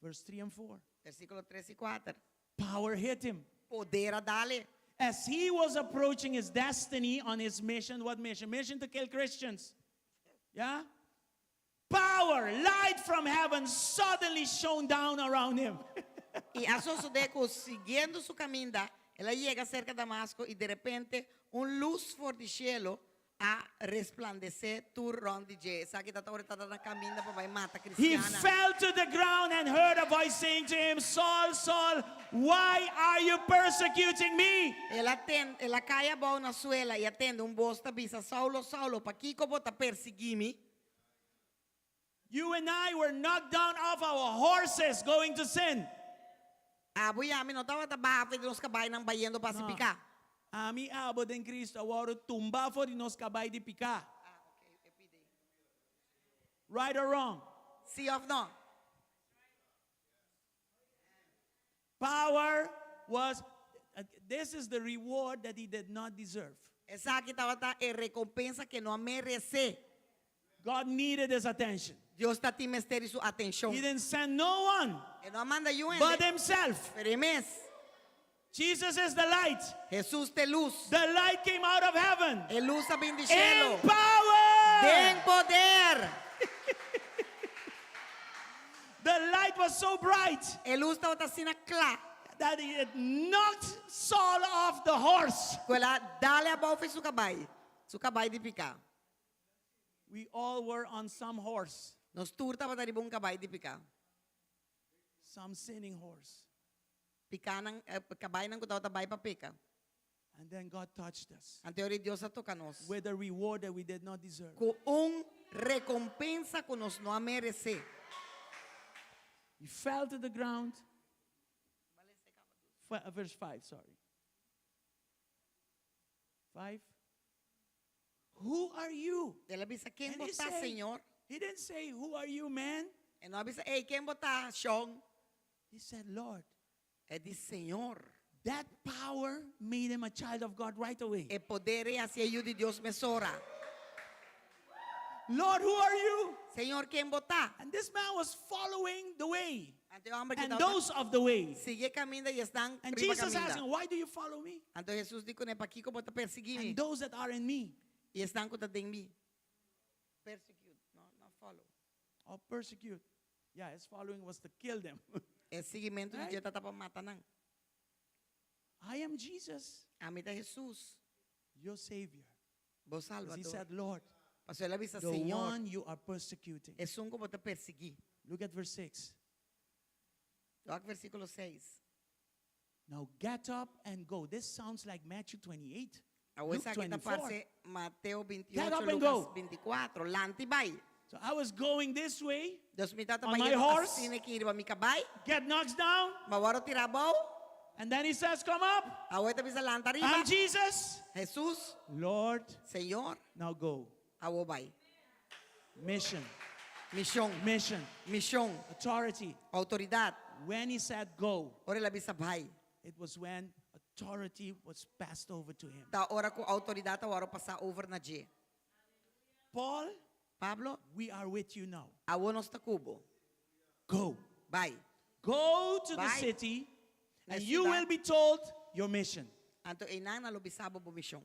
Verse 3 and 4. Versíkulo tres i kuater. Power hit him. Poder a dal e. As he was approaching his destiny on his mission, what mission? Mission to kill Christians. Yeah? Power, light from heaven suddenly shone down around him. I a sosodé ku siguiendo su kaminda, el a yega serka Damasko i derepente un lus for di shelu a resplandesé tur rònt di dje. Esaki ta ora e tabata na kaminda pa bai mata He kristiannan. fell to the ground and heard a voice saying to him, Saul, Saul, why are you persecuting me? El a ten, el a kai abou na suela i a tende un bos ta bisa, Saulo, Saulo, pakiko bo ta persiguí mi? You and I were knocked down off our horses going to sin. Abo i ami no tabata baha for di nos kabainan bayendo pa hasi No. piká. Ami abo den Cristo a wòrdu tumba for di nos kabai di piká. Right or wrong? Sí òf no? Power was, this is the reward that he did not deserve. Esaki tabata e rekompensa ke no a meresé. God needed his attention. Dios tabatin mester di su atenshon. He didn't send no one E no a manda niun but hende. himself. Pero e mes. Jesus is the light. Jesus ta lus. The light came out of heaven. E lus a bin di In shelu. power. Den poder. The light was so bright E lus tabata asina kla. that it knocked Saul off the horse. Ku el a dal e abou for di su kabai. Su kabai di piká. We all were on some horse, Nos tur tabata riba un kabai di piká. some sinning horse. Piká nan, eh, kabainan ku tabata bai pa peka. And then God touched us Anto Dios a toka nos. with a reward that we did not deserve. Ku un rekompensa ku nos no a meresé. He fell to the ground. Verse 5, sorry. 5. Who are you? El a bisa ken And he bo ta, say- Señor? He didn't say, Who are you, man? E no a bisa, hey, ken bo ta, Shon? He said, Lord. E di Señor. That power made him a child of God right away. E poder ei a hasié yu di Dios mesora. Lord, who are you? Señor, ken bo ta? And this man was following the way Anto e hòmber ku and tabata those of the way. sigui kaminda i esnan And riba Jesus asked kaminda. him, Why do you follow me? Anto Jesus di kuné, pakiko bo ta persiguí mi? And those that are in me I esnan ku ta den mi. Persecute, no, not follow. or persecute. Yeah, his following was to kill them. E siguimentu Right? di dje tabata pa mata nan. I am Jesus, Ami ta Jesus, your Savior. bo Because he Salbador. said, Lord, Paso el a bisa the Señor, one you are persecuting. esun ku bo ta persiguí. Look at verse 6. Wak versíkulo 6. Now get up and go. This sounds like Matthew 28. Awor Luke esaki ta 24. parse Mateo 28, Get up and Lucas go. 24. Lanta i bai. So I was going this way, Dus mi tabata On my bai horse? asina aki riba mi kabai. get knocked down, M'a wòrdu tirá abou. and then he says, Come up. Awor e ta bisa lanta riba. I'm Jesus. Jesus, Lord, Señor, now go. awor bai. Mission, Mishon, mission, mishon, authority. outoridat. When he said go, Ora el a bisa bai. it was when authority was passed over to him. Ta ora ku outoridat a wòrdu pasá over na dje. Paul, Pablo, we are with you now. awor nos ta ku bo. Go. Bai. Go to the Bai. city, and Na you siudat. will be told your mission. Anto einan nan lo bisa bo bo mishon.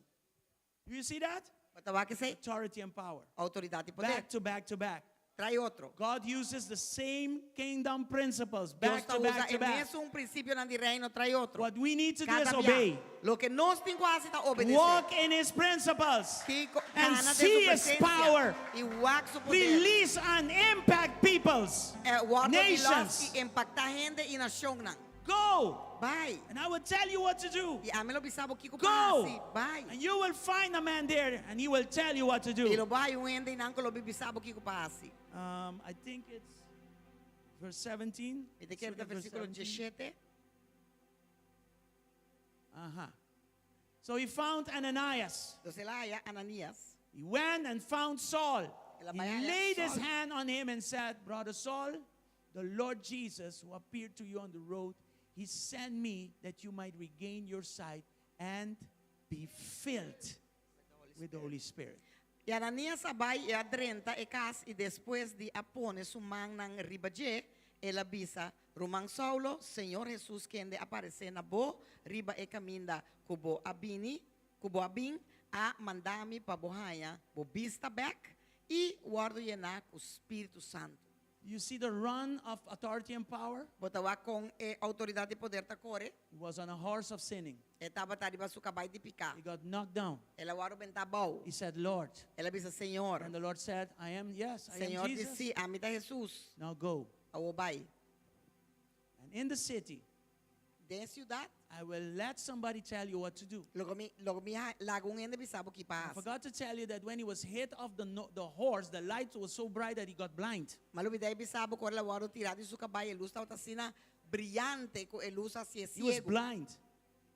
You see that? Bo ta wak esei? Authority and power. Outoridat i poder. Back to back to back. Tras di otro. God uses the same kingdom principles Dios back ta to usa back to e back. mesun prinsipionan di reino tras di otro. What we need to do Kada is bia. obey. Loke nos tin ku hasi ta obedesé. Walk in his principles Kiko- and kana den su see his presensia. power I wak su poder. release and impact peoples, Eh, wòrdu di los nations. i impaktá hende i nashonnan. Go. Bai. And I will tell you what to do. I ami lo bisa bo kiko Go. pa hasi. Bai. And you will find a man there and he will tell you what to I do. lo bo haña un hende einan ku lo bisa bo kiko pa hasi. I think it's verse 17. Mi ta Let's kere look at verse versíkulo 17. 17. So he found Ananias. Entonses el a haña Ananías. He went and found Saul. El a He bai haña laid his Saul. hand on him and said, Brother Saul, the Lord Jesus, who appeared to you on the road, he sent me that you might regain your sight and be filled with the Holy Spirit. I Ananías a bai i a drenta e kas i despues di a pone su mannan riba dje, el a bisa, Ruman Saulo, Señor Jesus kende a aparesé na bo, riba e kaminda ku bo a bini, ku bo a bin, a manda mi pa bo haña, bo bista bèk i wòrdu yená ku Spiritu Santu. You see the run of authority and power? Bo ta wak kon e outoridat i poder ta kore, He was on a horse of sinning. e tabata riba su kabai di piká. He got knocked down. El a wòrdu bentá abou. He said, Lord. El a bisa, Señor. And the Lord said, I am, yes, I am Señor Jesus. di, si, ami ta Jesus. Now go. Awor bai. And in the city, Den siudat, I will let somebody tell you what to do. lo mi lo mi laga un hende bisa bo ki I pa hasi. forgot to tell you that when he was hit off the, no, the horse, the light was so bright that he got blind. M'a lubidá bisa bo ku ora el a wòrdu tirá di su kabai, e lus tabata asina briante ku e lus a hasié He was siegu. blind.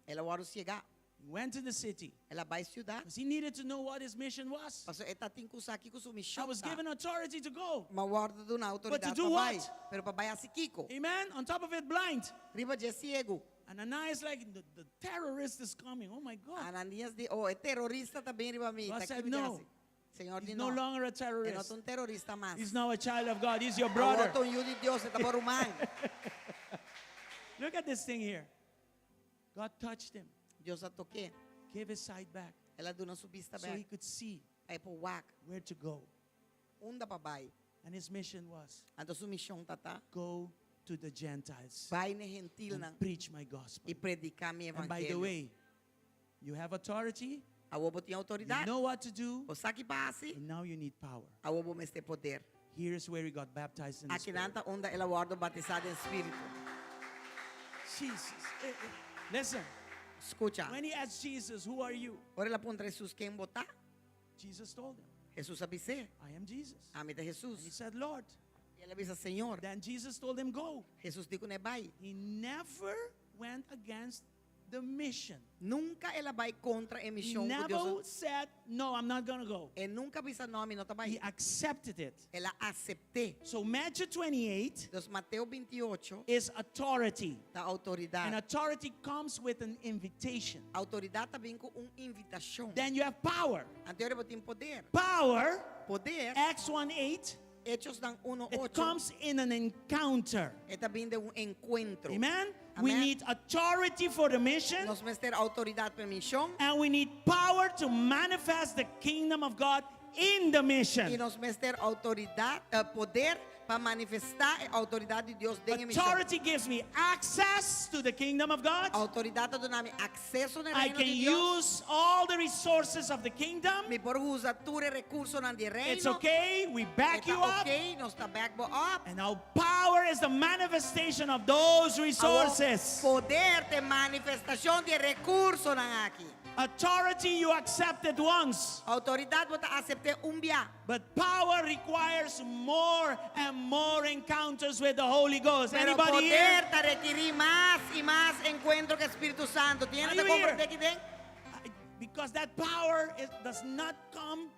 El a wòrdu siegá. He went to the city El a bai siudat. because he needed to know what his mission was. Paso e tatin ku sa kiko su I mishon was ta. given authority to go. M'a wòrdu duná But to outoridat do pa bai. what? Pero pa bai hasi kiko. Amen. On top of it, blind. Riba dje siegu. Ananias, like, the, the terrorist is coming. Oh my God. Ananías di, oh, e terorista ta bin riba mi. God Ta said kiko no. hasi. Señor He's di no no. longer a E no terrorist. ta un terorista mas. He's now a child of God. He's your Awor brother. ta un yu di Dios, e ta bo ruman. Look at this thing here. God touched him, Dios a tok'é. gave his sight back El a duna su bista so he bèk. could see Pa e por wak. where to go. Unda pa bai. And his mission was Anto su mishon ta ta. go to the Gentiles Bai na e gentilnan and preach my gospel. i prediká mi And by the evangelio. way, you have authority, Awor bo tin you outoridat. know what to do, Bo sa ki pa hasi. and now you need power. Awor bo mester poder. Here's where he got baptized in the Aki nan Spirit. ta unda el a wòrdu batisá den spiritu. Jesus. Listen, Skucha. when he asked Jesus, Who are you? Ora el a puntra Hesus ken bo ta? Jesus told him, Hesus a bis'é. I am Jesus. Ami ta And he Hesus. said, Lord. I el a bisa Señor. Then Jesus told him, Go. Hesus di kuné bai. He never went against the mission. Nunka el a bai kontra e He mishon ku never Dios. said, No, I'm not going to go. E nunka a bisa no, mi no ta He bai. accepted it. El a asept'é. So Matthew 28 Dus Mateo 28 is authority. ta outoridat. And authority comes with an invitation. Outoridat ta bin ku un invitashon. Then you have power. Anto bo tin poder. Power, Poder, Acts 1 8, Hechosnan 1 it 8, comes in an encounter. e ta bin den un enkuentro. Amen? We Amen. need authority for the mission, Nos mester outoridat pa e mishon and we need power to manifest the kingdom of God in the i mission. nos mester outoridat, eh, poder pa manifestá e outoridat di Dios den e mishon. Authority gives me access to the kingdom of God. Outoridat ta duna mi akseso na I reino can di Dios. use all the resources of the kingdom. Mi por usa tur e rekursonan di It's reino. okay, we back you Ta up. ok, nos ta back bo up. And our power is the manifestation of those resources. Poder ta manifestashon di e rekursonan aki. Authority you accepted once, Outoridat bo ta asept'é un bia. but power requires more and more encounters with the Holy Ghost. Pero Anybody poder here? ta rekerí mas i mas enkuentro ku Spiritu Santu. Tin Are hende you here? komprondé aki den? Because that power is, does not come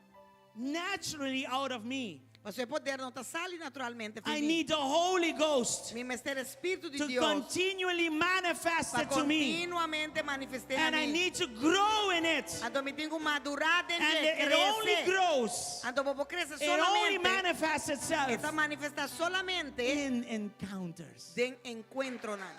naturally out of me. Pasobra e poder no ta sali naturalmente I for di mi. need the Holy Ghost Mi mester Spiritu di to Dios continually manifest pa it to me. kontinuamente manifest'é na And I mi. need to grow in it. Anto mi tin ku madurá den And dje, it only krese. grows. Anto bo por krese It only solamente. manifests itself E ta manifestá solamente in encounters. den enkuentronan.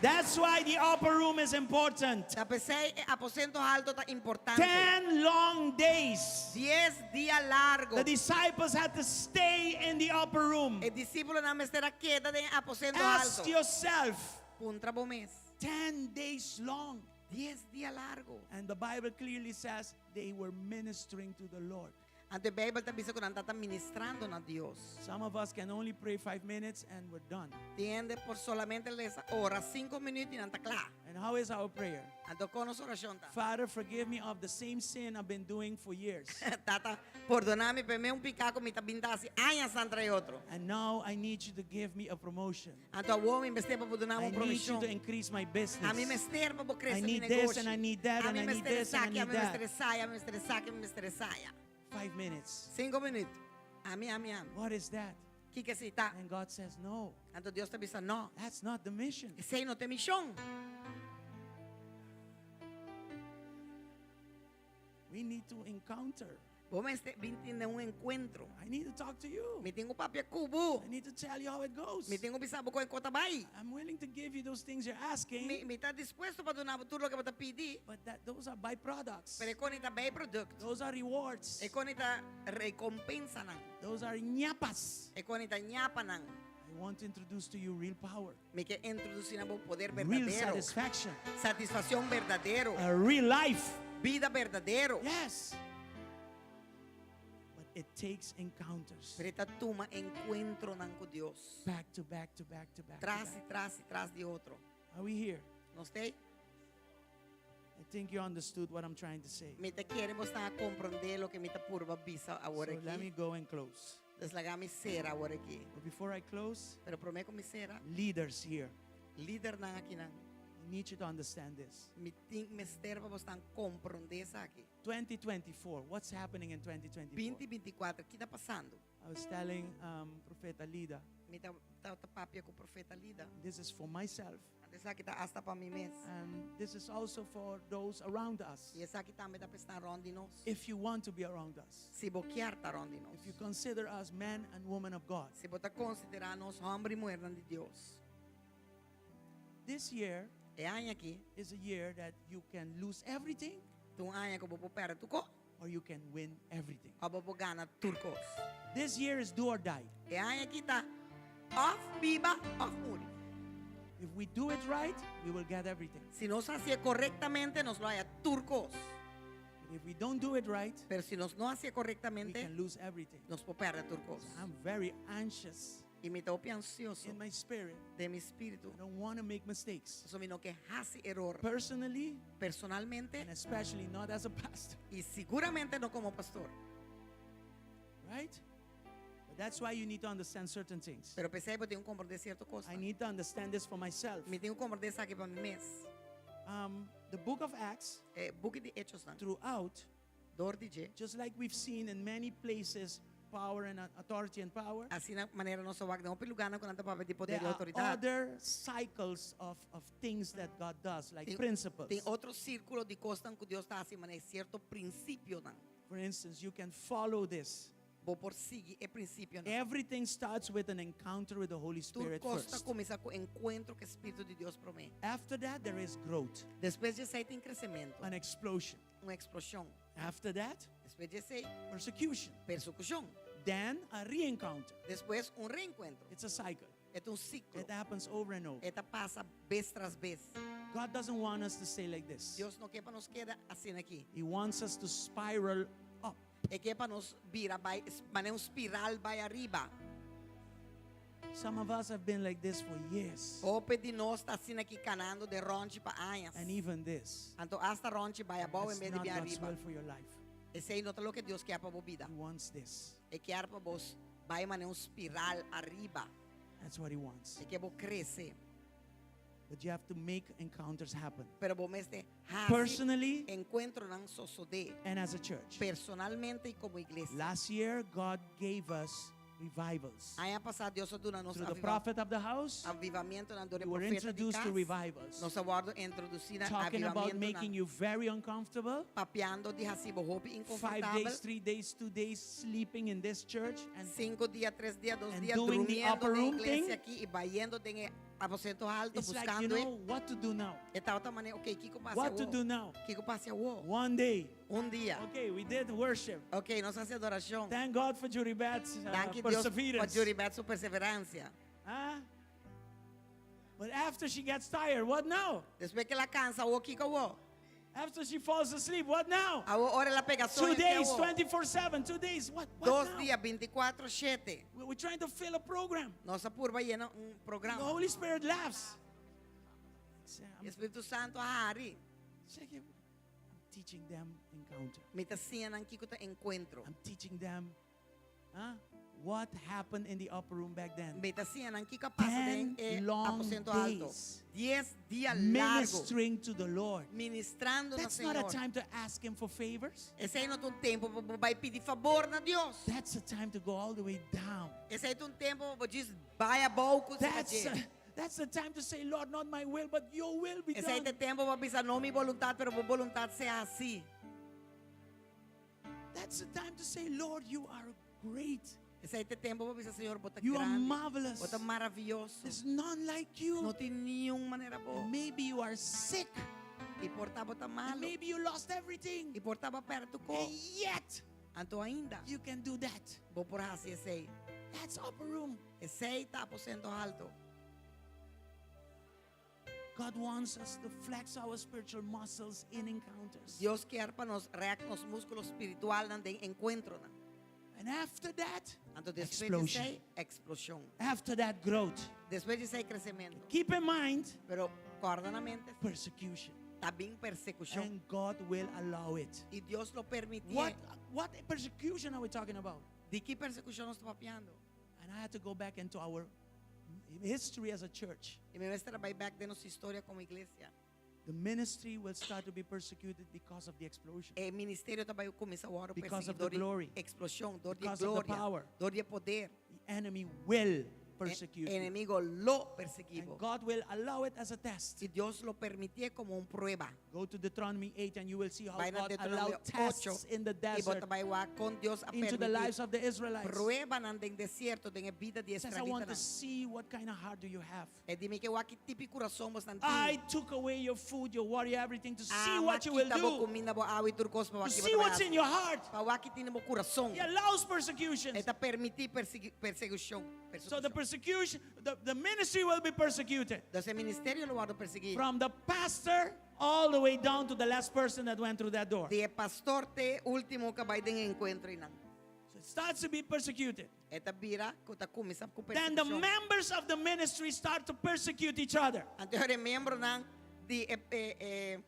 That's why the upper room is important. Ta p'esei e aposento haltu ta importante. 10 long days. Dies dia largu. The disciples had to stay in the upper room. E disipelnan mester a keda den aposento Ask haltu. yourself, Puntra bo mes. 10 days long. Dies dia largu. And the Bible clearly says they were ministering to the Lord. Anto Beibel ta bisa ku nan tabata ministrando na Dios. Some of us can only pray five minutes and we're done. Tin hende por solamente lesa ora sinku minüt i nan ta kla. And how is our prayer? Anto kon nos orashon ta. Father, forgive me of the same sin I've been doing for years. Tata, pordoná mi pa e mesun piká ku mi ta bin ta hasi añanan tras otro. And now I need you to give me a promotion. Anto awor mi mester pa bo duna I mi un need you promoshon. to increase my business. Ami mester pa bo I krese mi need this negoshi. and I need that Ami and I need mester this and I esaki, need ami that. mester esaya, ami mester esaki, ami mester esaya. Five minutes. Sinku minüt. Ami, ami, ami. What is that? Kiko esei ta? And God says, No, Anto Dios ta bisa no. that's not the mission. Esei no ta e mishon. We need to encounter. Bo mester bin tin un enkuentro. I need to talk to you. Mi tin ku papia ku bo. I need to tell you how it goes. Mi tin ku bisa bo kon e ta bai. I'm willing to give you those things you're asking, Mi, mi ta dispuesto pa duna bo tur loke bo ta pidi. but that those are byproducts. Pero e kosnan ta byproduct. Those are rewards. E kosnan ta rekompensanan. Those are ñapas. E kosnan ta ñapanan. I want to introduce to you real power, Mi ke introdusí na bo poder real berdadero. satisfaction, Satisfakshon berdadero. a real life. Bida berdadero. Yes. But it takes encounters. Pero e ta tuma enkuentronan ku Dios. Back to back to back to back. to Tras i back. tras i tras di otro. Are we here? Nos t'ei? I think you understood what I'm trying to say. Mi ta kere boso a komprondé loke mi ta purba bisa awor So let aki. me go and close. Dus laga mi sera awor aki. But before I close, Pero promé ku mi sera, leaders here, lidernan akinan. I need you to understand this. Mi tin mester pa boso komprondé esaki. 2024, what's happening in 2024? 2024, kiko ta pasando? I was telling um, Profeta Lida, Mi tabata papia ku profeta Lida. this is for myself. Anto esaki ta asta pa mi mes. And this is also for those around us. I esaki tambe ta pa esnan rònt di nos. If you want to be around us. Si bo kier ta rònt di nos. If you consider us men and women of God. Si bo ta konsiderá nos hòmber i muhernan di Dios. This year E aña aki. is a year that you can lose everything. Ta un aña ku bo por pèrdè tur kos. Or you can win everything. Òf bo por gana tur kos. This year is do or die. E aña aki ta òf biba òf muri. If we do it right, we will get everything. Si nos hasié korektamente, nos lo haya tur kos. But if we don't do it right, Pero si nos no hasié we korektamente, can lose everything. nos por pèrdè tur kos. So I'm very anxious I mi ta hopi ansioso in my spirit. den mi spiritu. I don't want to make mistakes. Pasobra mi no ke hasi eror. Personally, Personalmente and especially not as a pastor. i siguramente no komo pastor. Right? But that's why you need to understand certain things. Pero p'esei bo tin ku komprondé sierto kos. I need to understand this for myself. Mi tin ku komprondé esaki pa mi mes. Um, the book of Acts, E buki di Echosnan, throughout, dor di dje, just like we've seen in many places, power and authority and power. Asina manera nos a wak den hopi lugánan ku nan ta papia di poder There i are outoridat. other cycles of, of things that God does, like Tin, principles. tin otro sírkulo di kosnan ku Dios ta hasi manera sierto prinsipionan. For instance, you can follow this. Bo por sigui e prinsipionan. Everything starts with an encounter with the Holy Tur Spirit kos ta first. kuminsá ku enkuentro ku e Spiritu di Dios promé. After that, there is growth, Despues di esei tin kresementu, an explosion. un eksploshon. After that, Despues di esei, persecution. persekushon. Then a reencounter. Despues, un reenkuentro. It's a cycle. E ta un siklo. It happens over and over. E ta pasa bes tras bes. God doesn't want us to stay like this. Dios no ke pa nos keda asina aki. He wants us to spiral up. E ke pa nos bira bai, manera un spiral bai ariba. Some of us have been like this for years. Hopi di nos ta asina aki kanando den rònchi pa añas. And even this. Anto asta rònchi bai abou en That's bes di not bia God's ariba. will for your life. Esei no ta loke Dios kier pa bo bida. He wants this. E kier pa bo bai manera un spiral ariba. That's what he wants. E ke bo krese. But you have to make encounters happen. Pero bo mester hasi Personally enkuentronan sosodé. and as a church. Personalmente i komo iglesia. Last year, God gave us revivals. Aña pasá Dios a duna nos Through the aviva- prophet of the house, avivamientonan dor e we were profeta di introduced to kas. revivals. Nos a wòrdu introdusí na Talking about avivamientonan. making you very uncomfortable. Papiando di hasi bo hopi Five inkonfortabel. days, three days, two days sleeping in this church and Sinku dia, tres dia, dos and dia doing the durmiendo upper den room iglesia thing. aki i bayendo den e aposento alto It's like you buscando e know what to do now. E tabata manera, ok, kiko pasa What to awor? do now? Kiko pasa awor? One day. Un dia. Okay, we did worship. Ok, nos a hasi adorashon. Thank God for Juribet's uh, Danki Dios pa perseverance. Juribet su perseveransia. Huh? But after she gets tired, what now? Despues ku el a kansa, awor kiko awor? After she falls asleep, what now? Awor ora el a pega Two soño, ke days, awor? 24 7, two days, what, what Dos now? dia, 24 shete. We- We're trying to fill a program. Nos a purba yena un programa. The Holy Spirit laughs. E Spiritu Santu a hari. I'm teaching them encounter. Mi ta siña nan kiko ta enkuentro. I'm teaching them huh, what happened in the upper room back then. Mi ta siña nan kiko a pasa den Ten e long aposento alto. days. Dies dia largu. Ministering to the Lord. Ministrando na That's not a Señor. time to ask Him for favors. Esei no ta un tempu pa bo bai pidi fabor na Dios. That's a time to go all the way down. Esei ta un tempu pa bo djis bai abou ku That's, that's the time to say, Lord, not my will, but your will be Esei done. ta tempu pa bisa no mi boluntat, pero bo boluntat sea hasí. That's the time to say, Lord, you are great. Esei ta tempu pa bisa, Señor, bo ta You are grandi. marvelous. Bo ta maravioso. There's none like you. No tin niun manera bo. Maybe you are sick. I por ta bo ta And malu. maybe you lost everything. I por ta bo a pèrdè tur And kos. yet, Anto ainda, you can do that. bo por hasi esei. That's upper room. Esei ta aposento alto. God wants us to flex our spiritual muscles in encounters. Dios kier pa nos rèk nos múskulo spiritualnan den enkuentronan. And after that, Anto despues di explosion. esei, eksploshon. After that, growth. Despues di esei, kresementu. Keep in mind, Pero kòrda na mente, persecution. ta bin persekushon. And God will allow it. I Dios lo permitié. What, what persecution are we talking about? Di ki persekushon nos ta papiando? And I had to go back into our history as a church. I mi mester a bai bèk den nos historia komo iglesia. The ministry will start to be persecuted because of the explosion. E ministerio ta bai kuminsá wòrdu Because persiguí of the dor di glory. eksploshon, dor di Because of the gloria, power. dor di poder. The enemy will persecute you. Enemigu lo persiguí And bo. God will allow it as a test. I Dios lo permitié komo un prueba. Go to Deuteronomy 8 and you will see how Bai na God Deuteronomio allowed tests 8 in the i bo desert ta bai wak kon Dios a into the lives permití of the Israelites. pruebanan den desierto den e bida di He says, I want to israelitanan. see what kind of heart do you have. E di mi ke wak ki tipo di kurason bosnan tin. I took away your food, your water, everything to see Ah, what you will m'a kita bo do. kuminda bo awa i tur kos pa To wak ki bo see ta bai what's in hasi. your heart. Pa wak ki tin den bo kurason. He allows persecutions. E ta permití persekushon. So the persecution, the ministry will be persecuted. Dus e ministerio lo wòrdu persiguí. From the pastor all the way down to the last person that went through that door. Di e pastor te último ku a bai den e enkuentro einan. So it starts to be persecuted. E ta bira ku ta kuminsá ku Then the persekushon. members of the ministry start to persecute each other. Anto e miembronan di e e e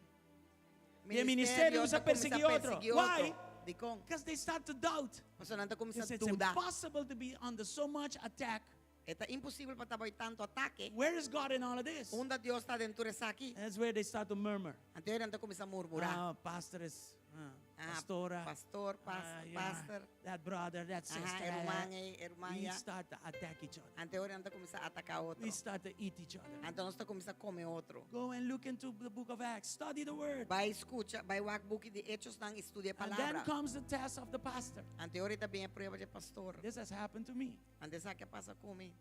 Di e ministerio ta kuminsá kuminsá persiguí otro. persiguí otro. Why? Dikon? Because they start to doubt. Pasobra nan ta kuminsá Because it's duda. impossible to be under so much attack. E ta imposibel pa ta bou tantu atake. Where is God in all of this? Unda Dios ta den tur esaki? That's where they start to murmur. Anto nan ta kuminsá murmurá. Ah, pastor is, ah, Ah, pastora. pastor, pas, Ah, yeah, pastor. That brother, that Aha, sister. herman, that- eh, herman, We ya. start to attack each other. Anto nan ta kuminsá ataká otro. We start to eat each other. Anto nos ta kuminsá kome otro. Go and look into the book of Acts. Study the word. Bai skucha, bai wak buki di Echonan studia And then palabra. comes the test of the pastor. Anto ora ta bin e prueba di pastor. This has happened to me. Anto esaki a pasa ku mi.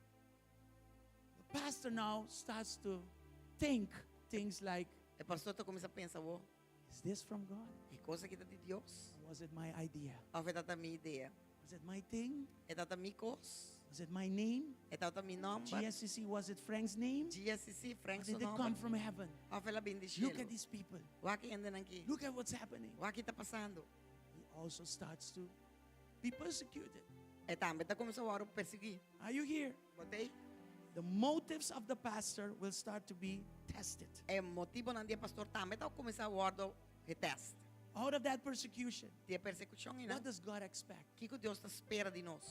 The pastor now starts to think things like, E pastor ta kuminsá pensa, wo, is this from God? e kos aki ta di Dios? Was it my idea? Òf e tabata mi idea? Was it my thing? E tabata mi kos? Was it my name? E tabata mi nòmber? GSCC, was it Frank's name? GSCC, Frank Or su did it nòmber. come from heaven? Òf el a bin di Look shelu? at these people. Wak e hendenan aki. Look at what's happening. Wak ki ta pasando. He also starts to be persecuted. E tambe ta kuminsá wòrdu persiguí. Are you here? Bo t'ei? The motives of the pastor will start to be tested. E motibonan di e pastor tambe ta kuminsá wòrdu getèst. Out of that persecution, Di e persekushon einan. what does God expect? Kiko Dios ta spera di nos?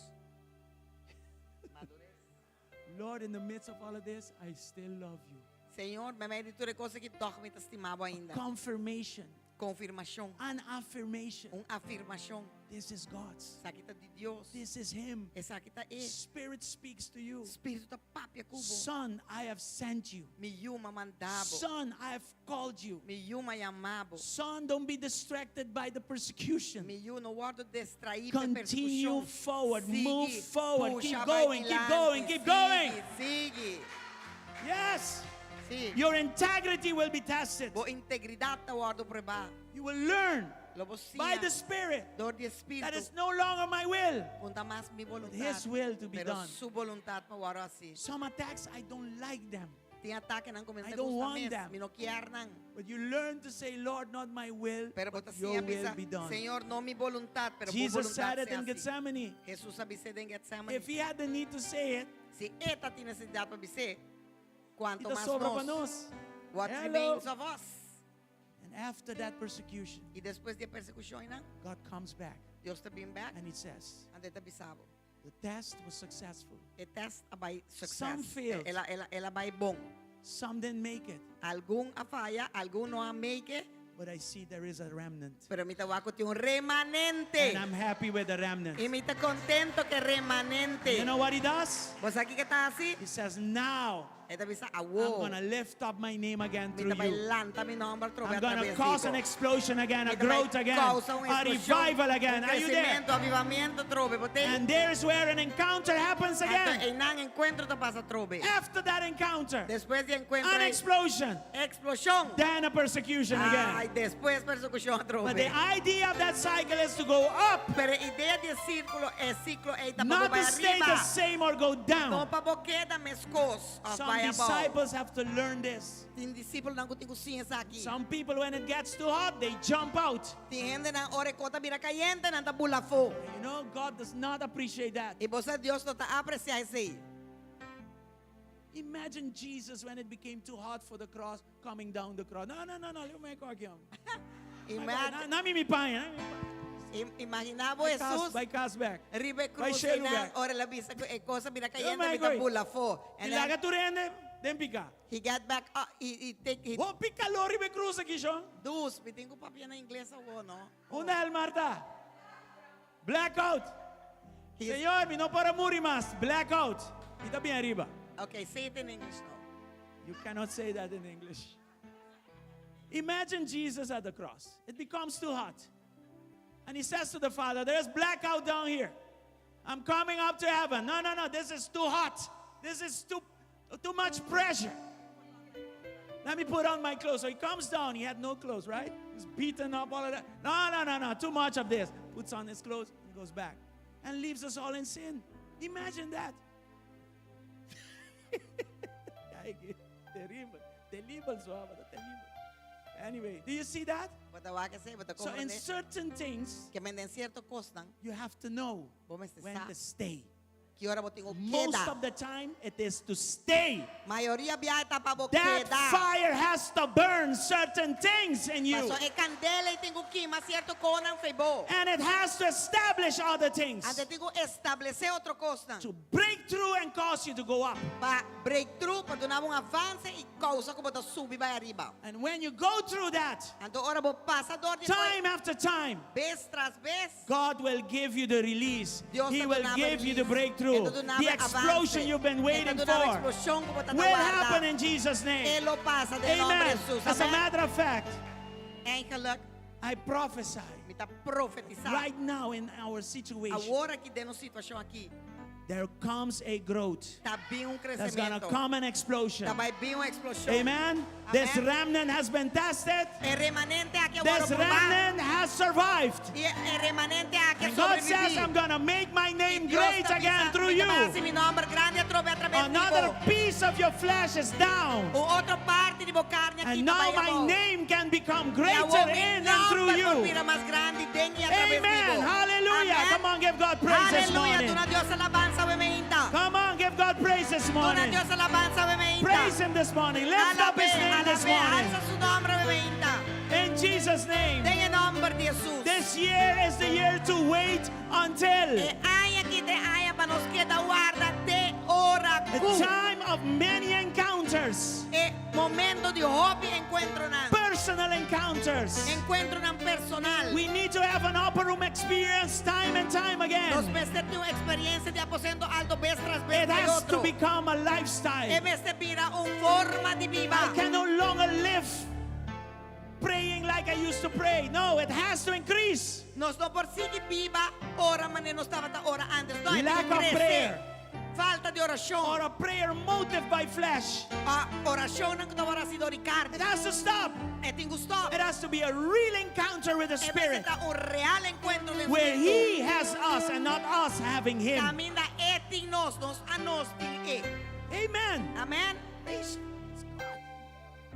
Lord, in the midst of all of this, I still love you. Señor, meimei di tur e kos aki tòg mi ta stima bo ainda. Confirmation. Konfirmashon. An affirmation. Un afirmashon. This is God's. Esaki ta di Dios. This is Him. Esaki ta E. Spirit speaks to you. Spiritu ta papia ku bo. Son, I have sent you. Mi yu, m'a manda bo. Son, I have called you. Mi yu, m'a yama bo. Son, don't be distracted by the persecution. Mi yu, no wòrdu distraí pa Continue persekushon. forward, Sigui, move forward, pusha keep bai going, keep dilanti. going, keep going. Sigui, sigui. Yes. Si. Your integrity will be tested. Bo integridat ta wòrdu probá. You will learn Lo bo siña by the Spirit dor di Spiritu. that it's no longer my will, Ku n' ta mas mi but boluntat. His will to be Pero done. su boluntat pa wòrdu hasí. Some attacks, I don't like them. Tin atakenan ku mi I no ta don't gusta want mes. them. Mi no kier nan. But you learn to say, Lord, not my will, Pero but bo ta your siña will bisa, be done. Señor, no mi boluntat, pero bo Jesus boluntat said it sea in hasí. Gethsemane. Jesus a bis'é den Gethsemane. If he had the need to say it, Si e tabatin nesesidat pa bis'é, kuantu e ta mas sobra pa nos. nos. What Hello. remains of us? And after that persecution, I despues di e persekushon, God comes back Dios ta bin bèk and he says, anto e ta bisa bo. the test was successful. E test a bai success. Some failed. El a, el a, el a bai bon. Some didn't make it. Algun a faya, algun no a make it, But I see there is a remnant. pero mi ta wak ku tin un remanente. And I'm happy with the remnant. I mi ta kontentu ku e remanente. You know what he does? Bo sa kiko e ta hasi? He says, now E ta bisa I'm awo. going to lift up my name again Mi through ta bai you. lanta mi nòmber atrobe I'm going to através cause di an bo. explosion again, a Mi ta bai growth again, kousa un a eksploshon, revival again. un Are you there? kresementu, avivamentu atrobe. Bo t'ei? And there's where an encounter happens Anto again. einan enkuentro ta pasa atrobe. After that encounter, Despues di enkuentro an ei, explosion, eksploshon. then a persecution Ai, again. despues persekushon But the atrobe. idea of that cycle is to go up, Pero e idea di e sírkulo, e siklo ei ta pa bo not bai to stay ariba. the same or go No down. pa bo keda meskos òf Some bai abou. disciples have to learn this. Tin disipelnan ku tin ku siña esaki. Some people, when it gets too hot, they jump out. Tin hendenan ora e kos ta bira kayente nan ta bula afó. You know, God does not appreciate that. I bo sa Dios no ta apresiá esei. Imagine Jesus when it became too hot for the cross, coming down the cross. No, no, no, no, leave me go again. Imagine, Na mi mi paña. imaginá bo Jesus Bai kas bèk. riba e Bai krus shelu einan bèk. ora el a bisa ku e kos a bira Oh kayente my mi ta God. bula afó. I And then laga tur hende den piká. he got back up, he take, he Hopi kalor riba e krus aki, shon. Dus, mi tin ku papia na ingles awor, no? Unda el mar ta? Blackout. He's- Señor, mi no por a muri mas. Blackout. Mi ta bin ariba. Okay, say it in English now. You cannot say that in English. Imagine Jesus at the cross. It becomes too hot. And he says to the Father, There's blackout down here. I'm coming up to heaven. No, no, no. This is too hot. This is too, too much pressure. Let me put on my clothes. So he comes down. He had no clothes, right? He's beaten up, all of that. No, no, no, no. Too much of this. Puts on his clothes and goes back. And leaves us all in sin. Imagine that. Ay, teribel. Teribel, suave, teribel. Anyway, do you see that? Bo ta wak esei, bo ta So in komprondé. certain things, Ke men den sierto kosnan, you have to know bo mester when sa to stay. ki ora bo tin ku Most keda. of the time, it is to stay. Mayoria biaha ta pa bo That keda. fire has to burn certain things in you. Paso e kandela ei tin ku kima sierto kosnan fei bo. And it has to establish other things. Anto e tin ku establesé otro kosnan. To break through and cause you to go up. Pa breakthrough, pa duna bo un avanse i kousa ku bo ta subi bai ariba. And when you go through that, Anto ora bo pasa dor di time after time, bes tras bes, God will give you the release. Dios He ta will duna bo give you the release. breakthrough. E ta duna The bo explosion avanse. you've been E ta waiting duna bo for eksploshon ku bo ta will warda. happen in Jesus' E name. lo pasa den nòmber Amen. Jesus. As a Amen. matter of fact, Eigenlijk, I prophesy mi ta profetisá. right now in our situation, Awor aki den nos situashon aki, there comes a growth. ta bin un There's going to kresementu. come an explosion. Ta bai bin un eksploshon. Amen. This Amen. remnant has been tested. E remanente aki a wòrdu This probá. remnant has survived. I e remanente aki a And God says, sobreviví. I'm going to make my name Dios great ta again bisa, through Mi ta you. hasi mi nòmber grandi atrobe atraves di Another bo. piece of your flesh is down. Un otro parti di bo karni aki And ta now bai my abou. name can become I greater awor mi in and through nòmber por you. bira mas grandi den i atraves di Amen. bo. Hallelujah. Amen. Come on, give God praise this Aleluya. morning. Duna Dios alabansa awe mainta. Come on, give God praise this Duna morning. Dios alabansa awe mainta. Praise Him this morning. Lift up His Alab'é, name this alab'é, morning. Alsa su nòmber awe mainta. In Jesus' name. Den e nòmber di Jesus. This year is the year to wait until. E aña aki ta e aña pa nos keda warda te ora A ku. time of many encounters, E momento di hopi enkuentronan. personal encounters. Enkuentronan personal. We need to have an upper room experience time and time Nos again. mester tin un eksperensia di aposento alto bes tras bes It di has to otro. become a E lifestyle. mester bira un forma di biba. I can no longer live praying like I used to pray. No, it has to increase. Nos no por sigui biba ora manera nos tabata ora antes. No, e Lack tin ku of krese. prayer. Falta di orashon. Or a prayer motive by flesh. A orashonnan ku tabata hasi dor di karni. It has to stop. E tin ku stòp. It has to be a real encounter with the E mester Spirit ta un real enkuentro den where Spiritu. He has us and not us having Him. Kaminda E tin nos, nos a nos tin E. Amen. Amen. Praise God.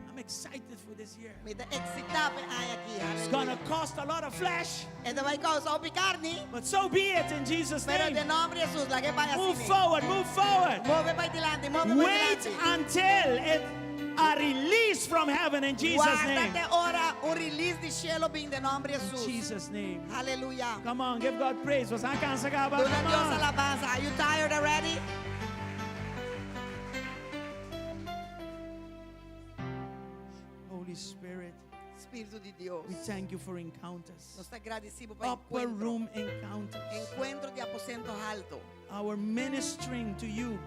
I'm excited for this year. Mi ta eksitá pa e aña aki. It's gonna cost a lot of flesh, E ta bai kousa hopi karni. but so be it in Jesus' Pero name. den nòmber di Jesus, lag'é bai Move asina. forward, move forward. Move bai dilanti, move bai Wait dilanti. until it a release from heaven in Jesus' Warda name. te ora un release di shelu bin den nòmber di In Jesus. Jesus' name. Aleluya. Come on, give God praise. Boso a kansa kaba? Duna Come Dios on. alabansa. Are you tired already? Holy Spirit, Spiritu di Dios. we thank you for encounters. Nos ta gradisí bo pa Upper enkuentro. room encounters. Enkuentro di aposento alto. Our ministering to you.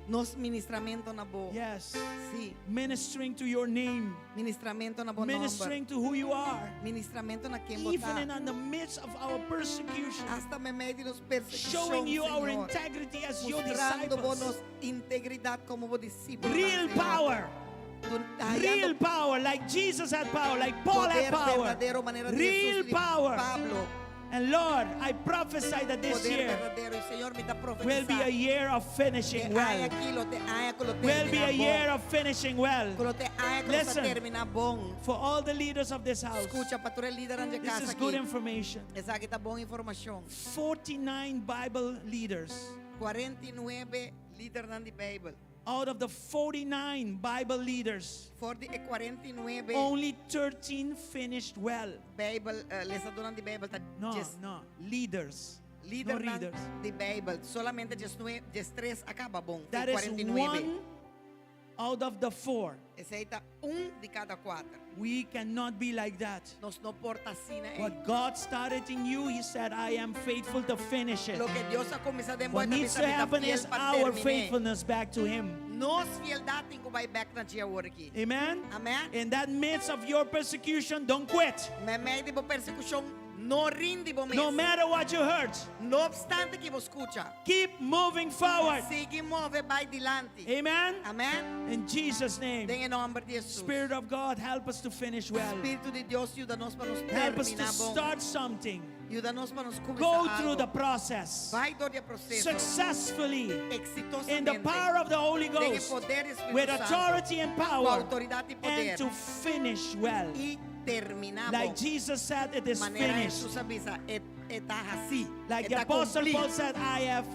Nos ministramentu na bo. Yes. Si. Ministering to your name. Ministramentu na bo nòmber. Ministering to who you are. Ministramentu na ken Even bo ta. in the midst of our persecution. Asta meimei di nos persekushon, Showing you our Señor. integrity as your Mustrando bo disciples. nos integridat komo bo disipelnan, Real Señor. power. Real Hayando power, like Jesus had power, like Paul had poder power. berdadero, manera di Real Jesus i power. Pablo. And Lord, I prophesy that this Poder year berdadero. I Señor, mi ta will be a profetisá. year of finishing E aña well. aki lo ta e aña ku lo Will be terminá a year bon. of finishing well. Ku lo ta e aña ku lo Listen. terminá bon. For all the leaders of this house, Skucha pa tur e lidernan di this kas is good aki. information. Esaki ta bon informashon. 49 Bible leaders. 49 lidernan di Beibel. Out of the 49 Bible leaders, For di e 49 only 13 finished well. Beibel, eh, lesadónan di Beibel ta No, djes no, leaders. No lidernan readers. di Beibel. Solamente 19, 13 a kaba bon. That is 49. one Out of the four. Esei ta un di kada kuater. We cannot be like that. Nos no por ta asina ei. What God started in you, He said, I am faithful to finish it. Loke Dios a kuminsá den bo, What e ta needs bisa to mi ta happen fiel is pa our terminé. faithfulness back to Him. Nos fieldat tin ku bai bèk na dje awor aki. Amen? Amen. In that midst of your persecution, don't quit. Meimei di bo persekushon, no rindi bo mes. No matter what you heard, No obstante ki bo skucha. keep moving forward. Sigui move bai dilanti. Amen? Amen. In Jesus' name. Den e nòmber di Jesus. Spirit of God, help us to finish well. Spiritu di Dios, yuda nos pa nos Help us to terminá bon. start something. Yuda nos pa nos kuminsá Go through the algo. process Bai dor di e proseso. successfully in the Eksitosamente. power of the Holy Den e Ghost poder di Spiritu with Santu. authority and Ku power outoridat i poder. and to finish well. I terminá bon. Like Jesus said, it is Manera finished. Jesus a bisa, e, e ta hasí. Like the E ta Apostle kumplí. Paul said, I have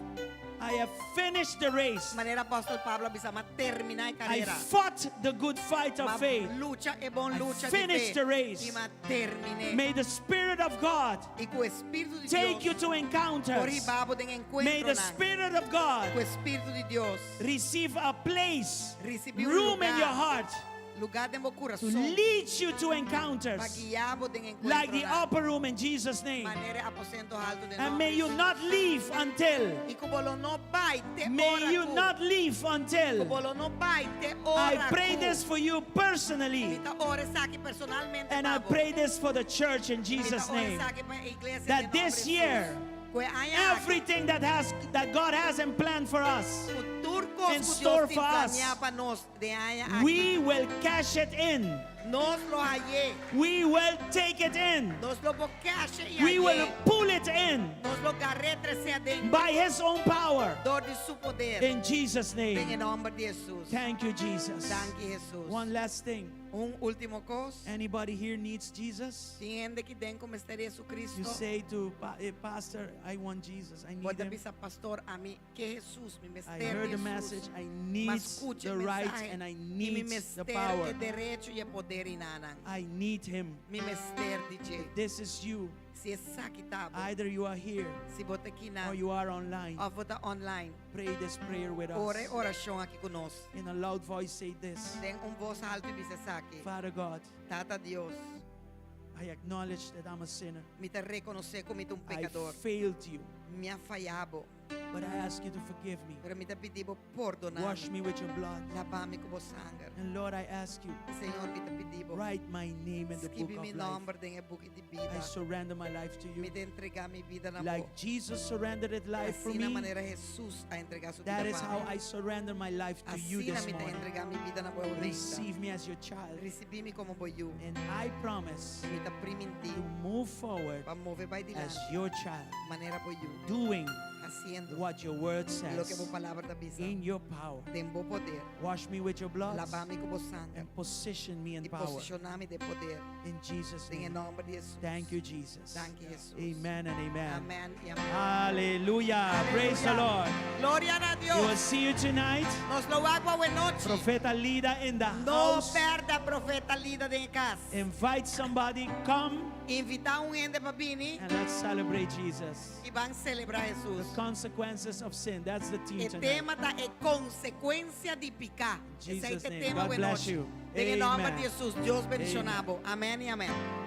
I have finished the race. Manera Apòstel Pablo a bisa, m'a terminá e I karera. fought the good fight of M'a faith. lucha e bon I lucha di finished fe. the race. I m'a termin'é. May the Spirit of God I ku e Spiritu di take you Dios to por encounters. hiba bo den May the enkuentronan. Spirit of God Ku e Spiritu di Dios receive a place, risibí un room in lugá. your heart Lugá den bo to kurason. lead you to Pa encounters guia bo den like the enkuentronan. upper room in Jesus' name. Manera aposento haltu den And nòmber may you Jesus. not leave until, I ku bo lo no bai te may ora you ku. not leave Ku until. bo lo no bai te ora I pray ku. this for you personally. Mi ta ora esaki personalmente And I pa bo. pray this for the church in Mi ta Jesus' ora name. esaki pa e iglesia That den nòmber this Jesus. year, Ku e aña aki, Everything that has that God has in plan for us, ku tur kos in ku store Dios tin for us, planiá pa nos den aña aki, we will cash it in. nos lo hay'é. We will take it in. Nos lo por cash i We will hay'é. pull it in Nos lo gar'é trese aden. by His own power. Dor di su poder. In Jesus' Den e name. nòmber di Jesus. Thank you, Jesus. Danki Jesus. One last thing. Un último kos. Anybody here needs Jesus? Tin hende aki den ku mester Jesucristo. You say to eh, Pastor, I want Jesus. I Bo need ta him. bisa pastor, ami ke Jesus, mi I mester heard the Jesus. message. I Ma need skucha the right mensahe. and I I mi need the mester power. e derecho i e poder einan. I need him. Mi mester di dje. This is you. Si esaki ta bo. Either you are here Si bo ta akinan. or you are online. Òf bo ta online. Pray this prayer with Ora us. e orashon aki ku nos. In a loud voice, say this Den un bos haltu bisa esaki. Father God, Tata Dios, I acknowledge that I'm a sinner. mi ta rekonosé ku mi ta un I pekador. failed you, Mi a faya bo. but I ask you to forgive me. Pero mi ta pidi bo pordoná. Wash me with your blood. Laba mi ku bo sanger. And Lord, I ask you, Señor, mi ta pidi bo. write my name in the book Skibi mi of life. nòmber den e buki di bida. I surrender my life to Mi you. ta entregá mi bida na bo. Like Jesus surrendered his life for Asina me, manera Jesus a entregá su that bida is pa how mi. I surrender my life to you Asina this mi ta morning. entregá mi bida na bo mainta. Receive me as your child. Risibí mi komo bo yu. And I promise Mi ta primintí to move forward pa move bai as dilanti. your child, Manera bo yu. doing Hasiendo what your word loke bo says palabra ta bisa. in your power. Den bo poder. Wash me with your blood Laba mi ku bo sanger. and position me in I power. posishoná mi den poder. In Jesus' Den name. nòmber di Jesus. Thank you, Jesus. Danki Jesus. Amen and amen. Amèn i amèn. Hallelujah. Praise the Lord. Gloria na We will Dios. see you tonight. Nos lo wak awe nochi. Profeta Lida in the No house. pèrdè Profeta Lida den kas. Invite somebody. Come Invitá un hende pa bini and let's celebrate Jesus. i ban selebrá The Jesus. consequences of sin. That's the theme E tonight. tema ta e konsekuensia di piká. Jesus' Esei ta e name. tema God awe bless nochi. you. Den nòmber Amen. di Jesus. Dios bendishoná bo. Amèn i amèn.